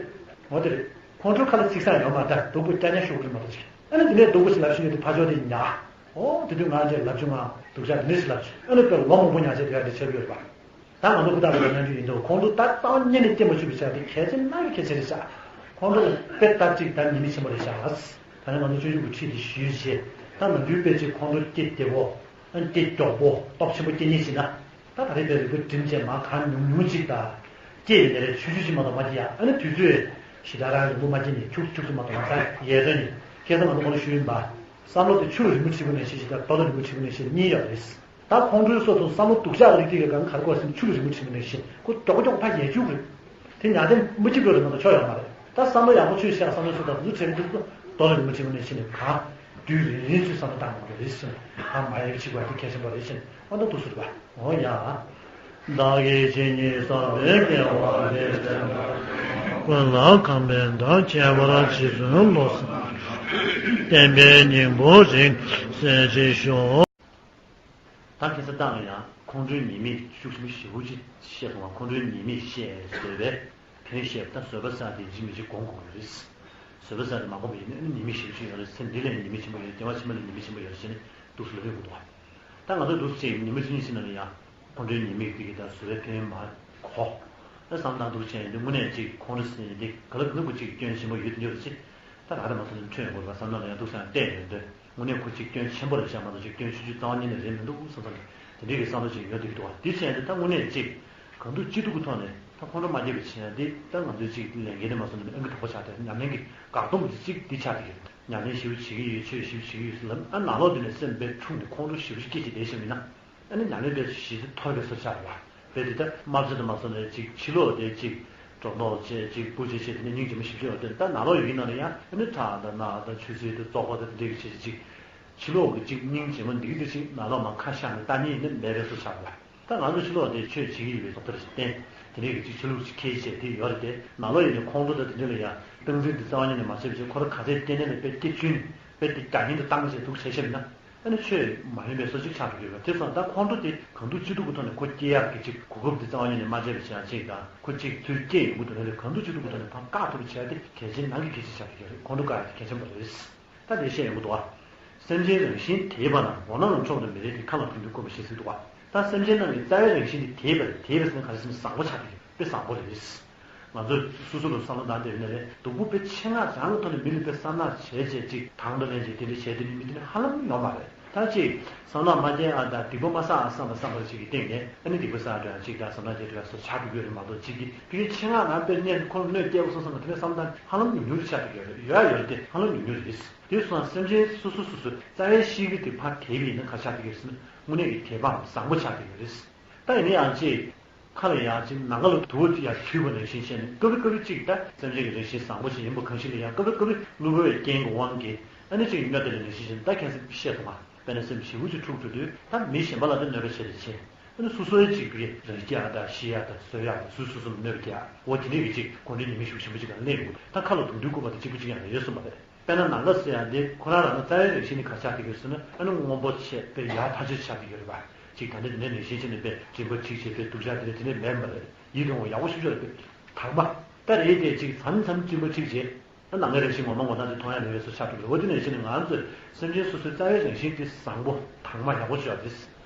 འོ་དེ་རེད། ཁོང་ཁྲོ་ཁ་ལ་ཚིག་ས་ཡོད་མ་ད་སྡུག་པོ་རྐྱང་རྐྱང་ཤོར་གི་མ་གཏོགས་ཅིག་ཨ་ནི་དེ་ནས་སྡུག་པོ་ཞིག་ལབ་ཤེས་ཡོད་དེ་ཕ་ཇོ་དེ་ཉག་འོ་དེ་དུས་ང་ཅེས་ལབ་བྱུང་ང་སྡུག་ཅག་དེ་འདྲ་ཞིག་ལབ་བྱུང་ཨ་ནི་དཔེ་ལོ་མང་པོ་ཉག་ཅེས་དེ་ག་དེ་ཆགས་ཡོད་རེད་པ། ད་ང་ཚོ་ཧུར་ཐག་ལ་གནང་རྒྱུ་ཡིན་འདུག་ཁོང་ཁྲོ་ད་རྩ་བ་ཉིད་ནས་སྐྱེ་མ་བཅུག་པའི་ཆ་དེ་གལ་ཆེ་ན་གལ་ཆེ་རེད་ཤག་ཁོང་ཁྲོ་ལ་དཔེ་ལྟ་གཅིག་ད་ཉེས་དམིགས་ཆེན་པོ་རེད་ཤག་ད་ནི་ང་ཚོ་སྤྱོད་འཇུག་གི་ཁྲིད་དེ་ཞུས་རྗེས་ད་ནམ་རྒྱུན་དཔེ་ཅིག་ཁོང་ཁྲོ་སྐྱེ་བདེ་བོ་ཨ་སྐྱེ་མགྱོགས་པོ་སྟོབས་ཆེན་པོ་སྐྱེ་ཉེན་ཞིག་ན་ད་ད་རེས་དཔེ་རིག་པ་སྒྲིམ་བྱས་མ་གང་ཉུང་ཉུང་ཅིག་ད་སྐྱེ་ཡོད་ནི་རེད། ཆུ་ཆུ་ཞིག་མ་གཏོགས་མ་སྐྱེ་ཡ་ཨ་ནི་དུས་ཚོད་ཞེ་དྲག་རང་རིང་པོ་མ་སྐྱེ་ནས་ཁྱུག་ཁྱུག་ཙམ་མ་གཏོགས་མ་ཚར་ཡས་དོན་ནི་ཁ་སང་ང་ཚོ་ཁོང་ཁྲོ་ཞུས་ཡིན་པ། བསམ་བློ་དེ་ཆུ་ལ་རི་མོ་བྲིས་པ་ནང་བཞིན་ཞིག་དང་རྡོ་ལ་རི་མོ་བྲིས་པ་ནང་བཞིན་གཉིས་ཡོད་རེད། ད་ཁོང་ཁྲོའི་སོ་སོ་བསམ་བློ་སྡུག་ཅག་རིགས་དེ་གའི་སྒང་ག་རེ་དགོས་ཟེར་ན་ཆུ་ལ་རི་མོ་བྲིས་པ་ནང་བཞིན་ཁོ་མགྱོགས་མགྱོགས་ཕར་ཡལ་བཅུག་རེད། དེ་ཉག་དེ་མི་གཅིག་པོ་རེད་མ་གཏོགས་ཆོག་ཡོད་མ་རེད། ད་བསམ་བློ་ཡག་པོ་ཆོས་བཤད་བསམ་བློ་ཚོ་དང་བཟོ་བྱས་པའི་དུས་སུ་རྡོ་ལ་རི་མོ་བྲིས་པ་ནང་བཞིན་ནས་གང་དུས་རིང་རིང་ཚོའི་བསམ་བློ་བཏང་དགོས་རེད་ཟེར་ན་གང་མ་ཡལ་བྱེད་དགོས་དེ་གལ་ཆེན་པོ་རེད་ཟེར་ན་ཨོ་ད་འདུག་ཟེར་བ་ཨོ་ཡ། བདག་གིས་ཇི་སྙེད་བསགས་པའི་དགེ་བ་འདི་ཀུན་ལ་གང་ཕན་དང་ཁྱད་པར་རྗེས་བཟུང་བློ་བཟང་བསྟན་པའི་སྙིང་པོ་རིང་གསལ་བྱེད་ཤོག་ད་ཁ་སང་ལྟ་ན་ཡང་ཁོང་ཁྲོའི་ཉེས་དམིགས་ཤུགས་ཆེན་པོ་ཞེ་པོ་ཅིག་བཤད་སོང་བ། ཁོང་ཁྲོའི་ཉེས་དམིགས་བཤད་བཟོད་པའི་ཕན་བཤད་པ་ད་བཟོད་པ་ཟེར་དེ་ཡིན་གཅིག་མིན་གཅིག་སྒོམ་དགོས་ཀྱི་རེད། བཟོད་པ་ཟེར་དེ་མ་སྒོམ་པ་ཡིན་ན་ཨ་ནི་ཉེས་དམིགས་ཞེ་པོ་ཅིག་ཡོད་རེད། ཚེ་འདི་ལས་ཉེས་དམིགས་ཆེན་པོ་ཡོད། སྐྱེ་བ་ཕྱི་མ་ལས་ཉེས་དམིགས་ཆེན་པོ་ཡོད་ཟེར་ནས་འདུག་སེ་ལབ་ཡོང་གི་འདུག་བ། ད་ང་ཚོ་འདུག་སེ་ཉེས་དམིགས་གཅིག་གི་ད་བཟོད་པའི་ཕན་ཡོན་མ་གོ། ད་བསམ་བློ་འདུག་བྱས་ཡོང་དུས་དངོས་གནས་གཅིག་ཁོང་ཁྲོ་ཟེར་ཡོང་དུས་ག་ལ་ག་ལ་གོ་གཅིག་སྐྱོན་ཆེན་པོ་ཡོད་དེ་འདྲ་ཅིག་ད་ག་རེ་མ་སོང་ནས་འཕྲོད་ཡོང་དགོས་པ་བསམ་བློ་ལ་ཡང་འདུག་སེ་བལྟས་ཡོང་དུས་དངོས་གནས་ཁོ་གཅིག་སྐྱོན་ཆེན་པོ་རེད་ཤག་མ་གཏོགས་གཅིག་སྐྱོན་ཆུང་ཆུང་རྩ་བ་ཉིད་ནས་རེད་མི་འདུག་བསམ་བསམ་དེ་འདྲའི་གི་བསམ་བློ་ཅིག་ཡོང་བསྡད་ཀྱི་འདུག་བ། དེ་བྱས་ཡོང་དུས་ད་དངོས་གནས་གཅིག་གང་ཐུབ་ཅི་ཐུབ་ཀྱི་ཐོག་ནས་ད་ཁོང་ཁྲོ་མ་སྐྱེ་བའི་ཆེད་དུ་ད་ང་ཚོས་གཅིག་ལས་འགན་དེ་མ་སོང་ནས་ཨང་ཀི་དྲག་པོ་ཆགས་ཏེ་ཉམས་ལེན་གྱི་འགག་སྡོམ་གྱི་གཅིག་འདི་ཆགས་ཀྱི་ཡོད། ཉམས་ལེན་ཞེ་པོ་བྱེད་ཀྱི་ཡོད། ཆོས་ཞེ་པོ་བྱེད་ཀྱི་ཡོད་ཟེར་ལབ་ཨ་ནང་ལོགས་དེ་ནས་སེམས་དཔེ་འཁྲུགས་ནས་ཁོང་ཁྲོ་ཞེ་པོ་ཞིག་སྐྱེ་ཅིག་བསྡད་ཤེས་མིན་ན། ཨ་ནི་ཉམས་ལེན་དཔེ་ཞེ་ཅིག་མཐོ་བའི་སོ་ཆགས་རེད་བ། དཔེ་དེ་ལྟར་དམར་མཆོད་དུ་མ་སོང་ནས་ཅིག་ཕྱི་ལོགས་དེ་ཅིག་སྒྲོ་འདོགས་བཅད་ཅིག་སྤུ་བཅད་བཅད་དེ་ནས་སྙིང་རྗེ་མོ་ཞེ་པོ་ཅིག་ཡོད་དེ་ད་ནང་ལོགས་ཡོད་ཀྱི་ནང་ལ་ཡང་ཨ་ནི་ཁྲག་དང་རྣག་དང་ཆུ་སེར་དང་བཙོག་པ་དང་དེ་འདྲ་གི་ཅིག་ཅིག་ཕྱི་ལོགས་ཀྱི་ཅིག་སྙིང་རྗེ་མོ་འདི་གི་དེ་ཅིག་ནང་ལོགས་མ་ཁ་བཤགས་ནས་ལྟ་ཉེས་ནི་མེད་པའི་སོ་ཆགས་རེད་བ། ད་ང་ཚོ་ཕྱི་ལོགས་དེ་ཆོས་བྱེད་ཀྱི་ཡོད་པའི་རྫོགས་པ་རེད་ཟེར་བསྟན། དེ་འདྲའི་གི་ཅིག་ཆོས་ལུགས་ཅིག་ཁྱེར་བྱས་དེ་ཡོད་རེད་དེ་ནང་ལོགས་ཡོད་ནས་ཁོང་ཁྲོ་དང་དེ་འདྲ་ལ་ཡང་སྟངས་འཛིན་དེ་རྩ་བ་ཉིད་ནས་མ་བྱས་པ་བྱས་ཁོ་རང་ག་ཚད་སྐྱེ་གནས་ལ་དཔེ་སྐྱེ་བཅུག་ནས་དཔེ་དེ་རྒྱ་ཡན་དུ་བཏང་བྱས་འདུག་བྱས་ཤེས་མིན་ན། ཨ་ནི་ཆོས་མ་ཡིན་པའི་སོ་གཅིག་ཆགས་འགྲོ་གི་ཡོད་པ་དེ་སོང་ད་ཁོང་ཁྲོ་དེ་གང་ཐུབ་ཅི་ཐུབ་ཀྱི་ཐོག་ནས་ཁོ་སྐྱེ་ཡག་གི་ཅིག་གོ་སྐབས་དེ་རྩ་བ་ཉིད་ནས་མ་བྱས་པ་བྱས་ཅིག་དང་ཁོ་ཅིག་ཚུར་སྐྱེ་ཡོང་གི་འདུག་ན་ལས་གང་ཐུབ་ཅི་ཐུབ་ཀྱི་ཐོག་ནས་ཕར་བཀག་ཐུབ་པ་བྱས་ཏེ་གལ་ཆེན་ནང་གི་གལ་ཆེན་ཆགས་ཀྱི་ཡོད་རེད། ཁོང་ཁྲོ་བཀག་ཡག་དེ་གལ་ཆེན་པོ་རེད། ད་དེ་བཤད་ཡོང་གི་འདུག་ཨ། སེམས་ཅན་རང་བཞིན་དེས་པ་ན་འོ་ན་ལ་མཆོག་ཏུ་མི་རིགས་ཏེ་མཁའ་ལ་དུང་འདུས་བཀོད་པ་ཞེས་གསུངས་འདུག་པ། ད་སེམས་ཅན་རྣམས་ཀྱི་རྩ་བའི་རང་བཞིན་དེ་དེས་པ་རེད། དེས་པ་ཟེར་ན་ག་རེ་ཟེར་ན་བཟང་པོ་ཆགས་ཀྱི་རེད། དཔེ་བཟང་པོ་རེད། ང་ཚོས་སོ་སོ་ལ་བསམ་བློ་བཏང་བསྡད་ཡོད་ན་རེད། སྡུག་པོ་དཔེ་ཆེ་ང་རང་གི་ཐོག་ནས་མི་ལ་དཔེ་བསམ་ནག་བྱས་བྱས་ཅིག་དང་དུ་ལེན་བྱས་དེ་འདྲ་བྱས་དེ་ནི་མི་དེ་ནི་ཧ་ལམ་ཡོང་མ་རེད། ད་ཅིག་བསམ་ནག་མ་བསྟན་ཨ་དང་སྡིག་པ་མ་བསགས་ཨ་བསམ་པ་བསམ་པ་ཅིག་གི་སྟེང་ནས་ཨ་ནི་སྡིག་པ་བསགས་འགྲོ་ཡང་ཅིག་དང་བསམ་ནག་བྱས་འགྲོ་ཡང་སོ་ཆགས་འགྲོ་གི་ཡོད་རེད་མ་གཏོགས་ཅིག་གི་ཕ་གི་ཆེ་ང་རང་དཔེ་གནས་ཁོ་ལ་གནོད་སྐྱེལ་བ་སོང་བསམ་པ་དེ་འདྲ་བསམ་སྟངས་ཧ་ལམ་ཉུང་ཉུང་རེ་ཆགས་འགྲོ་གི་ཡོད་རེད། ཡོད་ཡོད་དེ་ཧ་ལམ་ཉུང་ཉུང་རེད། དེ་སོང་ཙང་སེམས་ཅན་སོ་སོ་སོ་སོའི་རྩ་བའི་གཤིས་ཀ་དེ་ཕར་དེད་པ་ཡིན་ན་ག་ཆགས་འགྲོ་གི་རེད་ཟེར་ན་དངོས་གནས་ཀྱི་དེད་པའམ་བཟང་པོ་ཆགས་འགྲོ་གི་རེད། ད་ཡིན་ན་ཡང་ཅིག་ཁ་ལ་ཡང་ཅིག་ནམ་མཁའ་ལ་དུ་བ་ཅིག་ཡར་འཐུལ་བ་ནང་བཞིན་བྱས་ནས་སྐབས་རེ་སྐབས་རེ་ཅིག་ད་སེམས་ཅན་གྱི་རང་བཞིན་བཟང་པོ་ཞིག་ཡིན་པ་གང་ཞིག་ལ་ཡང་སྐབས་རེ་སྐབས་རེ་བསླུ་བའི་རྐྱེན་གྱི་དབང་གིས་ཨ་ནི་ཅིག་གནོད་བསྡད་པ་ནང་བཞིན་བྱས་ནས་ད་ཁ་སང་བཤད་སོང་ང་། དཔེར་ན་སེམས་ཞེ་པོ་ཅིག་འཁྲུག་འགྲོ་དུས་ད་མི་གཞན་པ་ལ་ད་གནོད་པ་བྱེད་རེ་བྱེད། ཨ་ནི་སོ་སོའི་ཅིག་གི་རང་སྐྱེ་ཡག་དང་ཤི་ཡག་དང་གསོན་ཡག་དང་སོ་སོ་སོ་སོ་གནོད་པ་སྐྱེལ་ཡག་འོ་དེ་འདྲས་ཀྱི་ཅིག་གོ་འདྲི་ཉི་མ་ཞེ་པོ་ཞེ་པོ་ཅིག་ག་ལ་གནས་ཡོང་གི་འདུག་ད་ཁ་ལ་དུང་འདུས་བཀོད་པ་དང་གཅིག་པ་གཅིག་རྐྱང་རེད་གསུངས་པ་རེད། དཔེར་ན་ནམ་མཁའ་ཟེར་ཡག་འདི་ཁོ་རང་རང་ལ་རྩ་བའི་རང་བཞིན་ནི་ག་ཆགས་ཀྱི་ཡོད་ཟེར་ན་ཨ་ནི་སྔོན་པོ་ཆེ་དཔེ་ཡག་ཐག་ཆོད་ཆགས་ཀྱི་ཡོད་རེད་པ། ཅིག་ད་ནི་དེ་ནས་ནང་བཞིན་བྱས་ནས་དཔེ་སྤྲིན་པ་འཁྲིགས་བྱས་དཔེ་སྡུག་ཅག་དེ་འདྲ་དེ་འདྲ་མེད་པ་རེད། ཡིད་དུ་འོང་ཡག་པོ་ཞེ་པོ་ཅིག་རེད། དཔེ་དྭངས་མ་ད་རེད་དེ་ཅིག་མཚམས་མཚམས་སྤྲིན་པ་འཁྲིགས་བྱས། ད་ནམ་མཁའི་རང་བཞིན་ངོ་མ་ངོ་ན་དེ་མཐོང་ཡག་མེད་པའི་བཟོ་ཆགས་འགྲོ་གི་རེད། འོ་དེ་ནང་བཞིན་ནི་ང་ཚོས་སེམས་ཅན་སོ་སོའི་རྩ་བའི་རང་བཞིན་དེ་བཟང་པོ་དྭངས་མ་ཡག་པོ་ཅིག་ཡོད་རེད།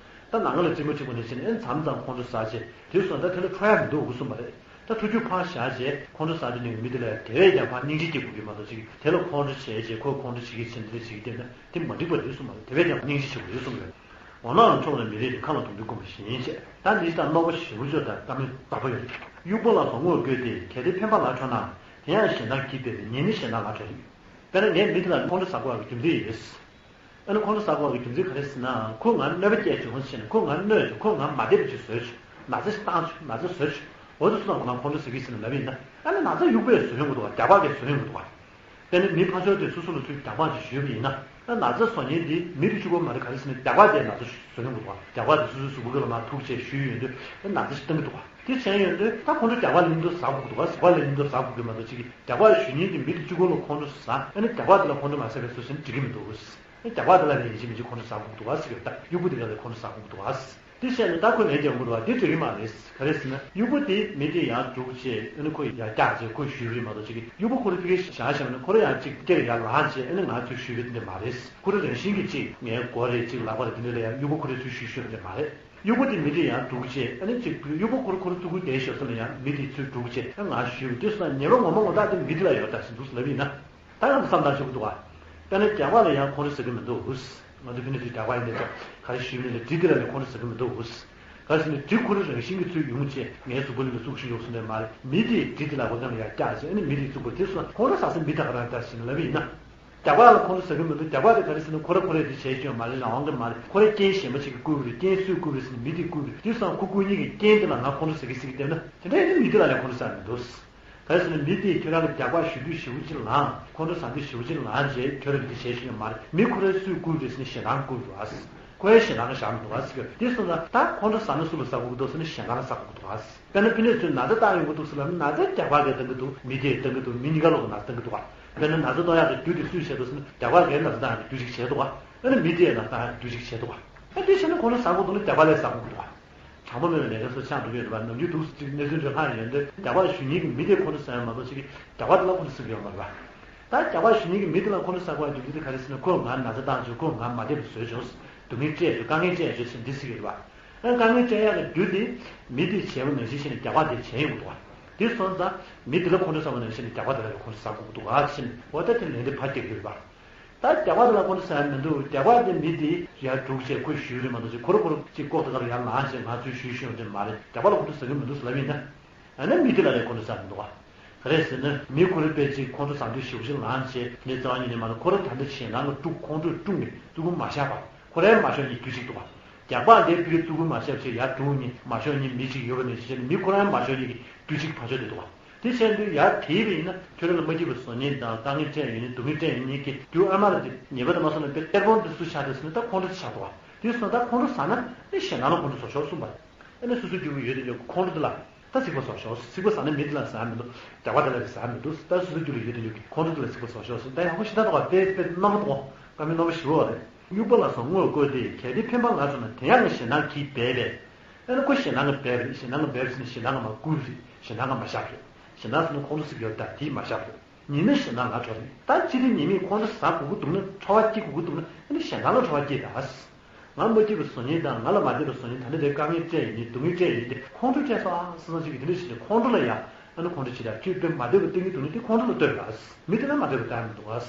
ད་ནམ་མཁའ་ལ་སྤྲིན་པ་འཁྲིགས་པ་ནང་བཞིན་ཨེ་མཚམས་མཚམས་ཁོང་ཁྲོ་ཟ་བྱས་དེ་སོང་ད་དེ་ལ་འཕྲོ་ཡག་མི་འདུག་གསུངས་པ་རེད། ད་འཕྲོ་རྒྱུ་ཕར་བཞག་བྱས་ཁོང་ཁྲོ་ཟ་དུས་ནས་མི་དེ་ལ་དེ་བས་ཀྱང་ཕར་སྙིང་རྗེ་སྐྱེ་དགོས་ཀྱི་མ་གཏོགས་ཅིག་དེ་ལ་ཁོང་ཁྲོ་བྱས་བྱས་ཁོས་ཁོང་ཁྲོ་བྱེད་ཀྱི་ཕྱིར་འདི་འདྲ་བྱེད་ཀྱི་བསྡད་ན་དེ་མ་འགྲིག་པ་རེད་གསུངས་པ་རེད། དེ་བས་ཀྱང་སྙིང་རྗེ་ཆེ་དགོས་རེད་གསུངས་པ་རེད། འོ་ན་ལ་མཆོག་ལ་མི་རིགས་ཀྱི་ཁ་ལ་དུང་འདུས་བཀོད་པ་བཞིན་བྱས། ད་འདི་ལྟར་རྣོ་པོ་ཞེ་པོ་ཅིག་དང་ལྟ་མི་དག་པ་ཡོད། དབྱུག་པ་ལ་སོགས་དངོས་བཀོད་དེ། གལ་ཏེ་འཕེན་པ་ལ་འཕྲོད་ན། དེ་ཡང་གཞན་དག་གིས་འབད་པས་ཉིད་ནི་གཞན་དག་ལ་འཕྲོད་དེ། དཔེར་ན་ངས་མི་དེ་ལ་ཁོང་ཁྲོ་ཟ་དགོས་པའི་རྒྱུ་མཚན་ཡོད། ཨ་ནི་ཁོང་ཁྲོ་ཟ་དགོས་པའི་རྒྱུ་མཚན་ག་རེ་ཟེར་ན་ཁོས་ང་གནོད་པ་སྐྱེལ་བྱུང་ཟེར་ནས་ཁོས་ང་གནོད་བྱུང་ཁོས་ང་མ་བདེ་བ་ཅིག་བཟོས་བྱུང་། ན་ཚ་ཞིག་བཏང་བྱུང་། ན་ཚ་བཟོས་བྱུང་། འོ་དེ་ཚོ་ལ་ང་ཁོང་ཁྲོ་ཟ་གི་ཟེར་ནས་ལབ་ཡིན་ན་ཨ་ནི་ན་ཚ་དབྱུག་པས་བཟོ་ཡོང་གི་འདུག་ག་རྒྱགས་པ་གིས་བཟོ་ཡོང་གི་འདུག་ག་དཔེར་ན་མི་ཕར་ཕྱོགས་དེ་སོ་སོ་ལ་ཚུར་རྒྱགས་པ་ཅིག་གཞུས་པ་ཡིན་ན། ཨ་ན་ཚ་བཟོ་མཁན་དེ་མི་དེ་གཅིག་པོ་མ་རེད། ག་རེ་ཟེར་ན་རྒྱགས་པ་དེས་ན་ཚ་བཟོ་ཡོང་གི་འདུག་ག་རྒྱགས་པ་དེ་སོ་སོའི་གཟུགས་པོ་ཀུན་ལ་མར་ཐུག་བྱས་གཞུས་ཡོང་དུས་ཨ་ན་ཚ་ཞིག་བཏང་གི་འདུག་ག་དེ་བྱས་ཡོང་དུས་ད་ཁོང་ཁྲོ་རྒྱགས་པ་ལ་ཡིན་མདོག་ཟ་དགོས་ཀྱི་འདུག་ག་ཟ་དགོས་པ་ལ་ཡིན་མདོག་ཟ་དགོས་ཀྱི་མ་གཏོགས་ཅིག་གིས་རྒྱགས་པ་གཞུ་མཁན་གྱི་མི་དེ་གཅིག་པོ་ལ་ཁོང་ཁྲོ་ཟ། ཨ་ནི་རྒྱགས་པ་དེ་ལ་ཁོང་ཁྲོ་མ་ཟ་བས་སོ་ཟེར་ན་འགྲིག་གི་མི་འདུག་རྒྱགས་པ་དེ་ལ་ནི་ཡིན་གཅིག་མིན་གཅིག་ཁོང་ཁྲོ་ཟ་དགོས་ཀྱི་འདུག་ག་ཟེར་གྱི་ད་དབྱུག་པ་དེ་ག་ལ་ཁོང་ཁྲོ་ཟ་དགོས་ཀྱི་འདུག་ག་དེ་བཤད་ནས་ད་ཁོས་ལན་རྒྱག་དགོས་འདུག་ག་དེ་འགྲིག་གི་མ་རེད། ག་རེ་ཟེར་ན་དབྱུག་པ་དེ་མི་དེ་ཡར་སྒྲུག་བྱས་ཨ་ནི་ཁོ་ཡར་བཀྱག་བྱས་ཁོས་གཞུས་པ་རེད་མ་གཏོགས་ཅིག་གིས་དབྱུག་པ་ཁོ་རང་ཕ་གིར་བཞག་བཞག་ན་ཁོ་རང་ཡང་ཅིག་སྐེ་ལ་ཡར་ལངས་བྱས་ཨ་ནི་ང་ཚོས་གཞུས་པ་དེ་འདྲ་མ་རེད། ཁོ་རང་རང་བཞིན་གྱིས་ཅིག་ངའི་མགོ་རེད་ཅིག་ལག་པ་རེད་དེ་འདྲ་ལ་ཡང་དབྱུག་པ་ཁོ་རང་ཚུར་གཞུས་གཞུས་པ་འདྲ་མ་རེད། དབྱུག་པ་དེ་མི་དེ་ཡར་སྒྲུག་བྱས་ཨ་ནི་ཅིག་དབྱུག་པ་ཁོ་རང་ཁོ་རང་ཚུར་ཁོའི་སྐེའི་ཞབས་ས་ལ་ཡང་མི་དེ་ཚུར་སྒྲུག་བྱས་ཨ་ང་གཞུས་པ་དེ་སོང་ན་ཉེས་པ་ངོ་མ་ངོ་ཐག་དེ་མི་དེ་ལ་ཡོད་ད་ཟེར་འདུག་ལབ་ཡིན་ན། ད་ཡང་བསམ་བློ་ཞིག་འདུག་ག་དཔེར་ན་རྒྱགས་པ་ལ་ཡང་ཁོང་ཁྲོ་ཟ་གི་མི་འདུག་ང་ཚོ་ཕ་གི་ཚོས་རྒྱགས་པ་ཡིན་ནའི་ད་ག་རེ་གཞུས་ནའི་ལ་གྲི་དེ་ལ་ནི་ཁོང་ཁྲོ་ཟ་གི་མི་འདུག་ག་རེ་ཟེར་ན་གྲི་ཁོ་རང་རང་བཞིན་གྱིས་ཚུར་ཡོང་བྱས་ངའི་གཟུགས་པོ་ལ་ལ་བཙུགས་ཤིག་ཡོང་ཟེར་ནའི་མ་རེད། མི་དེས་གྲི་དེ་ལ་ཁོ་རང་ལ་ཡར་བཀྱག་བྱས་ཨ་ནི་མི་དེའི་གཟུགས་པོ་དེ་སོང་ན་ཁོང་ཁྲོ་ཟ་ས་མི་ད་ག་རང་ད་ཟེར་ནས་ལབ་པ་ཡིན་ན། རྒྱགས་པ་ལ་ཁོང་ཁྲོ་ཟ་གི་མི་འདུག་རྒྱགས་པ་དེ་ག་རེ་ཟེར་ན་ཁོ་ར་ཁོ་རས་དེ་བྱས་ཀྱང་མ་རེད། རང་དབང་གིས་མ་རེད། ཁོ་ར་རྐྱེན་གཞན་པ་ཞིག་གིས་བསྐུལ་བ་རེད། རྐྱེན་སུས་བསྐུལ་བ་རེད་ཟེར་ན་མི་དེས་བསྐུལ་བ་རེད། དེ་སོང་ཁོ་སྐུ་ཉིད་ཀྱི་རྐྱེན་དེ་ལ་ང་ཁོང་ཁྲོ་ཟ་གི་ཟེར་གི་བསྡད་ན་དེ་འདྲ་ཡིན་ན་མི་དེ་ལ་ཡང་ཁོང་ཁྲོ་ཟ་མི་འདུག་ག་རེ་ཟེར་ན་མི་དེས་ཁྱོད་རང་གི་རྒྱགས་པ་གཞུ་དུས་ཞེ་པོ་ཅིག་ལངས། ཁོང་ཁྲོ་ཟ་དུས་ཞེ་པོ་ཅིག་ལངས་བྱས་ཁྱོད་རང་གིས་དེ་བྱས་ཤེས་ཀྱང་མ་རེད། མི་ཁོ་ར་སུས་བསྐུལ་བ་རེད་ཟེར་ན་ཞེ་སྡང་བསྐུལ་བ་རེད། ཁོ་རའི་ཞེ་སྡང་གིས་བཞག་མི་འདུག་ག་ཟེར་གི་དེ་སོང་ཙང་ད་ཁོང་ཁྲོ་ཟ་ན་སུ་ལ་ཟ་དགོས་ཀྱི་འདུག་ཟེར་ན་ཞེ་སྡང་ལ་ཟ་དགོས་ཀྱི་འདུག་ག་ཟེར། དཔེར་ན་ཕ་གི་ཚོས་ན་ཚ་བཏང་ཡོང་གི་འདུག་ཟེར་ལབ་ན་ན་ཚ་རྒྱགས་པ་གིས་བཏང་གི་འདུག་མི་དེས་བཏང་གི་འདུག་མི་གཉིས་ཀ་ལོག་གིས་ན་ཚ་བཏང་གི་འདུག་ག་དཔེར་ན་ན་ཚ་གཏོང་ཡག་གི་རྒྱུ་དེ་སུས་བྱས་འདུག་ཟེར་ན་རྒྱགས་པ་གིས་ན་ཚ་བཏང་ཡག་གི་རྒྱུ་ཅིག་བྱས་འདུག་ག་དཔེར་ན་མི་དེས་ན་ཚ་བཏང་ཡག་གི་རྒྱུ་ཅིག་བྱས་འདུག་ག་ཨ་དེ་བྱས་ན་ཁོང་ཁྲོ་ཟ་དགོས་འདུག་ན་རྒྱགས་པ་ལས་ཟ་དགོས་ཀྱི་འདུག་ག་དྲང་པོ་མེད་པའི་ལས་ཀ་སོགས་ཆགས་འགྲོ་གི་ཡོད་རེད་པ། ནམ་རྒྱུན་འདུག་ཅིག་གནས་ཚུལ་འདྲ་ལྷག་ཡོང་དུས་རྒྱགས་པ་གཞུ་མཁན་གྱི་མི་དེས་ཁོང་ཁྲོ་ཟ་ཡག་མ་གཏོགས་ཅིག་རྒྱགས་པ་དེ་ལ་ཁོང་ཁྲོ་ཟ་གི་ཡོད་མ་རེད་པ། ད་རྒྱགས་པ་གཞུ་མཁན་གྱི་མི་དེ་ལ་ཁོང་ཁྲོ་ཟ་དགོས་པའི་རྒྱུ་མཚན་དེ་ག་རེ་ཟེར་ན་ཁོས་ང་ན་ཚ་བཏང་བྱུང་། ཁོས་ང་མ་བདེ་བ་བཟོས་བྱུང་། སྡུག་བསྔལ་སྤྲད་བྱུང་། དཀའ་ངལ་སྤྲད་བྱུང་ཟེར་འདི་ཟེར་གི་རེད་པ། ཨ་དཀའ་ངལ་སྤྲད་ཡག་གི་རྒྱུ་དེ་མི་དེས་བྱས་པ་ནང་བཞིན་བྱས་ནས་རྒྱགས་པ་དེས་བྱས་ཡོང་གི་འདུག་ག་དེ་སོང་ཙང་མི་དེ་ལ་ཁོང་ཁྲོ་ཟ་བ་ནང་བཞིན་རྒྱགས་པ་དེ་ལ་ཁོང་ཁྲོ་ཟ་དགོས་ཀྱི་འདུག་ག་ཟེར་ནས་འོ་ད་དེ་ལན་དེ་ཕར་རྒྱག་གི་རེད་པ། ད་རྒྱགས་པ་དེ་ལ་ཁོང་ཁྲོ་ཟ་ཡག་མི་འདུག་རྒྱགས་པ་དེ་མི་དེས་ཡར་སྒྲུག་བྱས་ཁོས་གཞུས་རེད་མ་གཏོགས་ཅིག་ཁོ་ར་ཁོ་ར་ཅིག་ལྐོག་ཏུ་ཁ་ལ་ཡར་ལངས་བྱས་ང་ཚོས་གཞུས་ཤོག་ཟེར་མ་རེད། རྒྱགས་པ་ལ་ཁོང་ཁྲོ་ཟ་གི་མི་འདུག་ཟེར་ལབ་ཡིན་ན། ཨ་ནི་མི་དེ་ལ་ལས་ཁོང་ཁྲོ་ཟ་མི་འདུག་ག་ག་རེ་ཟེར་ན་མི་ཁོ་ར་དཔེ་ཅིག་ཁོང་ཁྲོ་ཟ་དུས་ཞེ་པོ་ཅིག་ལངས་བྱས་ནས་རྩ་བ་ཉིད་ནས་མ་ལ་ཁོ་ར་ད་ལྟ་ཞེད་སྣང་གིས་དཀྲུགས། ཁོང་ཁྲོས་དཀྲུགས་ནས་བརྩི་བཀུར་མ་བཞག་པ། ཁོ་རའི་མ་ཤོར་ནས་རྒྱུ་གཅིག་འདུག་ག་རྒྱགས་པ་འདིས་ཕ་གི་བརྩི་བཀུར་མ་བཞག་བྱས་ཡར་སྒྲུག་ནས་མ་ཤོར་ནས་མི་གཅིག་ཡོད་པ་ནས་བྱས་ནས་མི་ཁོ་རའི་མ་ཤོར་ནས་ཀྱི་རྒྱུ་གཅིག་ཕར་ཕྱོགས་དེ་འདུག་ག་དེ་བྱས་དུས་ཡར་དེད་པ་ཡིན་ན་ཁྱོད་རང་ལ་མ་སྐྱིད་པ་བཟོ་མཁན་དང་དཀའ་ངལ་སྤྲད་ཡོང་མཁན་སྡུག་བསྔལ་སྤྲད་ཡོང་མཁན་གྱི་རྒྱུ་ཨ་མ་ར་དེ་ཉེས་པ་དེ་མ་སོང་ན་དཔེ་གཏེར་སྦོམ་དེ་སུ་ཆགས་འདུག་ཟེར་ན་ད་ཁོང་ཁྲོ་ཆགས་འདུག་ག་དེ་སོང་ད་ཁོང་ཁྲོ་ཟ་ན་ཨེ་ཞེད་སྣང་ལ་ཁོང་ཁྲོ་བཟོ་ཆོག་གསུངས་པ། ཨ་ནི་སོ་སོའི་རྒྱུ་བོ་ཡོད་དེ་ཡོད་ཁོང་ཁྲོ་དེ་ལ་ད་ཚིག་པ་ཟ་ཆོག་ཚིག་པ་ཟ་ན་མི་དེ་ལ་ཟ་མི་འདུག་རྒྱགས་པ་དེ་ལ་ཟ་མི་འདུག་ད་སོ་སོའི་རྒྱུ་ལ་ཡོད་དེ་ཡོད་ཁོང་ཁྲོ་དེ་ལ་ཚིག་པ་ཟ་ཆོག་ཟེར་ད་ཡག་པོ་ཞེ་དྲག་འདུག་ག་དཔེ་དཔེ་རྣམ་པ་འདུག་ག་དཀའ་མོའི་རྣམ་པ་ཞེ་པོ་རེད། དབྱུག་པ་ལ་སོགས་དངོས་བཀོད་དེ། གལ་ཏེ་འཕེན་པ་ལ་སོགས་ན་དེ་ཡང་ཞེད་སྣང་གིས་སྦད་པས། ཨ་ནི་ཁོ་ཞེད་སྣང་གིས་སྦད་པ་རེད། ཞེད་སྣང་གིས་སྦད་པ་ཟེར་ན་ཞེད་སྣང་གིས་མ་བསྐུལ་རེད། ཞེད་སྣང་གིས་མ་བཞག་རེད། ཞེད་སྣང་ཟེར་ན་ཁོང་ཁྲོ་ཟེར་གྱི་ཡོད་ད་དེས་མ་བཞག་རེད། ཉིན་ནི་ཞེད་སྣང་ལ་འཕྲོ་རེད། ད་ཅི་སྟེ་ཉི་མས་ཁོང་ཁྲོ་ཟ་དགོས་ཀྱི་འདུག་ན། འཕྲོ་བ་སྐྱེ་དགོས་ཀྱི་འདུག་ན། ཨ་ནི་ཞེད་སྣང་ལ་འཕྲོ་བ་སྐྱེས་ད། ང་མ་སྐྱིད་པ་བཟོ་མཁན་དང་། ང་ལ་མ་བདེ་བ་བཟོ་མཁན། ད་ནི་དེ་དཀའ་ངལ་སྤྲད་ཡིན་ནི། སྡུག་བསྔལ་སྤྲད་ཡིན་ཏེ། ཁོང་ཁྲོ་སྤྲད་སོང་ཨ་བསམ་བསམ་ཅིག་གིས་དེ་འདྲ་བྱས་ཏེ་ཁོང་ཁྲོ་ལ་ཡ། ཨ་ནི་ཁོང་ཁྲོ་བྱེད་ད་ཁྱོད་དཔེ་མ་བདེ་བ་སྟེར་གྱི་འདུག་ན། དེ་ཁོང་ཁྲོ་ལ་ལྟོས་ར། མི་དེ་ལ་མ་བདེ་བ་སྟེར་མི་འདུག་ཨ། དུས་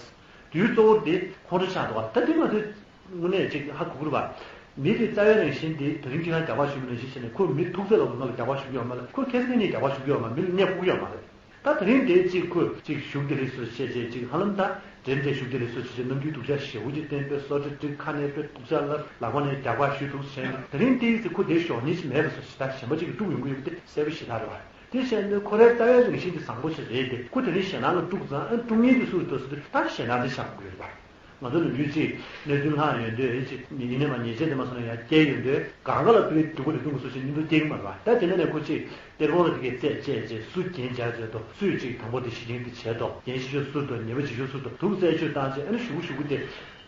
གཙོ་བོ་དེ་ཁོང་ཁྲོ་ཆགས་འདུག་ཨ། ད་དེ་ང་ཚོས་དངོས་གནས་ཅིག་ཧ་གོ་དགོས་རེད་པ། མི་དེ་རྩ་བའི་རང་བཞིན་དེ། དེ་རིང་ཁྱེད་རང་རྒྱག་པ་ཞུ་མི་ནང་བཞིན་བྱས་ནས། ཁོ་མི་ཐུག་ཚད་ལ་ང་ལ་རྒྱག་པ་ཞུ་གི་ཡོད་མ་རེད། ཁོ་ཁ་སང་ངས་རྒྱག་པ་ཞུ་གི་ཡོད་མ་རེད། མི་ལ་གནས་སྤོ་གི་ཡོད་མ་རེད། ད་དེ་རིང་དེ་གཅིག་ཁོས་གཅིག་བཞུགས་བདེ་ལེགས་སོ་བྱས་བྱས། གཅིག་ཧ་ལམ་ད་འདྲེ་འདྲེ་བཞུགས་བདེ་ལེགས་སོ་བྱས་བྱས། ནམ་རྒྱུན་སྡུག་ཅག་ཞེ་པོ་ཅིག་བསྟན་པའི་སོ་ཁྲ་བསྒྲིགས། ཁ་ནས་དཔེ་སྡུག་ཅག་ལབ། ལག་པ་ནས་རྒྱག་པ་ཞུས་འདུག་བྱས་ནས། དེ་རིང་དེ་ཚེ་ཁོ་དེ་ཞོག་ཉིན་ཞིག་མེད་པ་བཟོ་ཞིག་ད་གཞན་པ་ཅིག་གིས་དཀྲུགས་ཡོང་གི་ཡོད་པ་དེ་གསལ་པོ་ཞེ་དྲག་རེད་པ། དེ་བྱས་ནས་ཁོ་རའི་རྩ་བའི་རང་བཞིན་དེ་བཟང་པོ་ཞིག་རེད་དེ། ཁོ་དེ་རིང་ཞེད་སྣང་ལ་དཀྲུགས་ཙང་། ཨ། དཀྲུགས་མཁན་དེ་སུ་རེད་འདུག་ཟེར་དུས། ད་ཞེད་སྣང་དེ་ཆགས་དགོས་རེད་པ། ང་ཚོ་ནམ་རྒྱུན་ཅིག་གནད་དོན་ལྷག་ཡོང་དུས། ཅིག་ཡིན་ནའི་མ་ཉེས་ཆད་དེ་མ་སོང་ན་ཡང་སྐྱེལ་ཡོང་དུས། གང་ག་ལ་ཕ་གིའི་སྡུག་པོ་དེ་སྟོན་དགོས་བཟོ་ཞིག་སྙིང་སྟོབས་སྐྱེ་གི་མ་རེད་པ། ད་དེ་ནས་ནས་ཁོ་ཅིག་གཏེར་ཁོང་ལ་དེ་གའི་རྩད་བཅད་བྱས། སུ་རྒྱན་སྦྱར་བྱས་འདུག་སུས་ཅིག་དང་པོ་དེ་གཞི་རྐྱེན་དེ་བྱས་འདུག་རྒྱན་ཞིག་ཤོར་སུ་རེད་འདུག་ཉེས་པ་ཅིག་ཤོར་སུ་རེད་འདུག་སུས་རྩད་གཅོད་བཏང་བྱས། ཨ་ནི་གཞུག་གུ་གཞུག་གུ་དེ་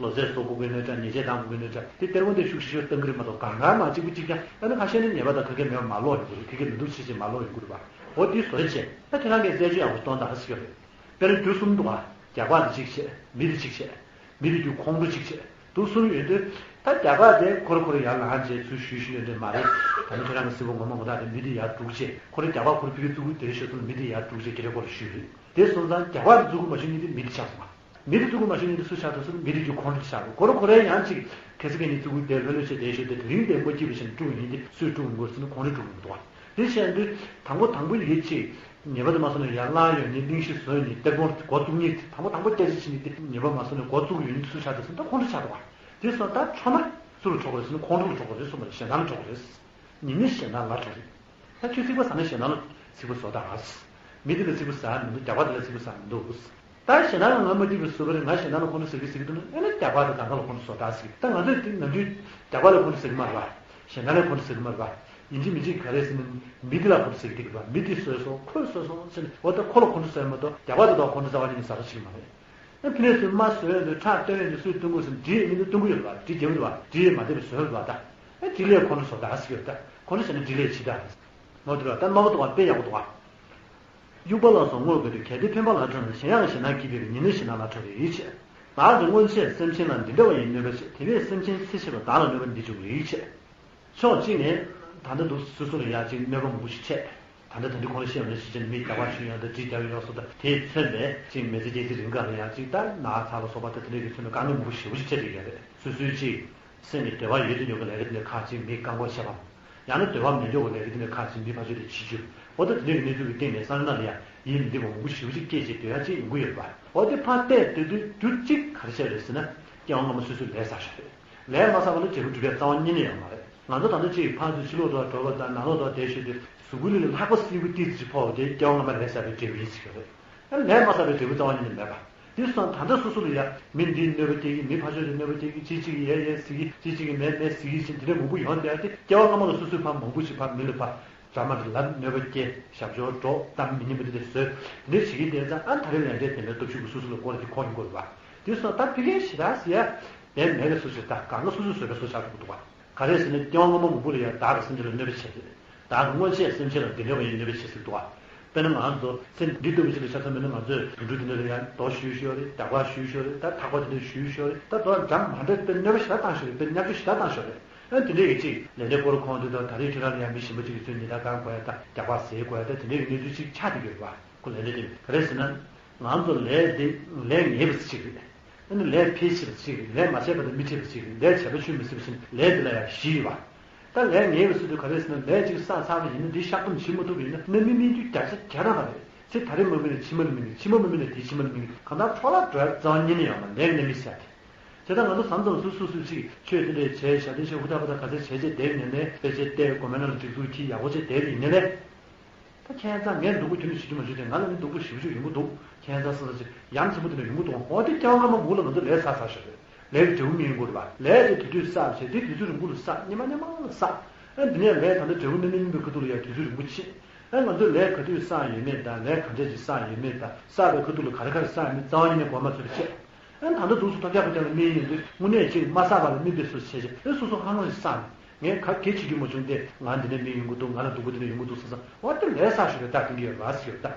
ལོ་ཚད་བཟོ་དགོས་ཀྱི་ནའི་འདྲ། ཉེས་ཆད་གཏང་དགོས་ཀྱི་ནའི་འདྲ། དེ་གཏེར་ཁོང་དེ་ཤུགས་ཆེ་ཤོས་བཏང་གི་རེད་མ་གཏོགས། གང་ག་མ་གཅིག་པུ་གཅིག་རྐྱང་། ཨ་ནི་ཁ་ཤས་ནི་ཉེས་པ་དང་ག་གེ་མེད་པ་མར་ལོག་ཡོང་གི་རེད། ག་གེ་མི་འདུག་ཅེས་བྱས་མར་ལོག་ཡོང་གི་རེད་པ། འོ་དེ་བཟོ་བྱས། ད་ཁྱེད་རང་གིས་རྩད་གཅོད་ཡག་པོ་གཏོང་དང་ཟེར་གྱི་རེད། དཔེར་ན་རྒྱུ་གསུམ་འདུག་ག་རྒྱག་པ་དེ་གཅིག་བྱས། མི་དེ་གཅིག་བྱས། མི་དེ་རྒྱུ་ཁོང་ཁྲོ་གཅིག་བྱས། འདུག་གསུམ་ཡོད་དུས། ད་རྒྱག་པ་དེ་ཁོ་རང་ཁོ་རང་ཡར་ལངས་བྱས་ཚུར་ཞུས་ཞུས་ཡོད་འདྲ་མ་རེད། ད་ནི་ཁྱེད་རང་གི་སྲིད་པ་ངོ་མ་ངོ་ཐག་དེ་མི་དེ་ཡར་སྒྲུག་བྱས། ཁོ་རང་རྒྱག་པ་ཁོ་རང་ཕ་གིར་བཙུགས་དེ་ཤོར་སོང་ན། མི་དེ་ཡར་སྒྲུག་བྱས་ཁྱེད་རང་ཁོ་ལ་ཞུས་རེད། དེ་སོང་ཙང་རྒྱག་པ་དེ་བཙུགས་དགོས་མ་ཞུ་མཁན་དེ་མི་དེ་ཆགས་སོང་བ། མི་དེ་བཙུགས་དགོས་མ་ཞུ་མཁན་དེ་སུ་ཆགས་འདུག་ཟེར་ན། མི་དེ་རྒྱུ་ཁོང་ཁྲོ་ཆགས་འདུག་ཁོ་རང་ཁོ་རང་ཡང་ཅིག་ཁ་སང་ཁ་ཉིན་བཙུགས་དེ་ལྷོད་ལྷོད་བྱས་བསྡད་ཤོར་དུས། དེ་རིང་དེ་མ་སྐྱིད་པ་བྱས་ནས་དཀྲུགས་ཡིན་ཏེ། སུས་དཀྲུགས་ཡོང་གི་རེད་ཟེར་ན། ཁོང་ཁྲོས་དཀྲུགས་ཡོང་གི་འདུག་བ། དེ་བྱས་དུས་དང་པོ་དང་པོ་ཡིན་ཅིག་ཉེས་པ་དེ་མ་སོང་ནས་ཡར་ལངས་ཡོང་ནས་གླེང་གཞི་བཟོས་ནས་གཏེར་ཁོང་འགོ་བཙུགས་མཁན་དེ། དང་པོ་དང་པོ་སྐད་ཆ་བྱས་ནས་དེ་ཉེས་པ་མ་སོང་ནས་འགོ་བཙུགས་ཡོང་མཁན་དེ་སུ་ཆགས་འདུག་ཟེར་ན། ད་ཁོང་ཁྲོ་ཆགས་འདུག་བ། དེ་སོང་ད་འཕྲོ་མ་སུ་ལ་འཕྲོ་གི་རེད་ཟེར་ན། ཁོང་ཁྲོ་ལ་འཕྲོ་གི་རེད་གསུངས་པ་རེད། ཞེད་སྣང་ལ་འཕྲོ་གི་རེད། ཉིན་ནི་ཞེད་སྣང་ལ་འཕྲོ་རེད། ད་ཁྱོད་ཚིག་པ་ཟ་ན་ཞེད་སྣང་ལ་ཚིག་པ་བཟོ་དང་། མི་དེ་ལ་ཚིག་པ་ཟ་མི་འདུག་རྒྱག་པ་དེ་ལ་ཚིག་པ་ཟ་མི་འདུག་ད་ཞེད་སྣང་ལ་ང་མ་སྐྱིད་པ་བཟོས་པ་རེད། ང་ཞེད་སྣང་ལ་ཁོང་ཁྲོ་ཟ་གི་ཟ་གི་འདུག་ན། ཨ་ནི་རྒྱག་པ་དང་གང་ག་ལ་ཁོང་ཁྲོ་བཟོ་དང་ཟེར་གི། ད་ང་ཚོས་དེ་ནམ་རྒྱུན་རྒྱག་པ་ལ་ཁོང་ཁྲོ་ཟ་གི་མ་རེད་པ། ཞེད་སྣང་ལ་ཁོང་ཁྲོ་ཟ་གི་མ་རེད་པ། ཡིན་གཅིག་མིན་གཅིག་ག་རེ་ཟེར་ན། མི་དེ་ལ་ཁོང་ཁྲོ་ཟ་གི་འདུག་གི་རེད་པ། མི་དེ་བཟོས་སོང་། ཁོས་བཟོས་སོང་ཟེར་ནས། འོ་ད་ཁོ་ལ་ཁོང་ཁྲོ་ཟ་གི་མ་གཏོགས། རྒྱག་པ་དེ་དང་ཁོང་ཁྲོ་ཟ་བ་གཉིས་ནི་ཟ་རོ་ཞིག་མ་རེད། ཨ། ཕི་ནས་ཚུར་མ་བཟོས་ཡོང་དུས་ཁྲག་བཏོན་ཡོང་དུས་སུས་བཏོན་དགོས་ཟེར་ན། འདྲིས་ཡིན་ན་བཏོན་གི་ཡོད་རེད་པ། འདྲིས་རྒྱག་གི་རེད་པ། འདྲིས་ཡིན་མ་བསྡད་པའི་བཟོས་ཡོད་རེད་པ། ད་ཨ་འདྲིས་ལས་ཁོང་ཁྲོ་བཟོ་ད་ཟེར་གི་ཡོད། ད་ཁོང་ཁྲོ་བྱས་ན་འདྲིས་ལས་ཕྱི་ད་ཟེར། ངོ་དེ་རེད་པ། ད་རྣམ་པ་དུ་བ་དཔེ་ཡག་པོ་འདུག་ག་དབྱུག་པ་ལ་སོགས་དངོས་བཀོད་དུ། གལ་ཏེ་འཕེན་པ་ལ་འཕྲོད་ན། གཞན་ཡང་ཞེད་སྣང་སྐྱེས་པས་ཉིན་ནི་ཞེད་སྣང་ལ་འཕྲོ་རིགས་བྱེད། བདག་གི་སྔོན་ཆད་སེམས་ཅན་ལ། འདི་འདྲ་བ་ཡི་གནོད་པ་བྱེད། དེ་བས་སེམས་ཅན་ཚེ་ཕྱི་མ། བདག་ལ་གནོད་པ་འདི་འབྱུང་རིགས་བྱེད། ཕྱོགས་གཅིག་ནས་ད་ལྟ་འདུག་སོ་སོ་ལ་ཡང་ཅིག་གནོད་པ་མང་པོ་ཞིག་འཕྲད། ད་ལྟ་ད་འདི་ཁོང་ལ་བཤད་པ་ནང་བཞིན་བྱས་ནས་མི་རྒྱག་པ་ཞུ་ཡག་དང་། འདྲིས་རྒྱག་ཡག་སོགས་དང་། དེས་མཚོན་པའི་ཅིག་མི་ཚེ་སྐྱེལ་ཚེ་རིང་ག་ལ་ཡང་ཅིག་ད་ན་ཚ་ལ་སོགས་པ་དང་། དེ་འདྲ་གིས་མཚོན་པའི་དཀའ་ངལ་མང་པོ་ཞེ་པོ་ཞིག་འཕྲད་བསྡད་ཡོད་རེད། སོ་སོའི་ཅིག་སེམས་ཀྱི་འདོད་པ་ཡོད་དུ་ཡོད་པའི་ལས་ཀ་དེ་འདྲ་ཁག་ཅིག་མི་རྐང་འཁོར་བཤད་པ། ཡང་ན་འདོད་པ་མེད་འཇོག་པའི་ལས་ཀ་དེ་འདྲ་ཁག་ཅིག་མི་ཕར་ཕྱོགས་དེ་ཕྱི་འགྱུར། འོ་ད་དེ་འདྲ་གི་གནས་ཚུལ་གྱི་སྟེང་ནས་བསམ་བློ་ནང་ལ་ཡང་ཡིད་མི་བདེ་བ་མང་པོ་ཞེ་པོ་ཅིག་སྐྱེས་བྱས་སྡོད་ཡག་ཅིག་ཡོང་གི་ཡོད་པ། འོ་དེ་ཕར་བལྟས་སྡོད་དུས་རྒྱུ་གཅིག་ག་རེ་བྱས་རེད་ཟེར་ན། སྐྱེ་བ་སྔ་མ་སོ་སོས་ལས་བསགས་ཤག་རེད། ལས་མ་བསགས་པ་ལ་འབྲས་བུ་འགྲུབ་ཡག་རྩ་བ་ཉིད་ནས་ཡོད་མ་རེད། ང་ཚོ་ད་ལྟ་ཅིག་ཕར་ཚུར་ཕྱི་ལོགས་དུ་འགྲོ་བ་དང་། ནང་ལོགས་དུ་བསྡད་ཤོར་དུས། གཟུགས་པོ་ལ་ལྷགས་པ་སྲིན་བུ་ཏོག་ཙམ་ཕོག་པ་དེ་སྐྱེ་བ་སྔ་མ་ལས་བསགས་པའི་འབྲས་བུ་ཡིན་ཟེར་གྱི་རེད། ཨ། ལས་མ་བསགས་པའི་འབྲས་བུ་རྩ་བ་ཉིད་ནས་མེད་པ། དེ་སོང་ད་ལྟ་སོ་སོ་ལ་ཡ་མི་འདིས་གནོད་པ་སྐྱེལ་གྱི། མི་ཕར་ཕྱོགས་དེས་གནོད་པ་སྐྱེལ་གྱི། ཅིག་ཅིག་གིས་ཡས་ཡས་ཟེར་གྱི། ཅིག་ཅིག་གིས་མེད་མེད་ཟེར་གྱི་བྱས། དེ་འདྲ་མང་པོ་ཡོང་བསྡད་དེ། སྐྱེ་བ་སྔ་མ་ལ་སོ་སོས་ཕར་མང་པོ་ཞིག་ཕར་མི་ལ་ཕར་འདྲ་མ་འདྲ་ལབ། གནོད་པ་སྐྱེལ། ཞབས་ཞུ་འགྲོ། གཏམ་མི་སྙན་པ་དེ་འདྲ་བཟོས། དེ་འདྲ་བྱེད་ཀྱི་བསྡད་ཙང་། ཨ། ད་རེས་ལས་འབྲས་དེ་འདྲ་སྟོབས་ཤུགས་ཀྱིས་སོ་སོ་ལ་སྐོར་དེ་འཁོར་ཡོང་གི་རེད་པ། དེ་སོང་ད་ཕ་གིའི་ཞེ་དྲག་ཟེར་ཡ་དེ་མེད་པའི་བཟོ་ཞིག་ད་གང་ག་སོ་སོས་བཟོས་པའི་བཟོ་ཆགས་འགྲོ་གི་འདུག་པ། ག་རེ་ཟེར་ན། སྐྱེ་བ་སྔ་མ་མང་པོ་ལ་ཡང་བདག་གིས་སེམས་ཅན་ལ་གནོད་པ་བྱས་ཏེ། བདག་གིས་སྔོན་ཆད་སེམས་ཅན་ལ་འདི་འདྲ་བ་ཡི་གནོད་པ་བྱས་ཟེར་གྱི་འདུག་པ། དཔེར་ན་ང་ཚོ་ཚེ་འདི་ལྟ་བུ་ཅིག་ལ་ཆ་མཚོན་པ་ཡིན་ན། ང་ཚོས་དུད་འགྲོ་འདི་འདྲ་ལ་ཡང་རྡོ་གཞུས་ཤོར་རེད། རྒྱག་པ་གཞུས་ཤོར་རེད། ད་ཐག་པ་འདི་འདྲ་གཞུས་ཤོར་རེད། ད་རྡོ་འདྲ་མ་འདྲ་དཔེ་གནོད་པ་ཞེ་དྲག་བཏང་ཤོར་རེད། དཔེ་བརྙས་བཅོས་ཞེ་དྲག་བཏང་ཤོར་རེད། ཨ། འདི་འདྲ་གི་ཅིག་ལས་འབྲས་སྐོར་གོང་དུ་དང་། ད་རེས་ཁྱོད་རང་ལ་ཡང་མི་གཞན་པ་ཅིག་གིས་ཚུར་ཉེས་རྡུང་བཀང་དགོས་ཡ་དང་། རྒྱག་པ་ཟ་དགོས་ཡ་དང་། དེ་འདྲ་གི་གནས་ཚུལ་ཅིག་ཆགས་བསྡད་ཀྱི་ཡོད་རེད་པ། ཁོ་ལས་འབྲས་དེ་ག་རེ་ཟེར་ན། ང་ཚོ་ལས་འདི་ལས་ངན་པ་ཅིག་རེད། ཨ་ནི་ལས་ཕལ་ཆེ་བ་ཅིག་རེད། ལས་མ་བྱས་པ་དང་མི་འཕྲད་པ་ཅིག་རེད། ལས་བྱས་པ་ཆུད་མི་ཟ་བ་ཅིག་རེད། ལས་འདི་ལ་ཡང་བཞི་ཡོད་པ། ད་ལས་ངན་པ་ཟེར་དུས་ག་རེ་ཟེར་ན། ལས་ཅིག་བསགས་ཚར་བ་ཡིན་ན། འདི་བཤགས་སྡོམ་བྱེད་མ་ཐུབ་པ་ཡིན་ན། རྣམ་སྨིན་སྨིན་རྒྱུ་བརྒྱ་ཆ་བརྒྱ་ཐམ་པ་རེད། ཚེ་ད་རེས་མ་སྨིན་ན་ཕྱི་མ་ལ་སྨིན་གི། ཕྱི་མ་མ་སྨིན་ན་དེའི་ཕྱི་མ་ལ་སྨིན་གི། གང་ལྟར་འཕྲོ་བརླག་འགྲོ་ཡ་རྩ་བ་ཉིད་ནས་ཡོད་མ་རེད། ལས་ངན་མི་བྱེད་ཡ་དེ། དེ་ལྟར་ང་ཚོ་མཚམས་མཚམས་སུ་སུ་སུ་ཅིག་ཆོས་དེ་འདྲ་བྱས། ཞག་དེ་ཞག་ཧུར་ཐག་པ་དང་ག་ཚོད་བྱས་བྱས་བསྡད་ཡིན་ནའི། དཔེ་ཆ་བལྟས། དགོན་པའི་ནང་ལ་སྒྲིག་འཛུགས་ཀྱིས་ཡག་པོ་བྱས་བསྡད་ཡིན་ནའི། ད་ཁྱད་མཚར། ངས་སྡུག་པོ་ཁྱོན་ནས་བྱེད་རྒྱུ་མ་བྱུང་སྟེ། ང་ལ་ནི་སྡུག་པོ་ཞེ་པོ་ཅིག་ཡོང་གི་འདུག་ཁྱད་མཚར་བསམ་བསམ་ཅིག་ཡ་མཚན་པོ་དེ་འདྲ་ཡོང་གི་འདུག་འོ་དེ་སྐྱེ་བ་སྔ་མ་མུ་ལ་ང་ཚོ་ལས་བསགས་བསགས་ཤོག་རེད། ལས་ཀྱི་འབྲས་བུ་སྨིན་དགོས་རེད་པ། ལས་དེ་དུས་དུས་བསགས་བྱས། དེ་དུས་ཚོད་རིང་པོ་ལ་བསགས། སྙེ་མ་སྙེ་མ་ལ་བསགས། ཨ། འདི་ནས་ལས་ད་ལྟ་འབྲས་བུ་སྣ་མིན་སྨིན་པའི་ཁ་ཐུག་ལ་ཡང་དུས་ཚོད་རིང་པོ་ཕྱིན། ཨ། ང་ཚོས་ལས་ག་དུས་བསགས་ཡོད་མེད་དང་། ལས་ག་འདྲས་ཅིག་བསགས་ཡོད་མེད་དང་། བསགས་པའི་ཁ་ཐུག་ལ་ག་རེ་ག་རེ་བསགས་ཡོད་མེད་རྩ་བ་ཉིད་ནས་གོ་མ་ཚོད་པ་བྱས། ཨ། ད་ལྟ་འདུག་སེ་ཐོབ་རྒྱག་ཁ་རྒྱག་ལ་དམིགས་ཡོང་དུས། དངོས་གནས་ཅིག་མ་བསགས་པ་ལ་དམིགས་པའི་བཟོ་བྱས་བྱས། ཨ། སོ་སོ་ཧང་སང་ཞིག་བསགས་ནས། ངས་ག་གེ་བྱེད་རྒྱུ་མ་བྱུང་སྟེ། ང་འདི་ནས་སྨིན་ཡོང་གི་འདུག་ང་ལ་སྡུག་པོ་འདི་འདྲ་ཡོང་གི་འདུག་བསམ་བསམ། འོ་དེ་ལས་བསགས་ཤོག་རེད། ད་དེ་འདྲ་ཡོད་རེད་ཟེར་ཡོད་ད།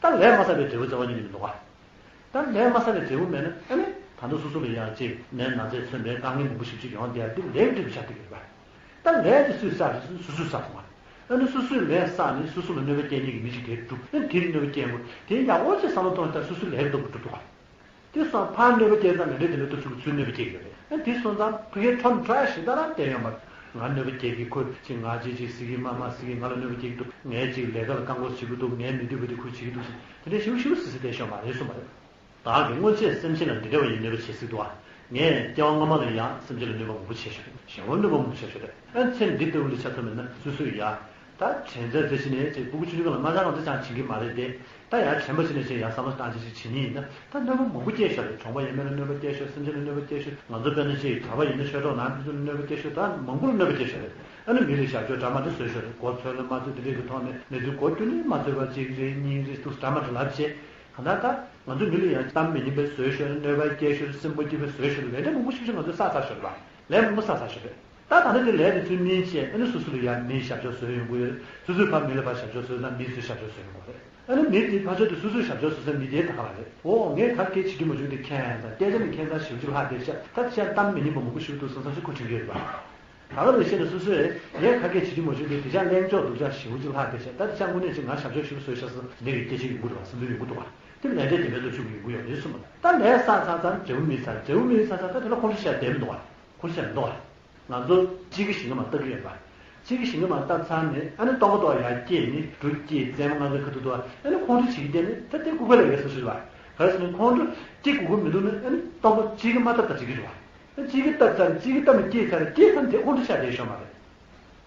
ད་ལས་མ་བསགས་པའི་འབྲས་བུ་རྩ་བ་ཉིད་ནས་མི་འདུག་ག་ད་ལས་མ་བསགས་ནས་འབྲས་བུ་མེད་ན་ཨ་ནི་ད་ལྟ་སོ་སོ་ལ་ཡང་ཅིག་ནད་ན་ཚས་མཚོན་པའི་དཀའ་ངལ་མང་པོ་ཞིག་ཅིག་ཡོང་བསྡད་ཡ་འདི་ལས་ཀྱི་འབྲས་བུ་ཆགས་བསྡད་ཀྱི་རེད་པ། ད་ལས་དེ་སུས་བསགས་རེད། སུས་སུས་བསགས་སོང་བ། ཨ་ནི་སོ་སོས་ལས་བསགས་ནས་སོ་སོ་ལ་གནོད་པ་སྐྱེལ་མཁན་གྱི་མི་ཞིག་དེར་སྒྲུབ། ཨ་ནི་དེར་གནོད་པ་སྐྱེལ་དགོས། དེ་ཡག་པོ་ཅིག་བསམ་བློ་གཏོང་ཡ་ད་སོ་སོའི་ལས་ཀྱི་སྟོབས་ཀྱིས་སྒྲུབ་ཐུབ་པ། དེ་སོང་ཕར་གནོད་པ་སྐྱེལ་ཙང་ང་འདྲ་དེ་ལ་སྟོབས་ཆུང་གི་ཚུར་གནོད་པ་སྐྱེལ་གྱི་རེད། ཨ་དེ་སོང་ཙང་ཕ་གིའི་ཁྲོམ་ཁྲོ་ཡ་ཞེ་དྲག་རང་བསྟན་ཡོད་མ་རེད། ང་གནོད་པ་སྐྱེལ་གྱི་ཁོས་ཅིག་ང་ཅིག་ཅིག་ཟེར་གྱི་མ་མ་ཟེར་གྱི་ང་ལ་གནོད་པ་སྐྱེལ་གྱི་འདུག་ངས་ཅིག་ལས་ཀ་ལ་བཀག་འགོག་བྱེད་ཀྱི་འདུག་ངས་མི་འདོད་པ་དེ་ཁོས་བྱེད་ཀྱི་འདུག་ཟེར་དེ་འདྲ་ཞེ་པོ་ཞེ་པོ་ཟེར་ཟེར་བསྡད་ཤོག་མ་རེད་གསུངས་པ་རེད། བདག་གིས་སྔོན་ཆད་སེམས་ཅན་ལ་འདི་འདྲ་བ་ཡི་གནོད་པ་བྱེད་སྲིད་དོ། ངས་སྐྱེ་བ་སྔོན་མ་ལ་ཡང་སེམས་ཅན་ལ་གནོད་པ་མང་པོ་བྱས་ཤག་གཞན་པར་གནོད་པ་མང་པོ་བྱས་ཤག་ཨ་ཚེ་འདི་ལྟ་བུ་ལ་ཆ་མཚོན་པ་ན་སོ་སོས་ཡ། ད་དྲན་ཚད་ཚེ་ཕྱི་ནས་ཅིག་སྤུ་གུ་ཆུང་ཆུང་ལ་མ་ཆགས་གང་ཚེ་ཅང་བྱེད་ཀྱི་མ་རེད་དེ། ད་ཡང་དྲན་པ་ཕྱི་ནས་ཅིག་ཡང་བསམ་བློ་བཏང་ཅིག་ཅིག་བྱེད་ཉིན་ཡིན་ན་ད་གནོད་པ་མང་པོ་སྐྱེལ་ཤག་རེད། གྲོང་པ་ཡིན་ན་གནོད་པ་སྐྱེལ་ཤག་སེམས་ཅན་ལ་གནོད་པ་སྐྱེལ་ཤག་ང་ཚོ་དཔེར་ན་ཅིག་གྲྭ་པ་ཡིན་ན་ཆོས་གྲོགས་ནང་མི་ཚོ་ལ་གནོད་པ་སྐྱེལ་ཤག་ད་མང་པོ་ལ་གནོད་པ་སྐྱེལ་ཤག་རེད། ཨ་ནི་མི་ལ་ཞབས་ཕྱི་འདྲ་མ་འདྲ་བཟོས་ཤག་རེད། གོ་ཚོད་ལ་མ་ཚོད་དེ་འདྲས་ཀྱི་ཐོག་ནས་གནས་ཚུལ་གོ་རྒྱུ་ནས་མ་ཚོད་པ་གཅིག་རེད་གཉིས་རེད་འདུག་འདྲ་མ་འདྲ་ལབ་བྱས། གང་ལྟར་ད་ང་ཚོ་མི་ལ་ཡང་གཏམ་མི་སྙན་པའི་བཟོས་ཤོར་གནོད་པ་སྐྱེལ་ཤོར་སེམས་པ་སྐྱིད་པའི་བཟོས་ཤོར་ལས་འབྲས་མང་པོ་ཞིག་ང་ཚོས་བསགས་ཚར་ཤོར་བ། ལས་མང་པོ་བསགས་ཚར་ཤོར་རེད། ད་ད་ནི་དེ་ལས་དེ་ཚུལ་སྨིན་བྱས་ཨ་ནི་སོ་སོ་ལ་ཡང་མིའི་ཞབས་ཕྱོགས་བཟོས་ཡོང་གི་ཡོད་རེད། སོ་སོའི་ཕ་མི་ལ་ཕར་ཞབས་ཕྱོགས་བཟོས་ཙང་མིའི་ཚུལ་ཞབས་ཕྱོགས་བཟོས་ཡོང་གི་རེད། ཨ་ནི་མི་དེ་ཕར་ཕྱོགས་དེ་སོ་སོའི་ཞབས་ཕྱོགས་བཟོས་ཙང་མི་དེའི་ད་ག་བ་རེད། འོ་ངས་ག་གེ་བྱེད་རྒྱུ་མ་བྱུང་དེ་མཁྱེན་ཙང་སྐད་ཆ་ནི་མཁྱེན་ཙང་ཞེ་པོ་ཅིག་ལྷག་བསྡད་ཤག་ད་དེ་ཤ་གཏམ་མི་སྙན་པ་མང་པོ་ཞིག་འདུག་བསམ་བསམ་ཞིག་ཁོ་དྲན་གྱི་ཡོད་རེད་པ། ད་ག་ནང་བཞིན་དུ་སོ་སོས་ངས་ག་གེ་བྱེད་རྒྱུ་མ་བྱུང་དུས་དེ་ཆ་གླེང་ཕྱོགས་སྡུག་ཅག་ཞེ་པོ་ཅིག་ལྷག་བསྡད་ཤག་ད་དེ་ཆ་དངོས་གནས་ཅིག་ང་ཞབས་ཕྱོགས་ཞེ་པོ་བཟོས་ཤག་ཟེར་འདི་གི་སྐད་ཆ་ཡོང་གི་རེད་བ། སེམས་འདུན་ཡོང་གི་འདུག་བ། དེ་ལས་འབྲས་དེ་འབྲས་ལ་ཤུགས་ཡོང་གི་ཡོད་རེད་གསུངས་པ། ད་ལས་བསགས་ཚར་ཙང་འབྲས་བུ་སྨིན་ཚར། འབྲས་བུ་སྨིན་ཚར་ཙང་ད་དེ་ལ་ཁོང་ཁྲོ་བྱས་བསྡད་མི་འདུག་བ། ཁོང་ཁྲོ་བྱས་མི་འདུག་བ། ང་ཚོ་གཅིག་གི་ཞིང་ཁ་མར་བཏབ་ཀྱི་ཡོད་པ། གཅིག་གི་ཞིང་ཁ་མར་བཏབ་ཚར་ནས་ཨ་ནི་སྟོང་པ་ཏོག་ཡར་སྐྱེས་ནས་འབྲུ་སྐྱེས་རྩེ་མོ་ལྔ་ཀའི་ཁ་ཐུག་ཏུ་ཨ་ནི་ཁོང་ཁྲོ་བྱེད་ཀྱི་བསྡད་ནས་ད་དེ་ལྐུགས་པ་ལས་ངན་སོ་སོ་རེད་བ། ག་རེ་ཟེར་ན་ཁོང་ཁྲོ་སྐྱེ་དགོས་ཀྱི་མི་འདུག་ན་ཨ་ནི་སྟོང་པ་གཅིག་གི་མ་བཏབ་ད་བྱེད་ཀྱི་རེད་བ། གཅིག་གིས་བཏབ་ཚར་ནས་གཅིག་གིས་བཏབ་ནས་སྐྱེས་ཚར་རེད། སྐྱེས་ཚར་ནས་དེ་ཁོང་ཁྲོ་ཆགས་བསྡད་ཤོག་མ་རེད།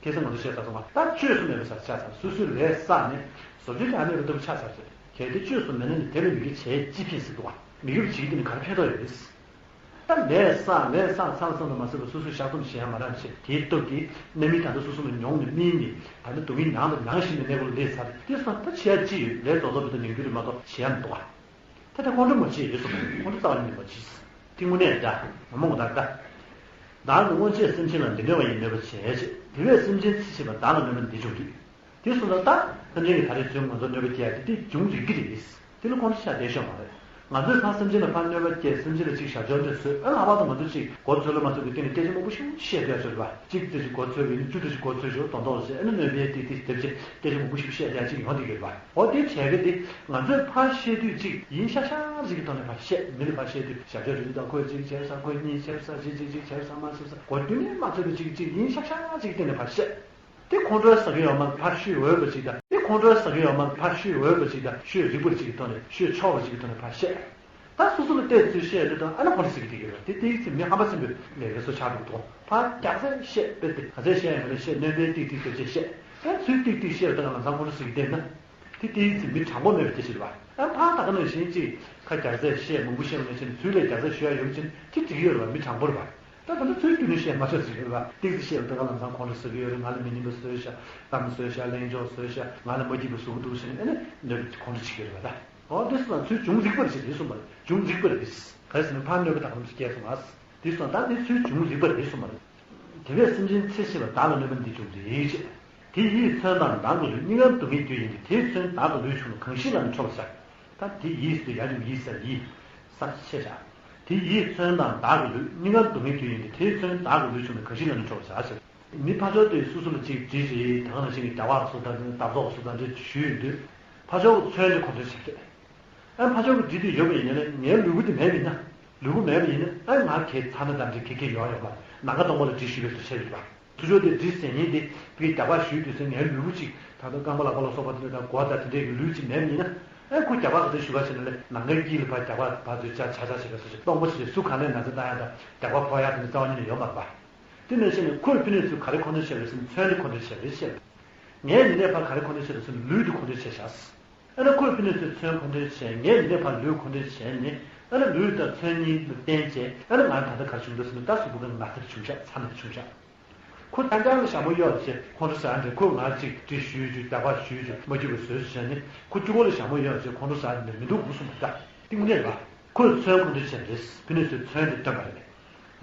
ཁ་སང་ང་ཚོ་བཤད་ཚར་སོང་བ། ད་བཅོས་སུ་མེད་པ་ཟེར་ཆགས་ཚར། སོ་སོའི་ལས་བསགས་ནས་བཟོ་བཅོས་ཀྱི་ཨ་མེད་པ་ལྟ་བུ་ཆགས་ཚར་ཟེར། གལ་ཏེ་བཅོས་སུ་མེད་ན་ནི་དེ་ལ་མི་དགེ་བྱས་ཅི་ཕན་ཟེར་འདུག་བ། མི་དགེ་བ་བྱེད་ཀྱི་དེ་ནི་ག་རེ་ཕན་ཐོགས་ཡོད་རེད། ད་ལས་བསགས་ལས་བསགས་ཚར་ཙམ་དུ་མ་ཟད་པར་སོ་སོས་བཤགས་སྡོམ་བྱེད་ཡ་མ་རག་བྱས་དེའི་སྟོབས་ཀྱིས་རྣམ་སྨིན་ད་ལྟ་སོ་སོ་ལ་མྱོང་ནས་སྨིན་ནས་ད་ལྟ་སྡུག་བསྔལ་མྱངས་དང་མྱང་བཞིན་པའི་གནས་སྐབས་སླེབས་ཚར། དེ་སོང་ད་བྱེད་ཡ་ཅི་ཡོད། ལས་རྫོགས་རྫོགས་པའི་ཐོག་ཉན་རྒྱུ་རེད་མ་གཏོགས་བྱེད་ཡ་མི་འདུག་བ། ད་ལྟ་ཁོང་ཁྲོ་མ་བྱེད་ཡོད་སོང་། ཁོང་ཁྲོ་རྩ་བ་ཉིད་ནས་མ་བྱེད། ཐིག་དངོས་གནས་འདྲ་མ་མོང་ད་འདྲ། བདག་གིས་སྔོན་ཆད་སེམས་ཅན་ལ་འདི་འདྲ་བ་ཡི་གནོད་པ་བྱས་ཞེས། དེ་བས་སེམས་ཅན་ཚེ་ཕྱི་མ་བདག་ལ་གནོད་པ་འདི་བྱུང་རིགས། དེ་སོང་ཙང་ད་སེམས་ཅན་གྱིས་ད་རེས་ཚུར་ང་ཚོར་གནོད་པ་སྐྱེལ་ཡ་དེ་དེ་བྱུང་རིགས་ཀྱི་རེད། དེ་ལ་ཁོང་ཁྲོ་ཆགས་བསྡད་ཤོག་མ་རེད། ང་ཚོས་ཕར་སེམས་ཅན་ལ་ཕར་གནོད་པ་སྐྱེལ། སེམས་ཅན་ལ་ཅིག་ཞབས་ཕྱི་འདྲ་བཟོས། ཨ་ལྷག་པར་དུ་ང་ཚོ་ཅིག་མགོ་ཚོས་ལ་མ་ཚོས་པའི་སྟེང་ནས་སྐད་ཆ་མང་པོ་ཞིག་བཤད་བསྡད་ཡོད་རེད་པ། གཅིག་ཙམ་ཞིག་མགོ་ཚོས་པ་ཡིན་ན་བཅུ་ཙམ་ཞིག་མགོ་ཚོས་ཞོར་དོན་དག་ལ་བཤད། ཨ་ནི་གནོད་པའི་ཏིག་ཏིག་སྡེབ་བྱས་སྐད་ཆ་མང་པོ་ཞིག་བཤད་བསྡད་ཅིག་ཡོང་བསྡད་ཡོད་རེད་པ། འོ་དེ་བྱས་གི་དེ་ང་ཚོས་ཕར་བཤད་དུས་ཅིག་ཡིན་ཤག་ཤག་ཅིག་གི་ཐོག་ནས་ཕར་བཤད། མི་ལ་ཕར་བཤད་དུས་ཞབས་ཕྱི་འདྲ་བཟོས་དང་ཁོས་གཅིག་བྱས་ས་ཁོས་གཉིས་བྱས་ས་གཅིག་གཅིག་གཅིག་བྱས་ས་མ་བྱས་ས་མགོ་མདུན་ནས་མ་ཚོས་པ་ཅིག་ཅིག་ཡིན་ཤག་ཤག་ཅིག་གི་སྟེང་ནས་ཕར་བཤད། དེ་ཁོང་ཁྲོ་ཟ་གི་ཡོད་མ་རེད། ཕར་ཤོད་འོས་པ་ཅིག་དང་། དེ་ཁོང་ཁྲོ་ཟ་གི་ཡོད་མ་རེད། ཕར་ཤོད་འོས་པ་ཅིག་དང་ཤོད་རིགས་པ་ཅིག་གི་ཐོག་ནས་ཤོད་ཆོག་པ་ཅིག་གི་ཐོག་ནས་ཕར་བཤད། ད་སོ་སོ་ལ་བལྟས་ཚུལ་བཤད་དེ་དང་ཨ་ན་ཁོང་ཁྲོ་ཟ་གི་དེ་གི་རེད། དེ་དེའི་ཚེ་མི་ཧམ་པ་ཚིམ་པའི་ལས་ཀ་སོ་ཆགས་འདུག་དོ། ཕར་རྒྱག་ཚད་བཤད་པས་དེ་ག་ཚད་བཤད་ཡང་ག་ཚད་བཤད། གནོད་པའི་ཏིག་ཏིག་ཏིག་ཅེས་བཤད། ཨ་ཚུལ་ཏིག་ཏིག་བཤད་པ་དང་ལམ་སང་ཁོང་ཁྲོ་ཟ་གི་བསྡད་ན། དེ་དེའི་ཚེ་མི་དྲང་པོ་མེད་པ་དེ་ཞིག་རེད་པ། ཨ་ཕར་ད་ག་ནང་བཞིན་ཅིག་ཁ་རྒྱག་ཚད་བཤད་མང་པོ་བཤད་པ་ནང་བཞིན་ཚུལ་ལས་རྒྱག་ཚད་ཞུ་ཡ་ཡོད་ཅིང་དེ་འགྲིག་གི་ཡོད་རེད་པ། མི་དྲང་པོ་རེད་པ། ད་ད་ལྟ་ཚུལ་རྒྱུ་ནི་བཤད་མ་ཆོག་ཟེར་གྱི་ཡོད་རེད་པ། ཏོག་ཙམ་བཤད་པ་ད་ག་ལམ་སང་ཁོང་ཁྲོ་ཟ་གི་ཡོད་རེད། ང་ལ་མི་སྙན་པ་བཟོས་ཤག་གཏམ་བཟོས་ཤག་གླེང་ཕྱོགས་བཟོས་ཤག་ང་ལ་མ་སྐྱིད་པ་བཟོ་གི་འདུག་ཟེར་ནས་ཨ་ནི་གནོད་པ་ཁོང་ཁྲོ་བྱེད་ཀྱི་ཡོད་རེད་པ། ད་འོ་དེ་སོང་ཙང་ཚུལ་བྱུང་རིགས་པ་རེད་ཟེར་དེ་གསུངས་པ་རེད། བྱུང་རིགས་པ་རེད། ག་རེ་ཟེར་ན་ཕར་གནོད་པ་ད་ག་ལམ་སང་སྐྱེལ་སོང་ང་། དེ་སོང་ཙང་དེ་ཚུལ་བྱུང་རིགས་པ་རེད་གསུངས་པ་རེད། དེ་བས་སེམས་ཅན་ཚེ་ཕྱི་མ་བདག་ལ་གནོད་པ་འདི་བྱུང་རིགས་ཅེས། དེ་ཡིས་མཚོན་དང་མདངས་ཀྱི་ལུས། སྙིང་གར་སྡུག་བསྔལ་རྒྱུ་ཡིན་ཏེ། དེས་མཚོན་བདག་གི་ལུས་བྱུང་ན། གང་ཞིག་ལ་ནི་ཁྲོ་བར་བྱ། ད་དེ་ཡིས་ཟེར་དུས་ཡར་བྱུང་ཡིས་ཟེར་ཡིས། ས་ཆེ་བཞག་དེ་ཡིས་མཚོན་དང་བདག་གི་ལུས། སྙིང་གར་སྡུག་བསྔལ་རྒྱུ་ཡིན་ཏེ། དེས་མཚོན་བདག་གི་ལུས་བྱུང་ན། གང་ཞིག་ལ་ནི་ཁྲོ་བར་བྱ་ཟེར། མི་ཕར་ཕྱོགས་དེ་སོ་སོ་ལ་ཅིག་འདྲི་རེད། ད་ག་ནང་བཞིན་གྱི་རྒྱག་པ་བཟོ་དང་འདྲ། འདབ་ཆགས་བཟོ་དང་འདྲ་ཞུས་ཡོང་དུས་ཕར་ཕྱོགས་མཚོན་དེ་ཁོང་ཁྲོ་བྱེད་ཀྱི་རེད། ཨ་ཕར་ཕྱོགས་ཀྱི་འདྲི་དུས་ཡོད་པ་ཡིན་ན་ལས་ངའི་ལུས་པོ་དེ་མེད་པ་ཡིན་ན། ལུས་པོ་མེད་པ་ཡིན་ན་ཨ་ང་གའི་ཚ་ན་དང་འདྲ་གི་གེ་ཡོང་ཡོང་མ་རེད། ནམ་མཁའ་སྟོང་པ་ལ་འདྲི་ཞུས་པའི་བཟོ་བྱས་ཡོད་པ། ཚུར་ཕྱོགས་དེ་འདྲི་ཟེར་མཁན་དེ་དེ་རྒྱག་པ་ཞུས་དུས་ཚོད་ངའི་ལུས་པོ་གཅིག་ད་ལྟ་རྐང་པ་ལག་པ་ལ་སོགས་པ་དེ་འདྲ་དང་མགོ་དང་དེ་འདྲའི་གི་ལུས་གཅིག་མེད་པ་ཡིན་ན། ཨ་ཁོ་རྒྱག་པ་ག་ཚོད་ཞུ་བ་བྱས་ན་ལས་ནམ་མཁའི་དཀྱིལ་ལ་ཕར་རྒྱག་པ་ཕར་ཚུར་ཆ་ཆ་ཆ་བྱེད་པ་སོགས་ཀྱི་སྟོང་པ་ཞིག་ལས་སུ་ག་ནས་ན་ཚ་བཏང་ཡ་དང་རྒྱག་པ་ཕོག་ཡ་དེ་འདྲ་རྩ་བ་ཉིད་ནས་ཡོད་མ་རེད་པ། དེ་ནང་བཞིན་ནས་ཁོས་ཕ་ནས་ཚུར་ག་རེ་ཁོང་ཁྲོ་བྱས་རེད་ཟེར་ན་མཚོན་དེ་ཁོང་ཁྲོ་བྱས་རེད་བཤད། ངས་འདི་ནས་ཕར་ག་རེ་ཁོང་ཁྲོ་བྱས་རེད་ཟེར་ན་ལུས་དེ་ཁོང་ཁྲོ་བྱས་བཞག་ཨ་ནི་ཁོས་ཕ་ནས་ཚུར་མཚོན་ཁོང་ཁྲོ་བྱས། ངས་འདི་ནས་ཕར་ལུས་ཁོང་ཁྲོ་བྱས་ནས། ཨ་ནི་ལུས་དང་མཚོན་གཉིས་ལ་བརྟེན་བྱས། ཨ་ནི་ང་ད་ལྟ་ག་རེ་བྱུང་འདུག་ཟེར་ན་ད་གཟུགས་པོ་གང་ན་ཚ་བྱུང་ཤག་ཚ་ན་བྱུང་ཤག་ཁོ་རྐྱང་རྐྱང་ལ་ཞྭ་མོ་གཡོགས་བྱས་ཁོང་ཁྲོ་ཟ་འདྲ། ཁོས་ང་ཅིག་འདྲི་ཞུས་བྱས་རྒྱག་པ་ཞུས་བྱས་མ་སྐྱིད་པ་བཟོས་བྱས་ནས་ཁོ་གཅིག་པོ་ལ་ཞྭ་མོ་གཡོགས་བྱས་ཁོང་ཁྲོ་ཟ་འདྲ་མི་འདུག་གོ་གསུངས་པ་ད་དེ་དངོས་གནས་རེད་པ། ཁོས་མཚོན་ཁོང་ཁྲོ་བྱས་རེད། ཕ་ནས་ཚུར་མཚོན་དེ་བཏོན་པ་རེད།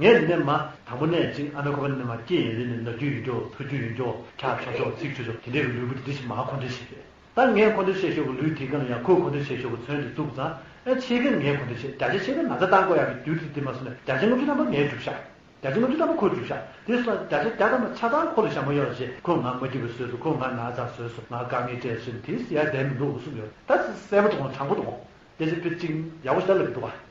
ངས་འདི་ནས་མ་དང་པོ་ནས་ཅིག་ཨ་ན་ཁོ་པ་ནས་མ་སྐྱེས་ཡུན་རིང་ནས་ན་རྒྱུ་ཡོད་འགྲོ། འཕུར་རྒྱུ་ཡོད་འགྲོ། འཁྱག་ཆོག་ཆོག་ཚིག་ཆོག་ཆོག་དེ་འདྲའི་གི་ལུས་པོ་དེ་འདྲ་ཞིག་མ་ཁོང་ཁྲོ་བྱས་རེད། ད་ངས་མཁོ་འདོན་བྱས་ཤོག་གི་ལུས་དེའི་སྒང་ལ་ཡང་ཁོས་མཁོ་འདོན་བྱས་ཤོག་གི་མཚོན་དེ་བཙུགས་ཙང་། ཨ་ཕྱེད་ཀ་ངས་མཁོ་འདོན་བྱས། བརྒྱ་ཆ་ཕྱེད་ཀ་ན་ཚ་བཏང་དགོས་ཡག་གི་རྒྱུ་དེ་དེ་མ་སོང་ན་བརྒྱ་ཆ་ལྔ་བཅུ་ཐམ་པ་ངས་བསྒྲུབས་ཤག་བརྒྱ་ཆ་ལྔ་བཅུ་ཐམ་པ་ཁོས་བསྒྲུབས་ཤག་དེ་སོང་ཙང་བརྒྱ་ཆ་བརྒྱ་ཐམ་པ་ཆ་ཚང་ཁོ་ལ་ཞྭ་མོ་གཡོགས་བྱས། ཁོས་ང་མ་སྐྱིད་པ་བཟོས་སོང་། ཁོས་ང་ན་ཚ་བཟོས་སོང་། ང་དཀའ་ངལ་སྤྲད་སོང་། དེ་ཟེར་ཡག་དེ་མི་འདུག་གསུངས་ཡོད། ད་གསལ་པོ་འདུག་གོ། དྲང་པོ་འདུག་གོ། དེ་ཚོ་དཔེ་གཅིག་ཡག་པོ་ཞེ་དྲག་ལབ་ཀྱི་འདུག་ག།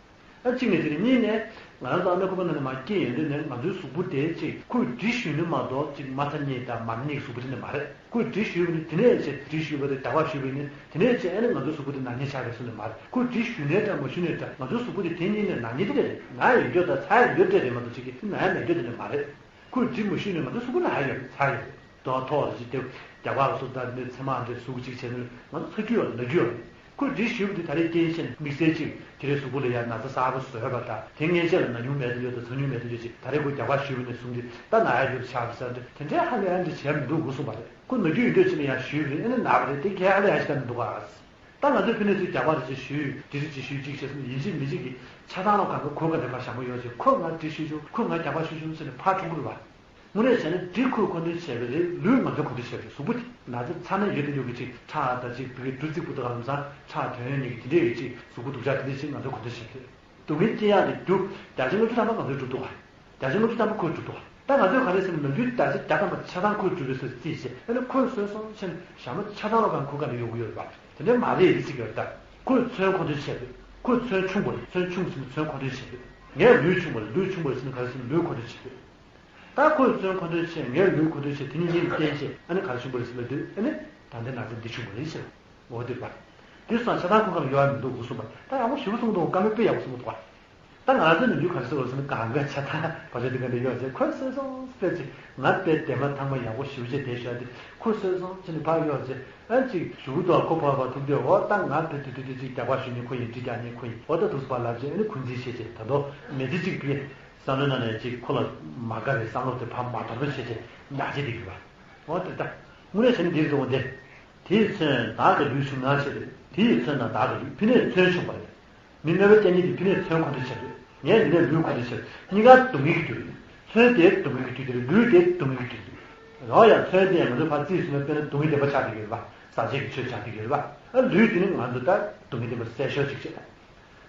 ཨ་གཅིག་ནས་དེ་རེད། གཉིས་ནས་ང་རང་ཚོ་ཨ་མའི་ཁོག་པ་ནང་ནས་མར་སྐྱེས་ཡོང་དུས་ནས་ང་ཚོའི་གཟུགས་པོ་དེ་གཅིག་ཁོས་འབྲི་ཞུས་ནི་མ་གཏོགས་གཅིག་མ་ཐ་སྙད་དང་མ་ན་སྙད་ཀྱི་གཟུགས་པོ་དེ་ནི་མ་རེད། ཁོས་འབྲི་ཞུས་པ་དེ་དེ་ནས་ཅིག་འབྲི་ཞུས་པ་དེ་རྒྱགས་པ་ཞུས་པ་ཡིན་ན་དེ་ནས་ཅིག་ཨ་ནི་ང་ཚོའི་གཟུགས་པོ་དེ་ན་སྙིང་ཆགས་པའི་བཟོ་ནི་མ་རེད། ཁོས་འབྲི་ཞུས་ནའི་འདྲ་མ་ཞུས་ནའི་འདྲ་ང་ཚོའི་གཟུགས་པོ་དེ་དེ་གཉིས་ནས་ན་སྙིང་དེ་རེད། ན་ཡོད་རྒྱུ་དང་ཚ་ཡོད་རྒྱུ་དེ་རེད་མ་གཏོགས་ཅིག་གིས་ན་ཡ་མེད་རྒྱུ་དེ་ནི་མ་རེད། ཁོས་འབྲི་མ་ཞུས་ནའི་ང་ཚོའི་གཟུགས་པོ་ན་ཡ་ཡོད་རེད། ཚ་ཡོད་རེད། དོ་ཐོག་རེ་ཅིག་སྟེ་རྒྱ་གར་སོགས་དང་ནི་ཚེ་མང་འདྲེ་ཟུག་ཅིག་བྱས་ནས་ང་ཚོ་ཚ་རྒྱུ་ཡོད་ན་རྒྱུ་ཡོད། ཁོས་འདི་ཞུས་པ་དེ་ད་རེས་རྐྱེན་བྱས་ནས་དམིགས་བསལ་ཅིག་དེ་རེས་གཟུགས་པོ་ལ་ཡང་ན་ཚ་གསར་པ་བཟོས་པ་དང་དེ་སྔན་ཆད་ལ་ན་མྱོང་མེད་དུ་ཡོད་དང་ཚ་མྱོང་མེད་དུ་ཡོད་ཅིག་ད་རེས་ཁོས་རྒྱ་གར་ཞུས་པ་ནས་བཟུང་སྟེ་ད་ན་ཡ་ཡོད་ཆགས་པ་ཟེར་འདི་དེ་འདྲའི་ཧ་ལས་ཡ་འདི་བྱས་མི་འདུག་གོ་གསུངས་པ་རེད། ཁོ་ན་རྒྱུ་ཡོད་འདོད་ཅིག་ནས་ཡང་ཞུས་པ་རེད། ཨ་ནི་ན་བ་རེད། དེ་གས་ཧ་ལས་ཡ་ཞིག་ད་མི་འདུག་ག། ད་ང་ཚོས་ཕི་ནས་ཚུར་རྒྱ་གར་ཅིག་ཞུས་འདི་རེད་ཅིག་ཞུས་ཅིག་བྱས་སོང་ཡིན་གཅིག་མིན་གཅིག་གི་ཆ་ཚང་ལ་གང་ག་གོ་ག་འདྲ་མ་ཞང་པོ་ཡོད་ཅིག་ཁོ་ང་འདི་ཞུས་བྱུང་ཁོ་ང་རྒྱ་གར་ཞུས་བྱུང་ཟེར་ནས་ཕར་འཁྲུག་གི་རེད་བ། དངོས་གནས་བྱས་ན་འདི་ཁོས་མཁོ་འདོན་བྱས་པ་རེད། ལུས་ང་ཚོས་མཁོ་འདོན་བྱས་པ་རེད། གཟུགས་པོ་དེ་ན་ཚ་ཚ་ན་ཡོད་དང་ཡོད་ཀྱི་ཅིག་ཁྲག་དང་ཅིག་བི་གའི་འབྲུ་རྩིག་པོ་དང་ལམ་སང་ཁྲག་ཐོན་ཡོང་ནས་ཀྱི་དེ་འདྲས་ཡོད་ཅིག་གཟུགས་པོ་སྡུག་ཅག་དེ་འདྲས་ཅིག་ང་ཚོས་མཁོ་འདོན་བྱས་པ་རེད། སྡུག་བསྔལ་སྐྱེ་ཡག་གི་རྒྱུ་བརྒྱ་ཆ་ལྔ་བཅུ་ཐམ་པ་ང་ཚོས་སྒྲུབ་ཐུབ་པ། བརྒྱ་ཆ་ལྔ་བཅུ་ཐམ་པ་ཁོས་སྒྲུབ་ཐུབ་པ། ད་ང་ཚོས་ག་རེ་ཟེར་ན་ནམ་རྒྱུན་བརྒྱ་ཆ་བརྒྱ་ཐམ་པ་ཆ་ཚང་ཁོས་སྒྲུབ་པའི་བཟོ་རྩིས་བྱས་ཨ་ནི་ཁོས་བཟོས་སོང་ཕྱིན་ཞག་མ་ཆ་ཚང་ལ་གང་ཁོ་ག་ནས་ཡོང་གི་ཡོད་རེད་པ། དེ་འདྲས་མ་རེད་ཟེར་གྱི་ཡོད་ད། ཁོས་མཚོན་མཁོ་འདོན་བྱས་པས་ཁོས་མཚོན་ཆུང་པོ་རེད། མཚོན་ཆུང་ཟེར་ན་མཚོན་མཁོ་འདོན་བྱས་པས། ངས་ལུས་ཆུང་པོ་རེད། ལུས་ཆུང་པོ་རེད་ཟེར་ན་ག་རེ་ཟེར་ན་ལུས་མཁོ་འདོན་བྱས་པས། ད་ཁོས་མཚོན་མཁོ་འདོན་བྱས་ངས་ལུས་མཁོ་འདོན་བྱས་དེ་གཉིས་གཉིས་ལ་བརྟེན་བྱས་ཨ་ནི་ག་རེ་བྱུང་བ་རེད་ཟེར་ལབ་དུས་ཨ་ནི་ད་ལྟའི་ན་ཚ་འདི་བྱུང་བ་རེད་ཟེར། འོ་དེ་རེད་པ། དེ་སོང་ཆ་ཚང་ཁོ་ག་ལ་ཡོད་ཡ་མི་འདུག་གོ་གསུངས་པ། ད་ཡག་པོ་ཞེ་པོ་གསུངས་འདུག་བཀའ་མོལ་དཔེ་ཡག་པོ་གསུངས་འདུག་བ། ད་ང་ཚོ་ནམ་རྒྱུན་ག་རེ་ཟེར་བ་ཟེར་ན་གང་ག་ཆ་ཚང་བ་ཆ་དེ་ག་འདྲ་ཡོད་ཟེར་ཁོས་བཟོས་སོང་ཟེར་ཅིག་ང་དཔེ་དེ་མ་ཐང་མ་ཡག་པོ་ཞེ་པོ་ཅིག་བསྡད་ཤག་དེ་ཁོས་བཟོས་སོང་ཅི་ནས་ཕར་ཡོད་ཟེར་ཨ་ཅིག་ཞུ་གི་འདུག་ཁོ་ཕར་ཕར་ཐུག་དུས་འོ་ད་ང་དེ་དུས་དུས་དུས་ཅིག་རྒྱག་པ་ཞུ་ནི་ཁོ་ཡིན་འདྲི་རྒྱག་ནི་ཁོ་ཡིན་འོ་ད་འདུག་སེ་ཕར་ལབ་ཅིག་ཨ་ནི་ཁོ་འཛིན་བྱེད་ཅིག་ད་དུང་མི་ཚེ་གཅིག་པའི་བསམ་བློའི་ནང་ནས་ཅིག་ཁོ་ལ་མ་དགའ་བའི་བསམ་བློ་དེ་ཕར་མ་དོར་བ་བྱེད་ཅིག་ཉག་ཅིག་བསྡད་ཡོད་པ། འོ་དེ་ད་དངོས་གནས་བྱས་ན་འདིར་འགྲོ་འོ་དེ། དེའི་མཚོན་བདག་གི་ལུས་ཆུང་ན་ཞེས་པས་དེའི་མཚོན་དང་བདག་གི་ལུས་ཕི་ནས་མཚོན་ཆུང་བ་རེད། མི་གནོད་པའི་སྐྱེ་གཉིས་ཀྱི་ཕི་ནས་མཚོན་མཁོ་འདོན་བྱེད་དགོས། ངས་འདི་ནས་ལུས་མཁོ་འདོན་བྱེད། གཉིས་ཀ་སྡུག་བསྔལ་གྱི་རྒྱུ་རེད། མཚོན་དེ་སྡུག་བསྔལ་གྱི་རྒྱུ་དེ་རེད། ལུས་དེ་སྡུག་བསྔལ་གྱི་རྒྱུ་རེད། ཡང་ཡང་མཚོན་དེ་ཡང་ང་ཚོས་ཕར་རྩིས་ཟིན་ན་དཔེར་ན་སྡུག་བསྔལ་བདེན་པ་ཆགས་བསྡད་ཡོད་རེད་པ། ཟག་བཅས་ཀྱི་ཆོས་ཆགས་བསྡད་ཡོད་རེད་པ། ཨ་ལུས་དེ་ནི་ང་ཚོ་ད་སྡུག་བསྔལ་བདེན་པ་བསལ་ཤོག་ཅིག་བྱེད།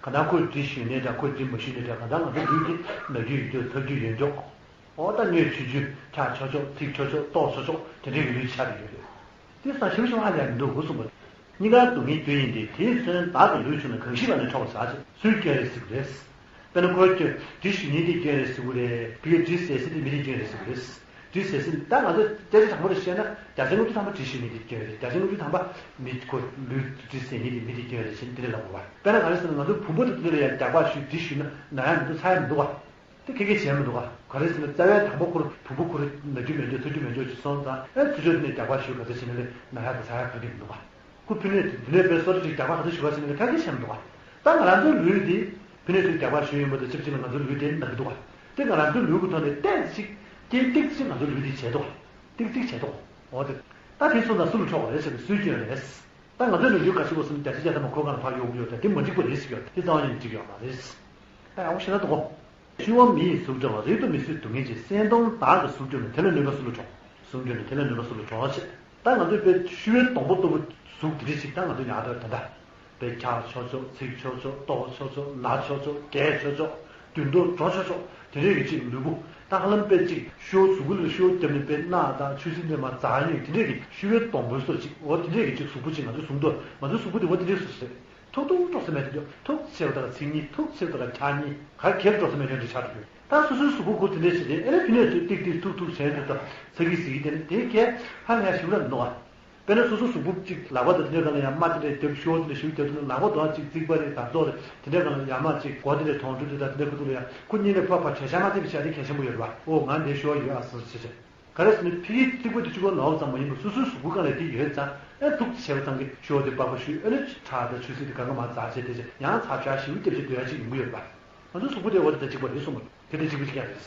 གང་ལྟར་ཁོས་འདི་ཞུས་ནའི་འདྲ་ཁོས་འདི་མ་ཞུས་ནའི་འདྲ་གང་ལྟར་ང་ཚོ་ལུས་དེ་ན་རྒྱུ་ཡོད་རྒྱུ་ཚ་རྒྱུ་ཡོད་འཇོག་འོ་ད་སྣོད་ཆུ་རྒྱུས་འཁྱག་ཆོག་ཆོག་ཚིག་ཆོག་ཆོག་ལྟོགས་ཆོག་ཆོག་དེ་འདྲའི་གི་ལུས་ཆགས་ཀྱི་ཡོད་རེད། དེ་ས་ཞིབ་ཞིབ་ཧ་ལས་མི་འདུག་གོ་གསུངས་པ། གཉིས་ཀ་སྡུག་བསྔལ་རྒྱུ་ཡིན་ཏེ་དེའི་མཚོན་བདག་གི་ལུས་ཆུང་ན་གང་ཞིག་ལ་ནི་ཁྲོ་བར་བྱ་ཞེས་སུས་སྐྱོན་རེད་ཟེར་གི་རེད། དཔེར་ན་ཁོའི་སྐྱོན་འདི་ཞུ་མཁན་དེའི་སྐྱོན་རེད་ཟེར་གི་རེད། བི་ཡ་འདི་ཟེར་སྲིད་དེ་མི་དེའི་སྐྱོན་རེད་ཟེར་གི་རེད། འདི་ཟེར་སྲིད་ད་ང་ཚོ་སྐད་ཆ་དྲང་པོ་རེ་བཤད་ན་བརྒྱ་ཆ་ལྔ་བཅུ་ཐམ་པ་འདི་ཞུ་མཁན་དེའི་སྐྱོན་རེད། བརྒྱ་ཆ་ལྔ་བཅུ་ཐམ་པ་མི་ཁོ་ལུས་འདི་ཟེར་མཁན་དེ་མི་དེའི་སྐྱོན་རེད་ཟེར་དེ་འདྲ་ལབ་དགོས་པ། དཔེར་ན་ག་རེ་ཟེར་ན་ང་ཚོ་བུ་མོ་དེ་དེ་ལ་ཡང་རྒྱག་པ་ཞུས་འདི་ཞུས་ན་ན་ཡ་མི་འདུག་ཚ་ཡ་མི་འདུག་བ། དེ་ཁེ་ཁེ་བྱས་མི་འདུག་ག་ག་རེ་ཟེར་ན་རྩ་བའི་དང་པོ་ཁོ་རང་བུ་མོ་ཁོ་རང་ན་རྒྱུ་མེད་འཇོག་ཚ་རྒྱུ་མེད་འཇོག་ཅིག་སོང་ཙང་ཨེ་ཚུར་ཕྱོགས་དེ་ནས་རྒྱག་པ་ཞུ་ག་ཚོད་བྱས་ན་ལས་ན་ཡ་དང་ཚ་ཡ་གང་གི་མི་འདུག་ག་ཁོ་ཕི་ནས་དེ་ནས་དཔེ་སོ་རེ་ཅིག་རྒྱག་པ་ག་ཚོད་ཞུ་བ་ཟེར་ན་ལས་ཁ་ཁེ་བྱས་མི་འདུག་ག་ད་ང་རང་ཚོའི་ལུས་དེ་ཕི་ནས་ཚུར་རྒྱག་པ་ཞུ་ཡོང་བ་དང་ཆབས་ཅིག་ལ་ང་ཚོའི་ལུས་དེ་ན་གི་འདུག་ག་དེ་ང་རང་ཚོའི་ལུས་ཀྱི་ཐོག་ནས་ཏོག་ཙམ་ཅིག་སྐྱེ་ཏོག་ཙམ་ང་ཚོའི་ལུས་དེ་བྱས་འདུག་ག་ཏོག་ཙམ་བྱས་འདུག་ག་འོ་དེ་ད་དེ་སོང་ཙང་སུ་ལ་འཕྲོག་པ་རེད་ཟེར་ན་སུའི་སྐྱོན་རེད། ད་ང་ཚོས་ནམ་རྒྱུན་ག་ཞིག་གོ་སོང་བརྒྱ་ཆ་བརྒྱ་ཐམ་པ་ཁོ་གང་ལ་ཕར་གཡོག་གི་ཡོད་དེ་དེ་མ་འགྲིག་པ་རེད་ཟེར་གྱི་ཡོད་དེ་རྩ་བ་ཉིད་ནས་འགྲིག་ཡོད་མ་རེད། ད་ཡག་པོ་ཞེ་དྲག་འདུག་གོ། ཤི་བ་མི་ཡི་གཟུགས་འདྲ་བ་རིགས་དང་མི་སྲིད་སྡུག་བསྔལ་ཅན་སེམས་སྟོང་བདག་གི་གཟུགས་གྱུར་ནས་དེ་ལ་གནོད་པ་སུ་ལ་གྲོགས། གཟུགས་གྱུར་ནས་དེ་ལ་གནོད་པ་སུ་ལ་གྲོགས་བྱེད། ད་ང་ཚོས་དཔེ་ཤི་བའི་སྡོང་པོ་ལྟ་བུ་གཟུགས་དེ་འདྲ་ཞིག་ད་ང་ཚོས་ཉར་འདྲ་ད་ལྟ། དཔེ་འཁྱག་ཆོག་ཆོག་ཚིག་ཆོག་ཆོག་ལྟོགས་ཆོག་ཆོག་ན་ཆོག་ཆོག་རྒས་ཆོག་ཆོག་དུད་འགྲོ་འགྲོ་ཆོག་ཆོག་དེ་འདྲས་ཀྱི་ཅིག་ལུས་པོ་ད་ཧ་ལམ་དཔེ་ཅིག་ཤོ་གཟུགས་པོ་ལ་ཤོ་བརྒྱབ་ནས་དཔེ་རྣག་དང་ཆུ་སྲིན་དེ་མ་འཛག་ཉེས་དེ་འདྲས་ཀྱི་ཤི་བའི་སྡོང་པོའི་སོར་ཅིག་འོ་དེ་འདྲས་ཀྱི་ཅིག་གཟུགས་པོ་ཅིག་ང་ཚོའི་གཟུགས་འདུ་ང་ཚོའི་གཟུགས་པོ་དེ་འོ་དེ་འདྲས་སུ་ཟེར། ཐུག་ཐུག་འགྲོ་ས་མེད་དུ་འགྲོ་ཐུག་ཆེ་བ་དང་ཚིག་ཉིད་ཐུག་ཆེ་བ་དང་འཁྱག་ཉིད་ག་གེར་འགྲོ་ས་མེད་ཡོང་དུ་ཆགས་འགྲོ། ད་སོ་སོའི་གཟུགས་པོ་ཁུར་དེ་འདྲས་བྱས་ཏེ་ཨེ་ནས་ཕི་ནས་ཚུར་ཏིག་ཏིག་ཐུག་ཐུག་བྱས་འདུག་དང་ཚ་གི་ཟི་གི་དེ་ནི་དེ་གས་ཧ་ལས་ཞིག་ལ་འདུག་ཨ། དཔེར་ན་སོ་སོ་གཟུགས་པོ་གཅིག་ལག་པ་དང་དེ་འདྲ་གང་ལ་ཡང་རྨ་དེ་འདྲ་རྒྱབ་ཤོག་དེ་འདྲ་ཞུགས་རྒྱབ་དུས་ན་ལག་པ་དང་གཅིག་རྩིག་པ་རེད་དར་ཐོག་རེད་དེ་འདྲ་གང་ལ་ཡང་མ་གཅིག་མགོ་དེ་འདྲ་དོང་གྲུ་དེ་དང་དེ་འདྲ་ཁུ་ཐུག་ལ་ཡང་ཁུ་གཉིས་ནས་ཕར་ཕར་བྱ་ཤ་མ་བརྩིགས་པའི་ཤ་དེ་གལ་ཆེན་པོ་ཡོད་རེད་བ། ཨོ་ང་འདི་ཤོག་ཡོད་ཨ་སི་ཟེར་བྱས། ག་རེ་ཟེར་ན་ཕི་གི་རྩིག་པ་དེ་གཅིག་པོ་ནོར་བ་ཙམ་མ་ཡིན་པར་སོ་སོའི་གཟུགས་པོ་གང་ལ་དེ་ཡོད་ཙང་ཨེ་ཐུག་ཆེ་བ་ཙམ་གྱི་ཤོག་དེ་པགས་པ་བཤུས་ཨེ་ནི་ཁྲག་དང་ཆུ་སྲིན་དེ་གང་ག་མར་འཛག་བྱས་དེ་ཡང་ཚ་ཤ་ཞིག་རྒྱབ་བྱས་སྡོད་ཡ་ཅིག་ཡོང་གི་ཡོད་རེད་བ། ང་ཚོའི་གཟུགས་པོ་དེ་འོ་དེ་དང་གཅིག་པ་རེད་གསུངས་པ་དེ་དང་གཅིག་པ་གཅིག་རྐྱང་རེད།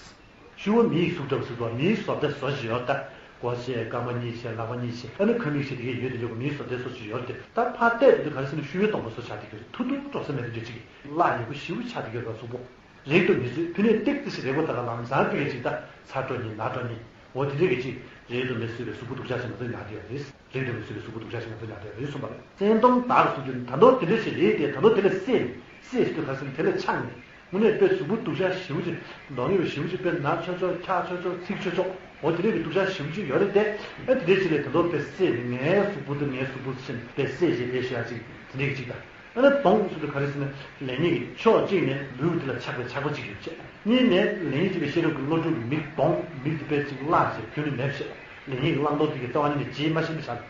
ཤི་བ་མི་ཡི་གཟུགས་འདྲ་བ་ཟེར་བ་མིའི་བཟོ་ལྟའི་བཟོ་ཅིག་ཡོད་ད། མགོ་བྱས་རྐང་པ་གཉིས་བྱས་ལག་པ་གཉིས་བྱས་ཨ་ནི་ཁ་མིག་བྱས་དེ་གས་ཡོད་དེ་ཡོད་པ་མིའི་བཟོ་ལྟའི་བཟོ་ཅིག་ཡོད་དེ་ད་ཕར་བལྟས་དེ་ག་རེ་ཟེར་ན་ཤི་བའི་སྡོང་པོ་བཟོ་ཆགས་དེ་གས་ཐུག་ཐུག་འགྲོ་ས་མེད་དེ་འདྲ་ཅིག་གླགས་ཡོད་པོ་ཞེ་པོ་ཆགས་དེ་གས་རེད་བ་གཟུགས་པོ། རེག་ཏུ་མི་བཟོད་ཕི་ནས་ཏིག་ཏིག་ཞིག་རེག་པ་ད་ག་ལམ་སང་ཕི་གས་ཅིག་ད་ཚ་འགྲོ་ཉིན་ན་འགྲོ་ཉིན་འོ་དེ་འདྲ་གས་ཅིག་རེག་ཏུ་མི་བཟོད་པའི་གཟུགས་པོ་སྡུག་ཅག་ཅིག་མ་གཏོགས་ཉར་དེ་ཡོད་རེད། རེད་དེ་མི་སྲིད་པའི་གཟུགས་པོ་སྡུག་ཅག་ཞིག་ང་ཚོ་ཉར་བསྡད་རེད་གསུངས་པ་རེད། སེམས་སྟོང་བདག་གཟུགས་ཀྱི་ད་དུང་དེ་འདྲ་ཞིག་རེད་དེ། ད་དུང་དེ་ལ་སྲེད་ནས་སྲེད་ཞིག་ཏུ་ག་ཟེར་ན་དེ་ལ་ཆགས་ནས་དངོས་གནས་དཔེ་གཟུགས་པོ་སྡུག་ཅག་ཞེ་པོ་ཅིག་གདོང་ཡོད་ཞེ་པོ་ཅིག་དཔེ་ན་ཆོག་ཆོག་འཁྱག་ཆོག་ཆོག་ཚིག་ཆོག་ཆོག་འོ་དེ་འདྲ་གི་སྡུག་ཅག་ཞེ་པོ་ཅིག་ཡོད་རེད་དེ། ཨ་དེ་འདྲ་ཞིག་ལས་ད་དུང་དཔེ་སྲེད་ནས་ངའི་གཟུགས་པོ་དེ་ངའི་གཟུགས་པོ་ཟེར་ནས་དཔེ་སྲེད་ཞེས་དཔེ་ཞེ་ཡག་ཅིག་དེ་འདྲ་གི་ཅིག་དང་། ཨ་ནི་གདོང་ཟེར་དུས་ག་རེ་ཟེར་ན་ལེགས་ཉེས་ཀྱི་ཕྱོགས་གཅིག་ནས་ལུས་དེ་ལ་ཆགས་པའི་ཆགས་པ་གཅིག་ཡོད་ཅེས། གཉིས་ནས་ལེགས་ཉེས་གཅིག་པའི་ཤེས་རབ་ཀྱི་བློ་གྲོས་ཀྱི་མིག་གདོང་མིག་དེ་དཔེ་གཅིག་བརླག་ཅེས་ཁྱོན་ནས་མེད་པ་བྱས། ལེགས་ཉེས་ཀྱི་བླང་དོར་དེ་གི་རྩ་བ་ཉིད་ནས་བརྗེད་མ་ཤེས་པ་ཆགས།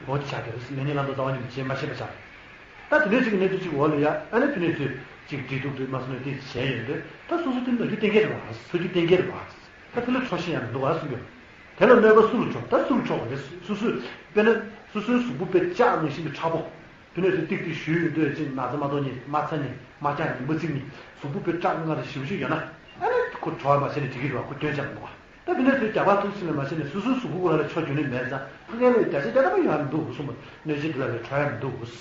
འོ་དེ་ཆགས་ཀྱི་རེད། ལེགས་ཉེས་བླང་དོར་རྩ་བ་ཉིད་ནས་བརྗེད་མ་ཤེས་པ་ཆགས། ད་དེ་འདྲའི་ཅིག་གི་གནས་ཚུལ་ཅིག་འོག་ལ་ཡ་ཨ་ནི་ཕ་ནས་ཚུར་ཅིག་འབྲེལ་གཏུག་འདྲ་མ་སོང་ནས་དེ་བྱས་ཡོང་དུས་ད་སོ་སོ་དེ་ནོར་རྒྱུ་གཏན་འཁེལ་རེད་བ། འཚོ་རྒྱུ་གཏན་འཁེལ་རེད་བ། ད་དེ་ལ་འཕྲོག་ཤེས་ཡང་མི་འདུག་བ་གསུངས་ཀྱི། དེ་ལ་གནོད་པ་སུ་ལ་འཕྲོག་ད་སུ་ལ་འཕྲོག་པ་རེད། སོ་སོས་དཔེར་ན་སོ་སོའི་གཟུགས་པོ་དཔེ་ལྕགས་ནང་བཞིན་དུ་ཁྲ་པོ། དེ་ནས་ཚུར་ཏིག་ཏིག་གཞུས་ཡོང་དུས་ཅིག་ན་ཚ་མ་གཏོགས་ནི་མ་ཚ་ནི་མ་འཁྱག་ནི་མ་ཚིག་ནི་གཟུགས་པོ་དཔེ་སྐྲག་སྔ་རེ་ཞིབ་ཞིབ་ཡོད་ན་ཨ་ནི་ཁོ་བྲོ་བ་མ་བྱས་ནས་འགྲིག་གི་རེད་བ། ཁོ་སྐྱོན་ཆ་མི་འདུག་བ། ད་དེ་ནས་ཚུར་རྒྱག་པ་ཐུག་ཕྱིན་ལ་མ་བྱས་ནས་སོ་སོའི་གཟུགས་པོ་ཁོ་རང་ལ་ཆོ་རྒྱུ་ནི་མེད་ཙང་ཕ་གིའི་ལོ་བརྒྱ་ཆ་བརྒྱ་ཐམ་པ་ཡོང་ཡ་མི་འདུག་གསུངས་པ། གནོད་བྱེད་དེ་ལ་ལས་བྲོ་ཡ་མི་འདུག་བརྒྱ་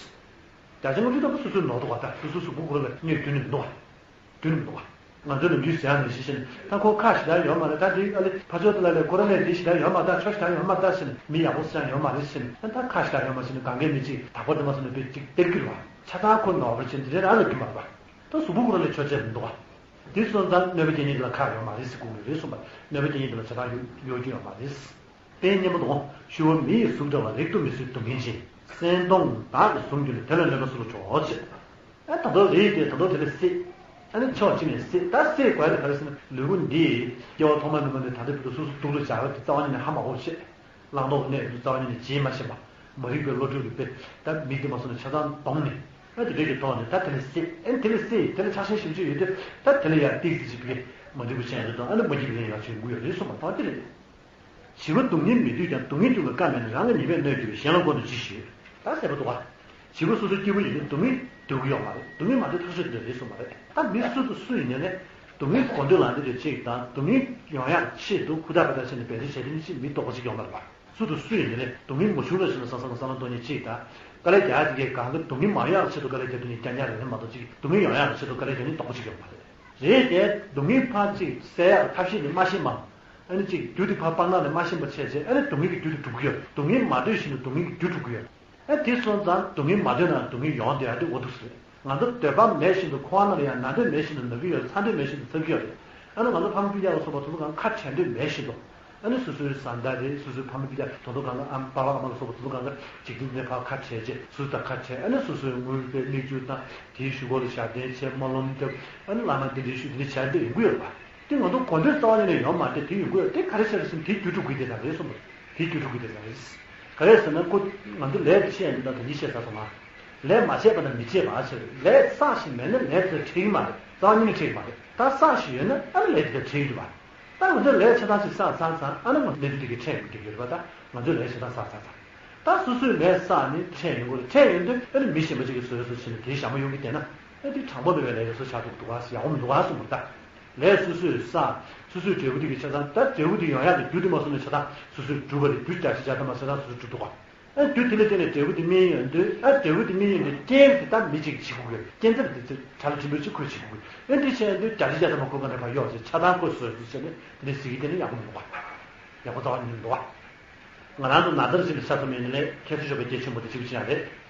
ཆ་ལྔ་བཅུ་ཐམ་པ་སོ་སོའི་ནོར་འདུག་བ། ད་སོ་སོའི་གཟུགས་པོ་ཁོ་རང་ལ་གནོད་རྒྱུ་ནི་མི་འདུག་བ། རྒྱུ་ནི་མི་འདུག་བ། ང་ཚོ་ནམ་རྒྱུན་ཟེར་ཡ་ནང་བཞིན་བྱས་ནས་ད་ཁོ་ཁ་ཞེ་དྲག་ཡོད་མ་རེད། ད་དེ་ཨ་ལེ་ཕ་ཆོས་དེ་ལ་ལས་ཁོ་རང་ལས་དེ་ཞེ་དྲག་ཡོད་མ་ད་ཆོ་ཞེ་དྲག་ཡོད་མ་ད་ཟེར་ནས་མི་ཡག་པོ་སུ་ཡང་ཡོད་མ་རེད་ཟེར་ནས་ད་ཁ་ཞེ་དྲག་ཡོད་མ་ཟེར་ནས་གང་གའི་མི་གཅིག་དག་པ་དེ་མ་སོང་ནས་དཔེ་གཅིག་སྟེར་གྱི་རེད་བ། ཆ་ཚང་ཁོ་ནོར་བ་ཅན་དེ་རེད་རང་ལ་རྒྱུ་མ་རེད་བ། ད་གཟུགས་པོ་ཁོ་རང་ལས་ཆོ་ཆེ་མི་འདུག་བ། དེ་སོང་ཙང་གནོད་པ་སྐྱེལ་མཁན་དེ་ལ་ཁག་ཡོད་མ་རེད་ཟེར་དགོས་ཀྱི་རེད་གསུངས་པ། གནོད་པ་སྐྱེལ་མཁན་དེ་ལ་ཆ་ཚང་ཡོད་ཡོད་རྒྱུ་ཡོད་མ་རེད། དཔེ་སྙན་པོ་དང་ཤུ་བ་མི་ཡི་གཟུགས་འདྲ་བ་རིག་ཏུ་མི་བཟོད་སྡུག་བསྔལ་ཅན། སེམས་སྟོང་བདག་གིས་བཟུང་གྱུར་ནས་དེ་ལ་གནོད་པ་སུ་ལ་འཕྲོག་ཅེས། ཨ་ད་དུང་རེད་དེ་ད་དུང་དེ་ལ་སྲེད། ཨ་ནི་ཕྱོགས་གཅིག་ནས་སྲེད། ད་སྲེད་དགོས་དེ་ག་རེ་ཟེར་ན་ལུས་པོ་འདི་སྐྱེ་བ་ཐོག་མ་ནས་མ་ནས་ད་ལྟའི་བར་དུ་སོ་སོ་སྡུག་ལ་སྦྱར་བ་དེ་རྩ་བ་ཉིད་ནས་ཧ་མ་གོ་བྱས། བླང་དོར་གནས་དུ་རྩ་བ་ཉིད་ནས་བརྗེད་མ་ཤེས་པ། མ་རིག་པའི་བློ་གྲོས་ཀྱི་དཔེ་ད་མིག་དེ་མ་སོང་ནས་ཆ་ཚང་གདོང་ནས་ཨ་དེ་འདྲས་ཀྱི་ཐོག་ནས་ད་དེ་ལ་སྲེད། ཨ་ནི་དེ་ལ་སྲེད་དེ་ལ་ཆགས་ཞེན་ཞེ་པོ་ཅིག་ཡོད་དུས་ད་དེ་ལ་ཡང་ཏིག་ཙི་ཅིག་བི་མ་འགྲིག་པ་བྱས་ཡོད་དང་ཨ་ནི་མ་འགྲིག་པའི་ལན་ཡང་བྱེད་དགོས་ཡོད་རེད་གསུངས་པ་དང་དེ་རེད། བྱིས་པ་སྡུག་བསྔལ་མི་འདོད་ཀྱང་སྡུག་བསྔལ་རྒྱུ་ལ་བཀའ་མེད་ན་རང་གི་ཉེས་པས་གནོད་གྱུར་པའི་གཞན་ལ་མགོ་ནས་ཅི་ཞུས། ད་ཟེར་བ་འདུག་ག་བྱིས་པ་སོ་སོ་སྐྱིད་པོ་ཡིན་ན་སྡུག་བསྔལ་འདོད་ཀྱི་ཡོད་མ་རེད། སྡུག་བསྔལ་མ་འདོད་ཐག་ཆོད་འདོད་རེད་གསུངས་པ་རེད། ད་མི་སུ་དང་སུ་ཡིན་ནའི་ལས་སྡུག་བསྔལ་གོ་འདོད་ལ་འདོད་དེ་གཅིག་དང་སྡུག་བསྔལ་ཡོང་ཡག་ཆེད་དུ་ཁུ་ཐག་པ་ཐག་བྱས་ནས་འབད་བརྩོན་བྱས་དེ་ནི་ཅིག་མི་རྟོགས་པ་ཅིག་ཡོང་མ་རེད་པ། སུ་དང་སུ་ཡིན་ནའི་ལས་སྡུག་བསྔལ་མ་བྱུང་ལ་ཞིག་ལ་བསམ་བསམ་བསམ་བློ་གཏོང་མཁན་གཅིག་དང་དཀའ་ལས་རྒྱག་ཡག་དེ་གས་གང་གི་སྡུག་བསྔལ་མ་ཡོང་ཡག་ཆེད་དུ་དཀའ་ལས་རྒྱག་དུས་ནི་རྐྱང་རྐྱང་རེད་མ་གཏོགས་ཅིག་སྡུག་བསྔལ་ཡོང་ཡག་ཆེད་དུ་དཀའ་ལས་རྒྱག་ནི་རྟོགས་པ་ཅིག་ཡོང་མ་རེད། རེད་དེ་སྡུག་བསྔལ་ཕར་ཅིག་སེལ་ཡག་ཐབས་ཤེས་ནི་མ་ཤེས་མ། ཨ་ནི་ཅིག་རྒྱུ་དེ་ཕར་སྤང་བླང་ནས་མ་ཤེས་པ་བྱས་རྗེས་ཨ་ནི་སྡུག་བསྔལ་གྱི་རྒྱུ་དེ་སྒྲུབ་ཀྱི་ཡོད། སྡུག་བསྔལ་མ་འདོད་བཞིན་དུ་སྡུག་བསྔལ་གྱི་རྒྱུ་སྒྲུབ་ཀྱི་ཡོད། ཨ་དེ་སོང་ཙང་སྡུག་བསྔལ་མ་འདོད་ན་སྡུག་བསྔལ་ཡོང་བསྡད་ཡ་དེ་འོ་འདུག་ཟེར། ང་ཚོ་འདོད་པ་མེད་བཞིན་དུ་འཁོར་བ་ནང་ལ་ཡང་ན་འདོད་མེད་བཞིན་དུ་ན་གི་ཡོད་རེད། ཚ་འདོད་མེད་བཞིན་དུ་ཚ་གི་ཡོད་རེད། ཨ་ནི་ང་ཚོ་ཕ་མ་སྤུན་ཀྱག་ལ་སོགས་པ་དེ་ཚོ་གང་ཁ་བྲལ་འདོད་མེད་བཞིན་དུ། ཨ་ནི་སོ་སོའི་བཟའ་ཟླ་རེད། སོ་སོའི་ཕ་མ་སྤུན་ཀྱག་དོ་དོ་གང་ག་ཨ་པ་ཕ་ཨ་མ་ལ་སོགས་པ་དེ་ཚོ་གང་ག་འཇིག་རྟེན་འདི་ནས་ཕར་ཁ་བྲལ་རྗེས་སོ་སོ་དང་ཁ་བྲལ་ཨ་ནི་སོ་སོའི་དངོས་པོའི་མིག་ཆུ་དང་དེའི་གཞུག་གུ་ལ་ཞབས་བརྟན་བྱས་སྨོན་ལམ་བཏབ་ཨ་ནི་བླ་མ་གདན་འདྲེན་ཞུས་དེ་འདྲ་བྱས་འདོད་ཡོང་གི་ཡོད་རེད་པ། དེ་ང་ཚོ་གོ་འདོད་རྩ་བ་ཉིད་ནས་ཡོད་མ་རེད། དེ་ཡོང་གི་ཡོད་དེ་ག་རེ་བྱས་རེད་ཟེར་ན་དེའི་རྒྱུ་སྒྲུབ་དགོས་དེ་ཙམ་རེད་གསུངས་པ་རེད། དེའི་རྒྱུ་སྒྲུབ་དགོས་དེ་ཙམ་རེད། ག་རེ་ཟེར་ན་ཁོ་ང་ཚོ་ལས་དེ་བཤད་ཡོང་དུས་ད་ལྟ་ཡིད་ཆེས་ཟ་སོང་ང་། ལས་མ་བྱས་པ་དང་མི་བྱེད་པ་ཟེར། ལས་བསགས་ཤིང་མེད་ན་ལས་དེ་འཕྲད་ཀྱི་མ་རེད། རྩ་བ་ཉིད་ནས་འཕྲད་ཀྱི་མ་རེད། ད་བསགས་ཤིང་ཡོད་ན་ཨ་ནི་ལས་དེ་དང་འཕྲད་ཀྱི་འདུག་བ། ད་ང་ཚོས་ལས་ཆ་ཚང་ཞིག་བསགས་ཚར་ཙང་ཨ་ནི་ང་ཚོ་ལས་དེ་དེ་གས་འཕྲད་དགོས་ཀྱི་ཡོད་རེད་པ། ད་ང་ཚོས་ལས་ཆ་ཚང་བསགས་ཚར་ཙང་། ད་སོ་སོས་ལས་བསགས་ནས་འཕྲད་ཡོང་གི་རེད། འཕྲད་ཡོང་དུས་ཨ་ནི་མི་གཞན་པ་ཅིག་གིས་བཟོས་བཟོས་བྱས་ནས་དེའི་ཞྭ་མོ་གཡོག་གི་བསྡད་ན་ཨ་དེ་དྲང་པོ་མེད་པའི་ལས་ཀ་བཟོ་ཆགས་འདུག་འདུག་ག་ཡག་པོ་མི་འདུག་ག་གསུངས་པ་རེད་ད། ལས་སོ་སོས་བསགས། སོ་སོའི་འབྲས་བུ་དེ་གི་ཆ་ཚང་ད་འབྲས་བུ་དེ་ཡོང་ཡག་གི་རྒྱུ་དེ་མ་བཟོས་ནས་ཆ་ཚང་སོ་སོས་སྒྲུབ་པ་རེད། རྒྱུ་བརྒྱ་ཆ་བརྒྱ་ཐམ་པ་ཆ་ཚང་སོ་སོས་སྒྲུབ་འདུག་ག་ཨ་རྒྱུ་དེ་ལ་བརྟེན་ནས་འབྲས་བུ་དེ་སྨིན་ཡོང་དུས་ཨ་འབྲས་བུ་དེ་སྨིན་ཡོང་དུས་རྐྱེན་དེ་ད་མི་གཅིག་གིས་བྱེད་དགོས་ཀྱི་རེད། རྐྱེན་རྩ་དེ་ཚོ་གྲ་ལ་ཆེན་པོ་གཅིག་ཁོས་བྱེད་དགོས་ཀྱི་རེད། ཨ་འདི་བྱས་ཡོང་དུས་བརྒྱ་ཆ་བརྒྱ་ཐམ་པ་ཁོས་ག་འདྲ་ཕར་གཡོག་བྱས་ཆ་ཚང་ཁོས་བཟོས་བཟོས་བྱས་ནས་དེ་འདྲ་ཟེར་གྱི་བསྡད་ན་ཡག་པོ་མི་འདུག་ག་ཡག་པོ་རྩ་བ་ཉིད་མི་འདུག་ག་ང་རང་ཚོ་ན་ཚ་ཞིག་ལ་ཤ་ཚ་མེད་ནི་ལས་ཁྱད་མཆོག་ཆོག་པའི་སྐྱེས་ཆེན་པོ་དེ་གཅིག་པུ་ཅི་ཡང་རེད།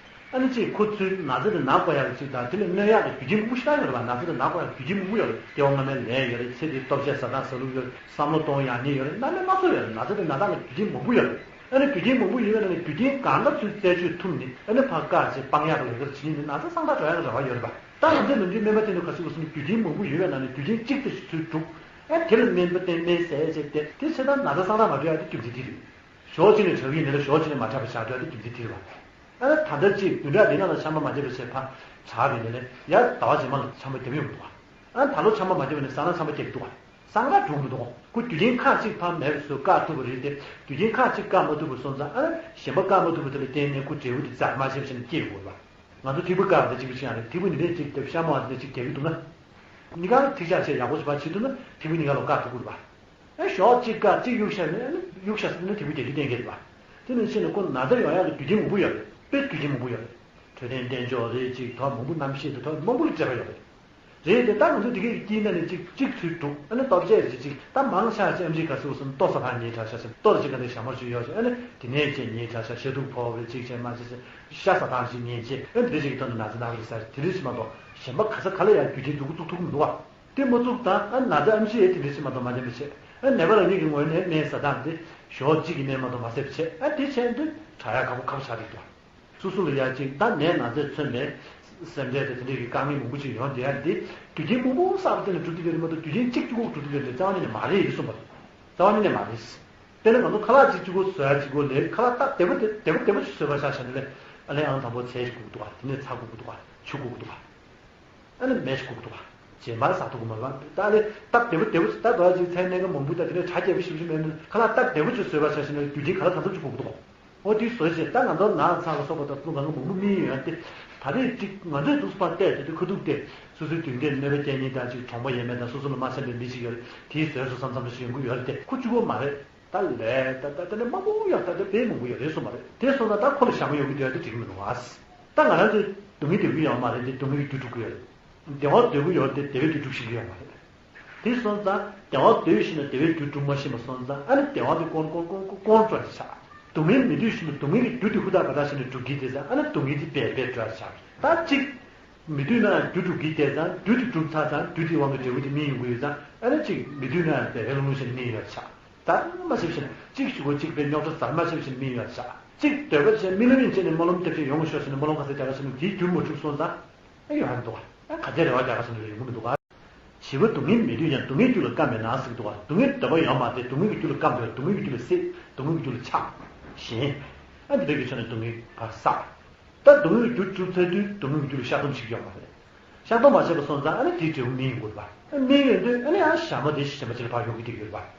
ཨ་ནི་གཅིག་ཁོ་ཚོའི་ན་ཚ་དེ་ན་དགོས་ཡག་གི་གཅིག་དང་དེ་ལས་གནོད་ཡག་གི་རྒྱུ་རྐྱེན་མང་པོ་ཞེ་དྲག་ཡོད་རེད་པ། ན་ཚ་དེ་ན་དགོས་ཡག་གི་རྒྱུ་རྐྱེན་མང་པོ་ཡོད་རེད། སྐྱེ་བ་སྔ་མའི་ལས་ཡོད་རེད། ཚེ་འདིའི་ལྟོ་ཆས་ཟ་སྟངས་ཟ་ལུགས་ཡོད་རེད། བསམ་བློ་གཏོང་ཡག་ནི་ཡོད་རེད། སྣ་མིན་སྣ་ཚོགས་ཡོད་རེད། ན་ཚ་དེ་ན་སྟངས་ལ་རྒྱུ་རྐྱེན་མང་པོ་ཡོད་རེད། ཨ་ནི་རྒྱུ་རྐྱེན་མང་པོ་ཡོད་པའི་ནང་ནས་རྒྱུ་རྐྱེན་གང་འདྲ་ཚུར་རྩད་གཅོད་ཐུབ་ནས་ཨ་ནི་ཕར་བཀག་བྱས་སྤང་ཡག་གི་ལས་ཀ་བྱེད་ནི་ན་ཚ་སངས་དྲག་འགྲོ་ཡག་གི་རེ་བ་ཡོད་རེད་པ། ད་ང་ཚོས་ནམ་རྒྱུན་སྨན་པ་བསྟེན་དུས་ག་ཚོད་ག་ཚོད་ནས་རྒྱུ་རྐྱེན་མང་པོ་ཡོད་པའི་ནང་ནས་རྒྱུ་རྐྱེན་གཅིག་དེ་ཞིག་ཚུར་སྒྲུབ། ཨ་དེ་ལ་སྨན་པ་བསྟེན་སྨན་ཟས་བྱས་ཏེ་དེ་བྱས་ཙང་ན་ཚ་སངས་དྲག་མ་འགྲོ་ཡག་དེ་རྒྱུ་མཚན་དེ་རེད། ཞོགས་གཅིག་ནས་དྲག་གི་ཡིན་ན་ལས་ཞོགས་གཅིག་ནས་མ་དྲག་པ་ཆགས་འགྲོ་ཡག་དེ་རྒྱུ་མཚན་དེ་རེད་པ། ཨ་ད་ལྟ་གཅིག་བདུན་ཕྲག་འདིའི་ནང་ལ་ཆམ་པ་མ་བརྒྱབ་པ་བྱས་ཕར་དྲག་པ་ཡིན་ན་ལས་ཡར་ཟླ་བ་རྗེས་མ་ལ་ཆམ་པ་བརྒྱབ་ཡོང་གི་འདུག་ག་ཨ་ད་ལོ་ཆམ་པ་མ་བརྒྱབ་པ་ནས་སང་ལ་ཆམ་པ་བརྒྱབ་ཀྱི་འདུག་ག་སངས་དྲག་འགྲོ་གི་འདུག་ག་ཁོ་རྒྱུ་རྐྱེན་ཁག་གཅིག་ཕར་མེད་པ་བཟོས་བཀག་ཐུབ་པ་རེད་དེ། རྒྱུ་རྐྱེན་ཁག་གཅིག་བཀག་མ་ཐུབ་པ་སོང་ཙང་ཨ་གཞན་པ་བཀག་མ་ཐུབ་པ་དེ་ལ་བརྟེན་ནས་ཁོ་འབྲས་བུ་དེ་ཟ་མ་ཤེས་པ་བྱས་ནས་སྐྱེ་དགོས་པ། ང་ཚོ་ཐིགས་པ་བཀག་པ་དེ་གཅིག་པུ་ཅི་ཡང་རེད། ཐིགས་པ་འདི་འདྲས་གཅིག་དེ་ཤ་མོ་བ་འདི་འདྲས་གཅིག་རྒྱག་གི་འདུག་ན། གཉིས་ཀ་ལ་ཐིགས་ཆག་བྱས་ཡག་པོ་ཞིག་ཕར་བྱེད་ཐུབ་ན་ཐིགས་པ་གཉིས་ཀ་ལ་བཀག་ཐུབ་ཀྱི་རེད་པ། ཨེ་ཞོགས་གཅིག་བཀག་གཅིག་གཡུག་བཞག་ནས་ཨ་ནི་གཡུག་བཞག་ཟེར་ན་ཐིགས་པ་རྒྱག་རྒྱུ་གཏན་འཁེལ་རེད་པ། དེ་ནང་བཞིན་ནས་ཁོ་ན་ཚ་ཡོང་ཡག་ལ་རྒྱུ་རྐྱེན་མང་པོ་ཡོད་རེད། དཔེ་རྒྱུ་རྐྱེན་མང་པོ་ཡོད་རེད། འཕྲོད་བསྟེན་བསྟེན་ཕྱོགས་རེད་ཅིག་ཐོག་མང་པོ་རྣམ་ཤེས་དེ་ཐོག་མང་པོ་ལ་འབྲེལ་བ་ཡོད་རེད། རེད་དེ། ད་ང་ཚོ་དེ་གའི་དཀྱིལ་ན་ནས་གཅིག་གཅིག་ཚུར་དྲུག་ཨ་ནི་ལྟོ་ཆས་རེ་གཅིག་ད་མང་ཆ་ཅིག་ཨམ་ཆི་ག་ཚོད་སོང་ལྟོ་ས་ཕར་ཉལ་དྲགས་ཤག་ཟེར། ལྟོ་རེ་གཅིག་ག་ནས་ཞྭ་མོར་ཅིག་ཡོད་ཤག་ཨ་ནི་དེ་ནས་ཅིག་ཉལ་དྲགས་ཤག་ཤ་དུག་ཕོག་པའི་གཅིག་བྱས་མ་བྱས་ཟེར། ཤ་ཟ་སྟངས་ཤིག་ཉན་བྱས། ཨ་ནི་དེ་རེ་གཅིག་གི་ཐོག་ནས་ན་ཚ་ན་གི་རེད་ཟེར། དེ་རེ་ཞིག་མ་གཏོགས་གཞན་པ་ག་ས་ག་ལ་ཡང་རྒྱུ་རྐྱེན་འདུག་གི་བཙུགས་ཐུབ་ཀྱི་མི་འདུག་བ། དེ་མ་བཙུགས་དང་། ཨ་ན་ཚ་ཨམ་ཆི་ཡས་དེ་འདྲ་ཞིག་མ་གཏོགས་མ་བསྟན་པ་བྱས། ཨ་ནད་པ་རང་ཉིད་ཀྱི་ངོས་ནས་སྨན་ཟ་སྟངས་དེ་ཞོགས་གཅིག་གི་སྨན་མ་གཏོགས་མ་ཟས་པ་བྱས། ཨ་དེ་བྱས་དུས་དྲག་ཡག་ཁག་པོ་ཁག་པོ་ཆགས་ཀྱི་འདུག་སོ་སོ་ལ་ཡ་གཅིག་ད་ནད་ན་ཚས་མཚོན་པའི་སེམས་ཁྲལ་དང་དེ་འདྲ་གི་དཀའ་ངལ་མང་པོ་ཅིག་ཡོང་བསྡད་ཡ་དེ་རྒྱུ་རྐྱེན་མང་པོ་བསགས་པ་དེ་ལ་གྲུབ་བསྡད་ཡོད་རེད་མ་གཏོགས། རྒྱུ་རྐྱེན་གཅིག་གཅིག་པོ་གྲུབ་བསྡད་ཡོད་རེད། རྩ་བ་ཉིད་ནས་མ་རེད་གསུངས་པ་རེད། རྩ་བ་ཉིད་ནས་མ་རེད། དཔེར་ན་ང་ཚོ་ཁ་ལག་གཅིག་གཅིག་པོ་བཟོ་ཡ་གཅིག་པོ་ལས། ཁ་ལག་སྟབས་བདེ་པོ་དེ་བདེ་པོ་བདེ་པོ་ཅིག་བཟོས་པ་ཆ་བཞག་ན་ལས། ཨ་ལས་ཨང་དང་པོ་ཚལ་ཞིག་དགོས་ཀྱི་འདུག་ག་དེ་ནས་ཚྭ་དགོས་ཀྱི་འདུག་ག་ཆུ་དགོས་ཀྱི་འདུག་ག་ཨ་ནི་མེ་ཞིག་དགོས་ཀྱི་འདུག་ག་རྗེས་མར་ཟ་ཐུབ་ཀྱི་མ་རེད་པ། ད་ཨ་ལས་སྟབས་བདེ་པོ་བདེ་པོ་ཅིག་ད་འདྲ་ཅིག་ཚལ་སྣེ་ཁ་མང་པོ་ད་དེ་ནས་གྲ་རྒྱས་པོ་ཞེ་པོ་ཅིག་མེད་ན། ཁ་ལག་སྟབས་བདེ་པོ་ཅིག་བཟོས་པ་ཆ་བཞག་ན་རྒྱུ་རྐྱེན་ག་ལ་གང་འཚམ་ཅིག་དགོས་ཀྱི་འདུག་ག་འོ་དེ་བཟོས་བྱས། ད་ང་ཚོ་ནགས་ཚང་ལ་སོགས་པ་དང་ལུང་གང་ག་མང་པོ་སྨིན་ཡོད་དེ། ད་རེས་ཅིག་ང་ཚོས་འདུག་སེ་ཕར་བལྟས་དེ་དུས་ཁ་ཐུག་སྟེ་སོ་སོའི་མདུན་གྲས་གནོད་པ་སྐྱེལ་མཁན་དང་ཅིག་གྲོང་པ་ཡས་མས་དང་སོ་སོ་ལ་མ་འཚམ་པའི་མི་ཅིག་ཡོད་རེད། དེས་བཟོས་སོང་བསམ་བསམ་ཞིག་ཡོང་གི་ཡོད་རེད་དེ། ཁོ་གཅིག་པོ་མ་རེད། ད་ལས་ད་ད་ད་ནི་མང་པོ་ཡོད། ད་ད་དཔེ་མང་པོ་ཡོད་རེད་གསུངས་པ་རེད། དེ་སོང་ཙང་ད་ཁོ་ལ་ཞྭ་མོ་ཡོང་གི་འདུག་ཡ་དེ་འགྲིག་གི་མི་འདུག་ག་ད་ང་རང་ཚོས་སྡུག་བསྔལ་སྡོད་ཀྱི་ཡོད་མ་རེད་དེ། སྡུག་བསྔལ་གྱི་རྒྱུ་སྒྲུབ་ཀྱི་ཡོད་རེད། བདེ་བ་འདོད་ཀྱི་ཡོད་དེ་བདེ་བའི་རྒྱུ་སྒྲུབ་ཤེས་ཀྱི་ཡོད་མ་རེད། དེ་སོང་ཙང་བདེ་བ་འདོད་ཤེས་ན་བདེ་བའི་རྒྱུ་སྒྲུབ་མ་ཤེས་པ་སོང་ཙང་ཨ་ནི་བདེ་བ་དེ་ཀོང་ཀོང་ཀོང་ཀོང་འགྲོ་ཡ་ཆགས། སྡུག་བསྔལ་མི་འདོད་ཤེས་ན་སྡུག་བསྔལ་གྱི་རྒྱུ་དེ་ཧུར་ཐག་འབད་ཐག་བྱས་ནས་སྒྲུབ་ཀྱི་བསྡད་ཙང་ཨ་ནི་སྡུག་བསྔལ་དེ་རྦད་རྦད་འགྲོ་ཡ་ཆགས། ད་གཅིག་མི་འདོད་ན་ཡང་རྒྱུ་སྒྲུབ་ཀྱི་བསྡད་ཙང་། རྒྱུ་དེ་སྒྲུབ་ཚར་ཙང་རྒྱུ་དེའི་དབང་གིས་འབྲས་བུ་དེ་སྨིན་ཡོང་གི་ཡོད་ཙང་། ཨ་ནི་གཅིག་མི་འདོད་ན་ཡང་རྦད་རྦད་ལྷུང་ལྷུང་བྱས་ནས་སྨིན་ཡོང་ཡ་ཆགས། ད་མ་ཤེས་བྱས་ན་གཅིག་གཞུག་གུ་གཅིག་དཔེ་རྙོག་དྲ་ཟ་མ་ཤེས་བྱས་ནས་སྨིན་ཡོང་ཡ་ཆགས། གཅིག་འདོད་པ་བྱས་རྨི་ལམ་ཡིན་བྱས་ནས་སྨོན་ལམ་ཐེབས་ཆེ་ཡོང་ཤོག་ཟེར་ནས་སྨོན་ལམ་ག་ཚད་རྒྱག་ག་ཟེར་ནས་དེའི་རྒྱུ་མ་གྲུབ་སོང་ཙང་། ཨེ་ཡོང་ཡ་མི་འདུག་ག་ཨ་ག་ཚད་རེ་བ་རྒྱག་ག་ཟེར་ནས་ཡོང་གི་མི་འདུག་ག་བྱིས་པ་སྡུག་བསྔལ་མི་འདོད་ཀྱང་སྡུག་བསྔལ་རྒྱུ་ལ་བརྐམ་པས་ན་ཟེར་གྱི་འདུག་ག་སྡུག་བསྔལ་འདོད་པ་ཡོད་མ་རེད་དེ། སྡུག་བསྔལ་གྱི་རྒྱུ་ལ་བརྐམ་པས། སྡུག་བསྔལ་གྱི་རྒྱུ་ལ་སྲེད། སྡུག་བསྔལ་གྱི་རྒྱུ་ལ་ཆགས། ཞེན། ཨ་འདི་འདྲ་གི་ཆ་ནས་སྡུག་བསྔལ་ཕར་བསགས། ད་སྡུག་བསྔལ་གྱི་རྒྱུ་གྲུབ་ཚར་དུས་སྡུག་བསྔལ་གྱི་རྒྱུ་ལ་བཤགས་སྡོམ་བྱེད་ཀྱི་ཡོད་མ་རེད། བཤགས་སྡོམ་མ་བྱས་པ་སོང་ཙང་ཨ་ནི་དེའི་འབྲས་བུ་སྨིན་ཡོང་གི་རེད་པ། སྨིན་ཡོང་དུས་ཨ་ནི་ཡང་ཞྭ་མོ་དེ་གཞན་པ་ཅིག་ལ་ཕར་ཡོང་གི་བསྡད་ཀྱི་ཡོད་རེད་པ།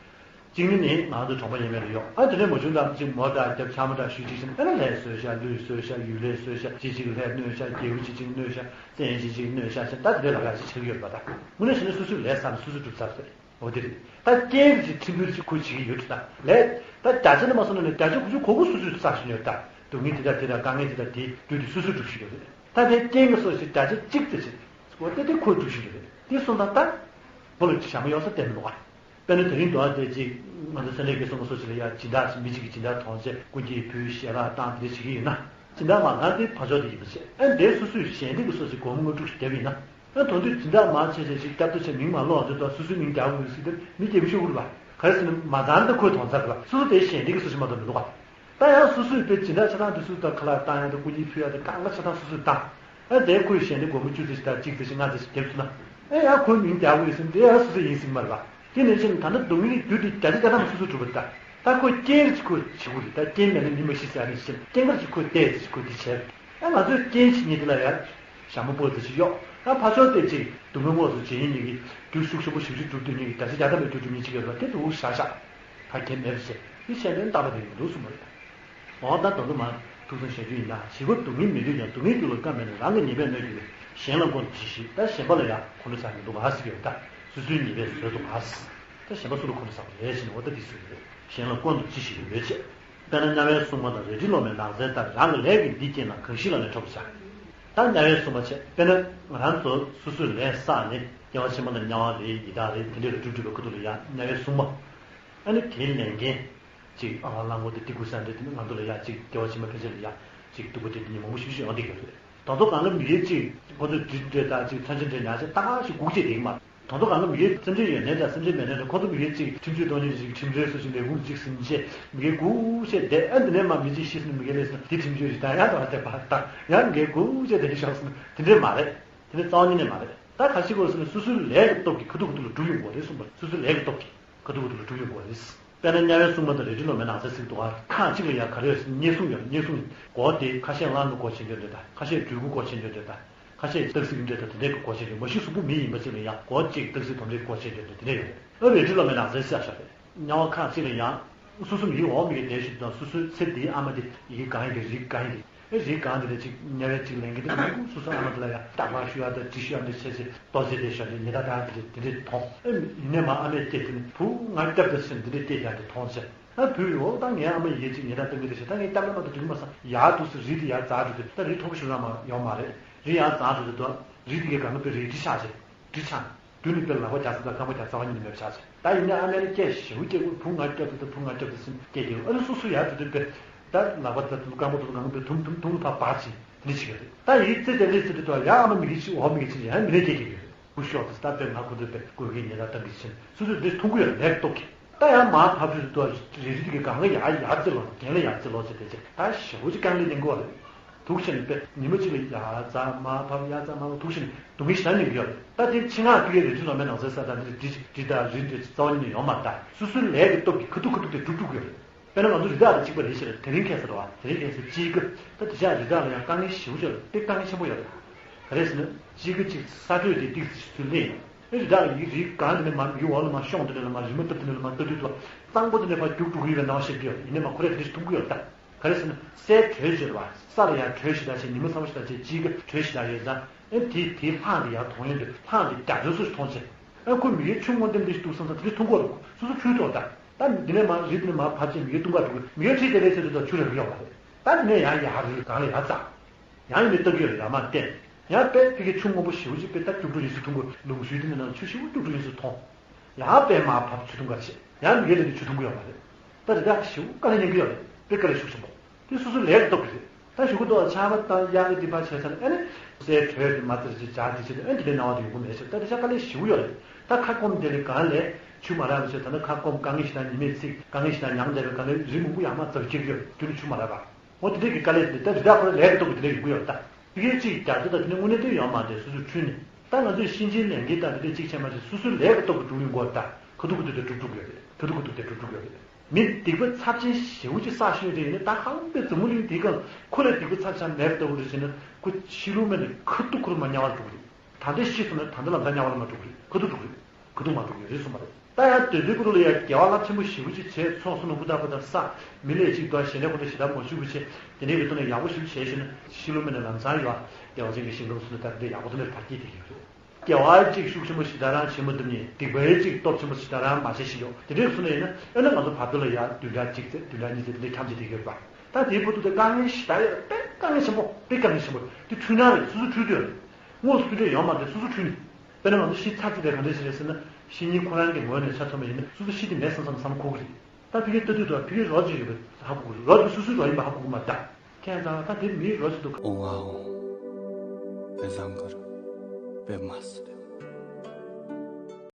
གཅིག་ནི་ནི་ང་ཚོ་གྲོང་པ་ཡས་མས་ལ་ཡོང་། ཨ་དེ་ནས་མ་བྱུང་ཙང་གཅིག་མོ་དང་རྒྱབ་ཆ་མོ་འདྲ་ཞུ་གཅིག་བྱས་ནས་ཨ་ནི་ལྷས་བཟོས་ཤག་ལུས་བཟོས་ཤག་ཡུལ་ལྷས་བཟོས་ཤག་ཅི་ཅིག་ལྷས་གནོད་ཤག་རྒྱལ་པོ་ཅི་ཅིག་གནོད་ཤག་བཙན་ཅི་ཅིག་གནོད་ཤག་བྱས། ད་དེ་འདྲའི་ལབ་ཡག་ཅིག་ཆགས་ཀྱི་ཡོད་རེད་པ། ད་དངོས་གནས་བྱས་ན་སོ་སོའི་ལས་བསགས་ནས་སོ་སོས་གྲུབ་ཚར་རེད། འོ་དེ་རེད། ད་རྐྱེན་གྱི་ཁྲིམས་འགལ་ཅིག་ཁོས་བྱེད་ཀྱི་ཡོད་དུས། ད་ལས་ད་བརྒྱ་ཆ་ནས་མ་སོང་ན་ནས་བརྒྱ་ཆ་དགུ་བཅུ་གོ་དགུ་སོ་སོས་བསགས་བཞིན་ཡོད། ད་སྡུག་བསྔལ་དེ་དང་དེ་དང་དཀའ་ངལ་དེ་དང་དེའི་རྒྱུ་དེ་སོ་སོས་སྒྲུབ་བཞིན་ཡོད་རེད། ད་ལྟའི་རྐྱེན་གྱི་སོ་ཞིག་བརྒྱ་ཆ་གཅིག་ཙམ་ཞིག་འོ་ད་དེ་ཁོས་སྒྲུབ་བཞིན་ཡོད་རེད། དེ་སོང་ཙང་ད་བུ་ལ་ཅིག་ཞྭ་མོ་ཡོང་ས་བསྟན་མི་འདུག་ག་དཔེར་ན་དེ་རིང་འདུག་ཨ་དེ་ཅིག་ང་ཚོ་སེམས་ཁྲལ་སྐྱེ་སོང་མ་སོང་ཞིག་ལ་ཡ་སྦྱིན་བདག་ཅིག་མི་གཅིག་གིས་སྦྱིན་བདག་དོང་ཆེ་སྐུ་འགྱེད་ཕུལ་ཞལ་ལག་བཏང་དེ་འདྲ་བྱེད་ཀྱི་ཡོད་ན། སྦྱིན་བདག་མ་གང་དེ་ཕར་ཕྱོགས་དེ་ཡིན་པ་བྱས། ཨ་འདས་སོ་སོས་ཞལ་འདེབས་ཀྱི་སོ་ཞིག་སྒོར་མོ་ལྔ་དྲུག་ཞིག་བརྒྱབ་ཡིན་ན། ཨ་དོན་དུ་སྦྱིན་བདག་མང་ཆེ་ཆེ་ཞིག་སྐྱབས་ཐོ་ཆེ་མིང་མ་ཀློག་ཨ་ཚོད་དུ་སོ་སོའི་མིང་རྒྱག་དགོས་ཟེར་དུས་མི་སྐྱེ་བོ་ཤོག་གུ་རེད་པ། ག་རེ་ཟེར་ན་མ་ཚང་ད་ཁོས་དོན་ཚར་རེད་པ། སོ་སོ་དེ་ཞལ་འདེབས་ཀྱི་སོ་ཞིག་མ་གཏོགས་མི་འདུག་ག་ད་ཡང་སོ་སོས་དཔེ་སྦྱིན་བདག་ཆ་ཚང་དེ་སུ་དང་ཁ་ལག་བཏང་ཡག་དང་སྐུ་འགྱེད་ཕུལ་ཡག་དང་གང་ག་ཆ་ཚང་སོ་སོས་བཏང་། ཨ་དེ་ཁོས་ཞལ་འདེབས་སྒོར་མོ་བཅུ་ཙམ་ཞིག་དང་གཅིག་ཙམ་ཞིག་ལྔ་ཙམ་ཞིག་བརྒྱབ་སོང་ན། ཨ་ཡང་ཁོའི་མིང་རྒྱག་དགོས་ཡོད་ཟེར་ན་དེ་ཡང་སོ་སོ་ཡིན་ཟེར་གྱི་མ་རེད་པ། དེ་ནས་ཕྱིན་ད་ལྟ་སྡུག་བསྔལ་གྱི་རྒྱུ་དེ་བརྒྱ་ཆ་བརྒྱ་ཐམ་པ་སོ་སོས་གྲུབ་པ་རེད་ད། ད་ཁོས་རྐྱེན་རེ་ཅིག་ཁོས་བྱེད་དགོས་རེད། ད་རྐྱེན་མེད་ན་མི་མ་ཤི་ཟེར་ཡག་ནས་ཕྱིན་རྐྱེན་ག་རེ་ཅིག་ཁོས་བལྟས་ཟེར་ཅིག་ཁོས་དེ་བྱས་པ་རེད། ཨ་ང་ཚོས་རྐྱེན་བྱེད་མཁན་དེ་ལ་ཡང་ཞྭ་མོ་སྤོས་ཙམ་ཞིག་གཡོགས། ཨ་ཕར་ཕྱོགས་དེ་ཅིག་སྡུག་བསྔལ་ངོས་སུ་བྱེད་མཁན་གཉིས་ཀྱིས་རྒྱུ་ཤུགས་ཆེན་པོ་ཞེ་པོ་ཅིག་སྒྲུབ་སྡོད་མཁན་གྱི་བརྒྱ་ཆ་བརྒྱ་ཐམ་པའི་རྒྱུ་སྒྲུབ་མཁན་གཅིག་ཡོད་རེད་པ། དེ་འདུག་བཞག་བཞག་ད་གལ་མེད་པ་བྱས། དེ་བྱས་ནས་རྟག་པ་དེ་མི་འདུག་གསུངས་པ་རེད། འོ་ད་དོན་དུ་མ་ཐུགས་བསམ་བཞེས་རྒྱུ་ཡིན་ན། བྱིས་པ་སྡུག་བསྔལ་མི་འདོད་ཀྱང་སྡུག་བསྔལ་རྒྱུ་ལ་བརྐམ་པས་ན། རང་གི་ཉེས་པས་གནོད་གྱུར་པས། གཞན་ལ་མགོ་འདོགས་ཅི་ཞིག་ད་གཞན་པ་ལ་ཡང་མགོ་འདོགས་ཟེར་མི་འདུག་ག་ཟེར་གྱི་ཡོད། ད་སོ་སོའི་ཉེས་པས་བཟོས་འདུག་ག་ཟེར། ད་གཞན་པ་སུ་ལ་མགོ་འདོགས་ཟེར་བ་རེད་ཟེར་ནས། འོ་ད་འདི་ཟེར་གྱི་རེད། གཞན་ལ་མགོ་འདོགས་ཅི་ཞིག་ཡོད་ཅེས། དཔེར་ན་དམྱལ་བའི་སྲུང་མ་དང་རལ་གྲི་སློང་མའི་ནགས་ཚལ་ལྟར། རང་གི་ལས་ཀྱིས་འདི་བསྐྱེད་ན། གང་ཞིག་ལ་ནི་ཁྲོ་བར་བྱ། ད་དམྱལ་བའི་སྲུང་མ་བྱས། དཔེར་ན་ང་རང་ཚོ་སོ་སོའི་ལས་བསགས་ནས་སྐྱེ་བ་ཕྱི་མ་ལ་དམྱལ་བ་རེད། ཡི་དྭགས་རེད། དེ་འདྲ་ལ་འགྲོ་འགྲོ་བའི་ཁ་ཐུག་ལ་ཡང་དམྱལ་བའི་སྲུང་མ། ཨ་ནི་དེའི་ལས་འགན་ཅིག་ཨ་གླང་པོ་དེ་ཏི་ཀུ་སན་རེད། དེ་ནི་ང་ཚོ་ལ་ཡ་ཅིག་སྐྱེ་བ་ཕྱི་མ་ཕན་ཆད་ལ་ཡ་ཅིག་སྡུག་པོ་དེ་འདི་ནི་མང་པོ་ཞིག་ཞིག་ཡོང་བསྡད་ཀྱི་ཡོད་རེད། དང་ཐོག་གང་ག་མི་ཡུལ་གཅིག་ཁོ་ཚོ་འདྲེ་འདྲེ་དང་གཅིག་མཚོན་ཆ་འདྲེ་ཉག་ཅིག་ཏག་ཏག་ཞིག་སྒུག་བྱས་བསྡད་ཀྱི་མ་རེད། དང་ཐོག་གང་ག་མི་ཡུལ་སེམས་ཅན་ཡོད་མཁན་དང་སེམས་ཅན་མེད་མཁན་དང་། ཁོ་ཚོ་མི་ཡུལ་གཅིག་ཁྲིམས་གཅོད་གཏོང་མཁན་ཅིག་ཁྲིམས་རའི་སོ་ཞིག་ལས་ཁུངས་ཅིག་ཟིན་བྱས་མི་ཡུལ་སྒུག་བྱས་བསྡད། ཨ་འདི་ནས་མ་མི་གཅིག་ཤི་སོང་ན་མི་གའི་ལས་སོང་དེ་ཁྲིམས་གཅོད་རེད། ད་ཡང་དང་དེ་བར་དང་ཡང་མི་གའི་སྒུག་བྱས་བསྡད་ཤོག་ཟེར་ན་དེ་འདྲས་མ་རེད། དེ་འདྲས་རྩ་བ་ཉིད་ནས་མ་རེད། ད་ག་ཞིག་དགོས་ཟེར་ན་སོ་སོའི་ལས་ཀྱི་སྟོབས་ཀྱིས་ཁ་ཐུག་ཁ་ཐུག་ལ་སྒྲུབ་ཡོང་དགོས་རེད་གསུངས་པ་རེད། སོ་སོའི་ལས་ཀྱི་སྟོབས་ཀྱིས་ཁ་ཐུག་ཁ་ཐུག་ལ་སྒྲུབ་ཡོང་དགོས་རེད། དཔེར་ན་དམྱལ་བའི་སྲུང་མ་དང་རལ་གྲི་སློང་མའི་ནགས་ཚལ་ཟེར་གྱི་འདུག་ག་ཁག་གཅིག་ལ་ཡང་ག་རེ་ཡོད་ཟེར་ན་བསྙེན་སྲུང་ཡོད། བསྙེན་སྲུང་སྒོ་དེ་ཁ་ཤས་གླང་གི་སྒོ་ཕྱེ་འདོད་འདོད་དང་། ཁ་ཤས་སྦྲུལ་གུ་སྒོ་ཕྱེ་འདོད་འདོད་དང་། ཁ་ཤས་སྟག་གཟིག་འདྲ་དང་དེ་འདྲའི་སྒོ་ཕྱེ་འདོད། མ་གཞི་གཟུགས་པོ་མི་ཡིན་པ་ཅིག་ལ་ཡང་སྒོ་གཅིག་སྟག་གཟིག་དོམ་དྲེད་སྒོ་ཕྱེ་འདོད་འདོད་དེ་འདྲ་ཡོད་རེད། ཨ་རལ་གྲི་སློང་མའི་ནགས་ཚལ་ཟེར་ཡག་ཞིག་རེད། དམྱལ་བ་ཁག་གཅིག་ལ་ཡང་སོ་སོ་མི་ཡི་འོག་མི་གི་ལས་ཞིག་དང་། སོ་སོའི་ཚེ་འདིའི་ཨ་མ་དེ་ཡི་གེ་གང་ཡིན་གྱི་རིགས་གང་ཡིན་གྱི། ཨེ་རིགས་གང་དེ་ལ་ཅིག་དམྱལ་བའི་ཅིག་ལས་འགན་དེ་མང་པོ་སོ་སོ་ཨ་མ་དེ་ལ་ཡང་རྟག་པར་ཞུ་ཡག་དང་། འདྲི་ཞུ་ཡག་འདྲ་བྱས་ཚེ་ལྟོ་ཟས་དེ་ཞོར་དེ་ཉེས་དག་བཏང་ཡག་དེ་དེ་འདྲས་མཐོང་། ཨེ་ཡིན་ནའི་མ་ཨ་མས་སྐྱེས་དེ་ནི་བུ་ང་སྐྱབས་དང་ཟེར་འདི་འདྲས་སྐྱེས་ཀྱང་དེ་མཐོང་ཚེ། ཨ་བུས་འོ་ད་ངའི་ཨ་མ་ཡིན་གཅིག་ཉེས་དག་བཏང་གི་རེད་ཟེར། ད་ངས་སྐྱབས་ལ་མ་གཏོགས་འགྲིག་གི་མ་སོང་། ཡར་འདུག་སེ་རི་དེ་ཡར་འཛེགས་འགྲོ་དུས་ད་རི་མཐོ་པོ་ཞིག་རང་མ་ཡོང་མ་རེད། རི་ཡར་འཛེགས་འགྲོ་དུས་ད་རི་དེ་གའི་སྒང་ལ་དཔེ་རལ་གྲི་ཆགས་ཚེ། གྲི་ཆག་མདུན་ནས་དཔེ་ལག་པ་རྒྱག་ས་དང་རྐང་པ་རྒྱག་ས་གཉིས་ནས་མེད་པ་ཆགས་སོང་། ད་ཡིན་ན་ཨ་མའི་སྐད་ཞེ་པོ་སྐད་དགོས། བུ་ང་སྐྱོབ་དང་བུ་ང་སྐྱོབ་དང་ཟེར་སྐད་རྒྱག་གི་ཨ་ནི་སོ་སོ་ཡར་དུ་དུ་དཔེ་ད་ལག་པ་དང་རྐང་པ་དང་རྐང་པའི་དུམ་དུམ་དུམ་ལ་ཕར་བར་ཅིང་དེ་འདྲ་བྱེད་ཀྱི་རེད། ད་ཡིད་རྩེ་དེ་ལས་ཚེ་དེ་དུ་ཡ་ཨ་མ་མི་གི་ཆི་འོ་མི་གི་ཆི་ཡང་མི་རེད་སྐད་རྒྱག་གི་རེད། སྐུ་ཞོགས་དེ་ད་དཔེ་ང་ཁོ་ཚོའི་དཔེ་སྐུ་གི་ཉེ་ད་ཏང་གི་ཕྱིན་སོ་སོས་འདི་མཐོང་གི་ཡོད་ལེགས་སྟོབས་ཀྱིས། ད་ཡང་མར་ཕབ་དུས་དུ་རེ་རེ་གི་སྒང་ལ་ཡར་ཡར་རྩེ་ལོ་རྒན་ལ་ཡར་རྩེ་ལོ་ཟེར་དེ་ཚེ་ད་ཞེ་པོ་ཅིག་རྐང་ལས་ལེན་དགོས་རེད། དུག་ཆེ་ནས་དཔེ་ཉི་མ་གཅིག་ལ་ཡར་རྩེ་མར་ཕབ་ཡར་རྩེ་མར་ཕབ་དུག་ཆེ་ནས་སྡུག་བསྔལ་ཞེ་དྲག་མྱོང་གི་ཡོད་རེད། ད་དེ་ཆེད་མངགས་ཕ་གིའི་རི་ཆུ་ལོ་མའི་ནང་ཚན་ས་དང་འདི་འདི་འདི་དང་རི་འདི་རྩ་བ་ཉིད་ནས་ཡོང་མ་རེད། ད་སོ་སོའི་ལས་ཀྱི་སྟོབས་ཀྱིས་ཁ་ཐུག་ཁ་ཐུག་དེ་སྒྲུབ་སྒྲུབ་དགོས་རེད། དཔེར་ན་ང་ཚོ་རི་དྭགས་ལ་གཅིག་པ་རེད་ཤེས་རེད། དེ་རིང་ཁ་སང་རེད་བ། དེ་རིང་ཁ་སང་དཔྱིད་ཀ་ད་དེ་ཆ་རི་དྭགས་ལ་ཡང་དཀའ་ངལ་ཞེ་པོ་ཅིག་ཡོད་རེད། དཔེ་དཀའ་ངལ་ཆེན་པོ་ཡོད་རེད། ག་རེ་ཟེར་ན་དཔྱིད་ཀ་གཅིག་ས་དྲོད་དེ་ཏིག་ཙམ་ཚུར་སླེབས་ཡོང་། ཨེ་རི་དྭགས་ཡིག་རིགས་གང་དེ་ནས་མར་མིའི་འོག་ལ་མར་ཤོང་དེ་ནས་ལ་མར་རི་མོ་བཏབ་དེ་ནས་ལ་མར་ལྟ་དུས་དུ་གཙང་པོ་དེ་ནས་ཕར་རྒྱུག་འགྲོ་གི་ཡོད་པའི་སྣང་བ་ཤར་གྱི་ཡོད་རེད། ཡིན་ནའི་མ་ཁོ་རས་དེ་འདྲ་ཞིག་མཐོང་གི་ཡོད་རེད་ད། ག་རེ་ཟེར་ན་སའི་དྲོད་ཅིག་རེད་བ། ས་ལ་ཡང་དྲོད་ཞེ་དྲག་ཅིག་ཉི་མ་ཚ་བོ་ཞེ་དྲག་ཅིག་དཔྱིད་ཀ་དྲོད་ཞེ་དྲག་ཡོད་ཙང་ཨེ་དེ་དེའི་ལྷང་དེ་ཡར་གཏོང་ཡོང་དུས་ལྷང་དེ་རྒྱ་མཚོའི་སུ་ཞིག་མཐོང་ཚེ། ཨ་ཁོ་མི་ཡའི་ཆུ་སྔོ་ལྡེམ་ལྡེམ་ཞིག་འདུག་བསམ་ཙང་དེ་འདྲ་མཐོང་གི་ཡོད་རེད། སོ་སོ་འཁྲུལ་འགྲོ་ད། ད་འདི་ནས་མར་རི་འདི་ནས་མར་ཕར་ཕྱིན་མི་ཡའི་ལྟུང་བ་འགྲོ་གི་མི་ཡའི་ཁྲིད་དེ་ལས་ཚེ་འདི་དང་ཆུ་རེག་གི་ཡོད་པ་རེད། ད་འདི་ནས་ཡར་ཡར་རི་སྒང་ལ་ཡར་འཛེགས། ཡང་ཡིན་ནའི་ལྟ་གི་ཡོད་རེད། ཡར་མར་བལྟས། ཡང་དཔེ་ཕ་གིའི་ཆུ་སྔོན་པོ་ཞེ་པོ་ཅིག་དཔེ་ད་སྐྱུག་བྲོ་ཡིན་ཚུལ་མཐོང་གི་ལུང་ཤུལ་འདི་ནས་ནང་ཆུ་ཞེ་པོ་སྐྱུག་བྲོ་ཡིན་ཚུལ་མཐོང་། ཡང་དཔེ་མར་ཕབ་ཆུ་འཐུང་ག་བྱེད། ཡང་མི་ཡའི་ལ་འདི་ཆུ་འཐུང་གི་ཡོད་པ་རེད། ད་རི་དྭགས་ཞེ་པོ་དཀའ་ལས་མྱོང་གི་ཡོད་རེད། དཔེ་དཀའ་ལས་ཤུགས་ཆེན་པོ། དེ་སོ་སོའི་ལས་ཀྱི་སྟོབས་ཀྱིས་རེད། ད་གཞུག་གུ་ཏོག་ཆར་པ་དང་དབྱར་ཁ་འདི་ཕར་བྱས་ཚར་ན་ཨ་ནི་སའི་དྲོད་དེ་མར་ཙེར་ཅིག་འཇགས་དེ་བྱས་ཏེ་ཨ་ནི་དེ་འདྲའི་སྣང་བ་དེ་ཡོང་གི་མེད་ཟེར། ད་དེ་ཆ་དཀའ་ལས་ཞེ་པོ་ཡོད་རེད། ད་ཁ་སྐོམ་དེ་ལས་གང་ལས་ཆུ་མ་རག་པ་བྱས། ད་ནི་ཁ་སྐོམ་དཀའ་ངལ་ཞིག་དང་ཉི་མས་ཚིག་དཀའ་ངལ་ཞིག་དང་མྱངས་བསྡད་པའི་གང་ལས་རི་མང་པོ་ཡར་མར་འཛེགས་ཀྱི་ཡོད་རེད། རྒྱུ་ནི་ཆུ་མ་རག་པ། འོ་དེ་འདྲའི་གི་དཀའ་ལས་དེ་ད་རི་དྭགས་ཁོ་རའི་ལས་ཀྱི་སྟོབས་ཀྱིས་དེ་འདྲ་ཡོང་གི་ཡོད་རེད་ད། དེ་གའི་གཅིག་རྒྱ་མཚོ་དང་དེ་ནི་དངོས་གནས་དེ་ཡོད་མ་རེད། སོ་སོས་འཁྲུལ་ནས། ད་ང་ཚོས་གཤིན་རྗེའི་ལས་འགན་དང་དེ་འདྲ་གཅིག་བྱས་མ་བྱས་སོ་སོའི་ལས་ཀྱི་སྟོབས་ཀྱིས་སྒྲུབ་ཡོང་གི་ཡོད་རེད་ད། ཁ་ཐུག་ཁ་ཐུག་དེ་འདྲ་སྒྲུབ་སྒྲུབ་ཡོད་རེད། མི་སྡིག་པ་ཚབས་ཆེན་ཞེ་པོ་ཅིག་བསགས་ཤེས་ཡོད་དེ་ཡིན་ན་ད་ཧང་པའི་འཛམ་བུ་གླིང་འདིའི་སྒང་ཁོ་ལས་སྡིག་པ་ཚབས་ཆེན་མེད་པ་ལྟ་བུ་རེད་ཟེར་ན་ཁོ་ཕྱི་ལུགས་མེད་ནས་ཁ་ཐུག་ཁོ་རང་མར་དམྱལ་བར་འགྲོ་གི་རེད། ད་ལྟ་ཤི་སོང་ན་ད་ལྟ་ལམ་སང་དམྱལ་བར་མར་འགྲོ་གི་རེད། ཁ་ཐུག་འགྲོ་གི་རེད། ཁ་ཐུག་མར་འགྲོ་གི་རེད་གསུངས་པ་རེད། ད་ཡང་དེ་དུས་ཁོ་རང་ལ་ཡང་དགེ་བ་རླབས་ཆེན་པོ་ཞེ་པོ་ཅིག་བྱས། ཚོགས་བསོད་ནམས་ཧུར་ཐག་པ་དང་བསགས། མི་ལས་ཅིག་འདུག་ཞལ་ལས་ཁོ་ཚོ་ཞེ་དྲག་མ་བྱུང་བ་བྱས། དེ་འདྲའི་གི་ཐོག་ནས་ཡག་པོ་ཞིག་བྱས་ཤེ་ན་ཕྱི་ལུགས་མེད་ནས་ལམ་སང་ཡོང་བདེ་བ་ཅན་གྱི་ཞིང་ཁམས་སུ་ནི་ད་དེ་འདྲའི་ཡག་པོ་དེ་འདྲ་དར་རྒྱས་དེ་ཡོད་རེད། དགེ་བ་གཅིག་ཤུགས་ཆེན་པོ་ཞེ་དྲག་རང་བྱེད་མ་ཐུབ་ནས་སྡིག་པའི་གཅིག་སྟོབས་ཆེན་པོ་ཞེ་དྲག་རང་མ་བྱས་ཤིག་ཡོད། དེ་འདྲའི་སོང་ནས་ཡིན་ན་ཨེ་ན་ང་ཚོ་བར་དོ་ལ་ཡར་བདུན་ཕྲག་གཅིག་ཙམ་བདུན་ཕྲག་གཉིས་ཙམ་དེ་འདྲའི་འཁྱམས་བྱས་བསྡད་ཀྱི་ཡོད་པ། ད་དེའི་བར་དུ་དེ་དཀའ་ངལ་ཞེ་དྲག་ཡོད་རེད། དཔེ་དཀའ་ངལ་ཆེན་པོ་དེ་འཁྲུལ་སྣང་རེད། སོ་སོ་འཁྲུལ་དུ་ཡོད་རེད། དངོས་སུ་འཁྲུལ་འདོད་ཡོད་མ་རེད། སོ་སོ་འཁྲུལ་ནས། དཔེར་ན་ང་ཚོ་ཤི་ཚར་ཚར་དེ་ག་འདྲ་ཞིག་རེད་ཟེར་ན་ཤི་ཉིན་ཁོ་རང་གི་ངོས་ནས་ཆ་མཚོན་པ་ཡིན་ན་སོ་སོ་ཤི་དེ་མེད་བསམ་བསམ་བསམ་ཁོ་གི་རེད། ད་ཕ་གིའི་ལྟ་དུས་དང་ཕ་གིའི་རོ་ཅིག་ཡོད་པ་ཧ་གོ་གི་རེད། རོ་དེ་སོ་སོའི་རོ་ཡིན་པ་ཧ་གོ་གི་མ་རེད་ད། ཁྱེད་ཚང་ད་དེ་མིའི་རོ་ཅིག་འདུག་ཨོང་ཨ་ཨོང་། དཔེ་བཟང་གར་དཔེ་མ་སྲིད།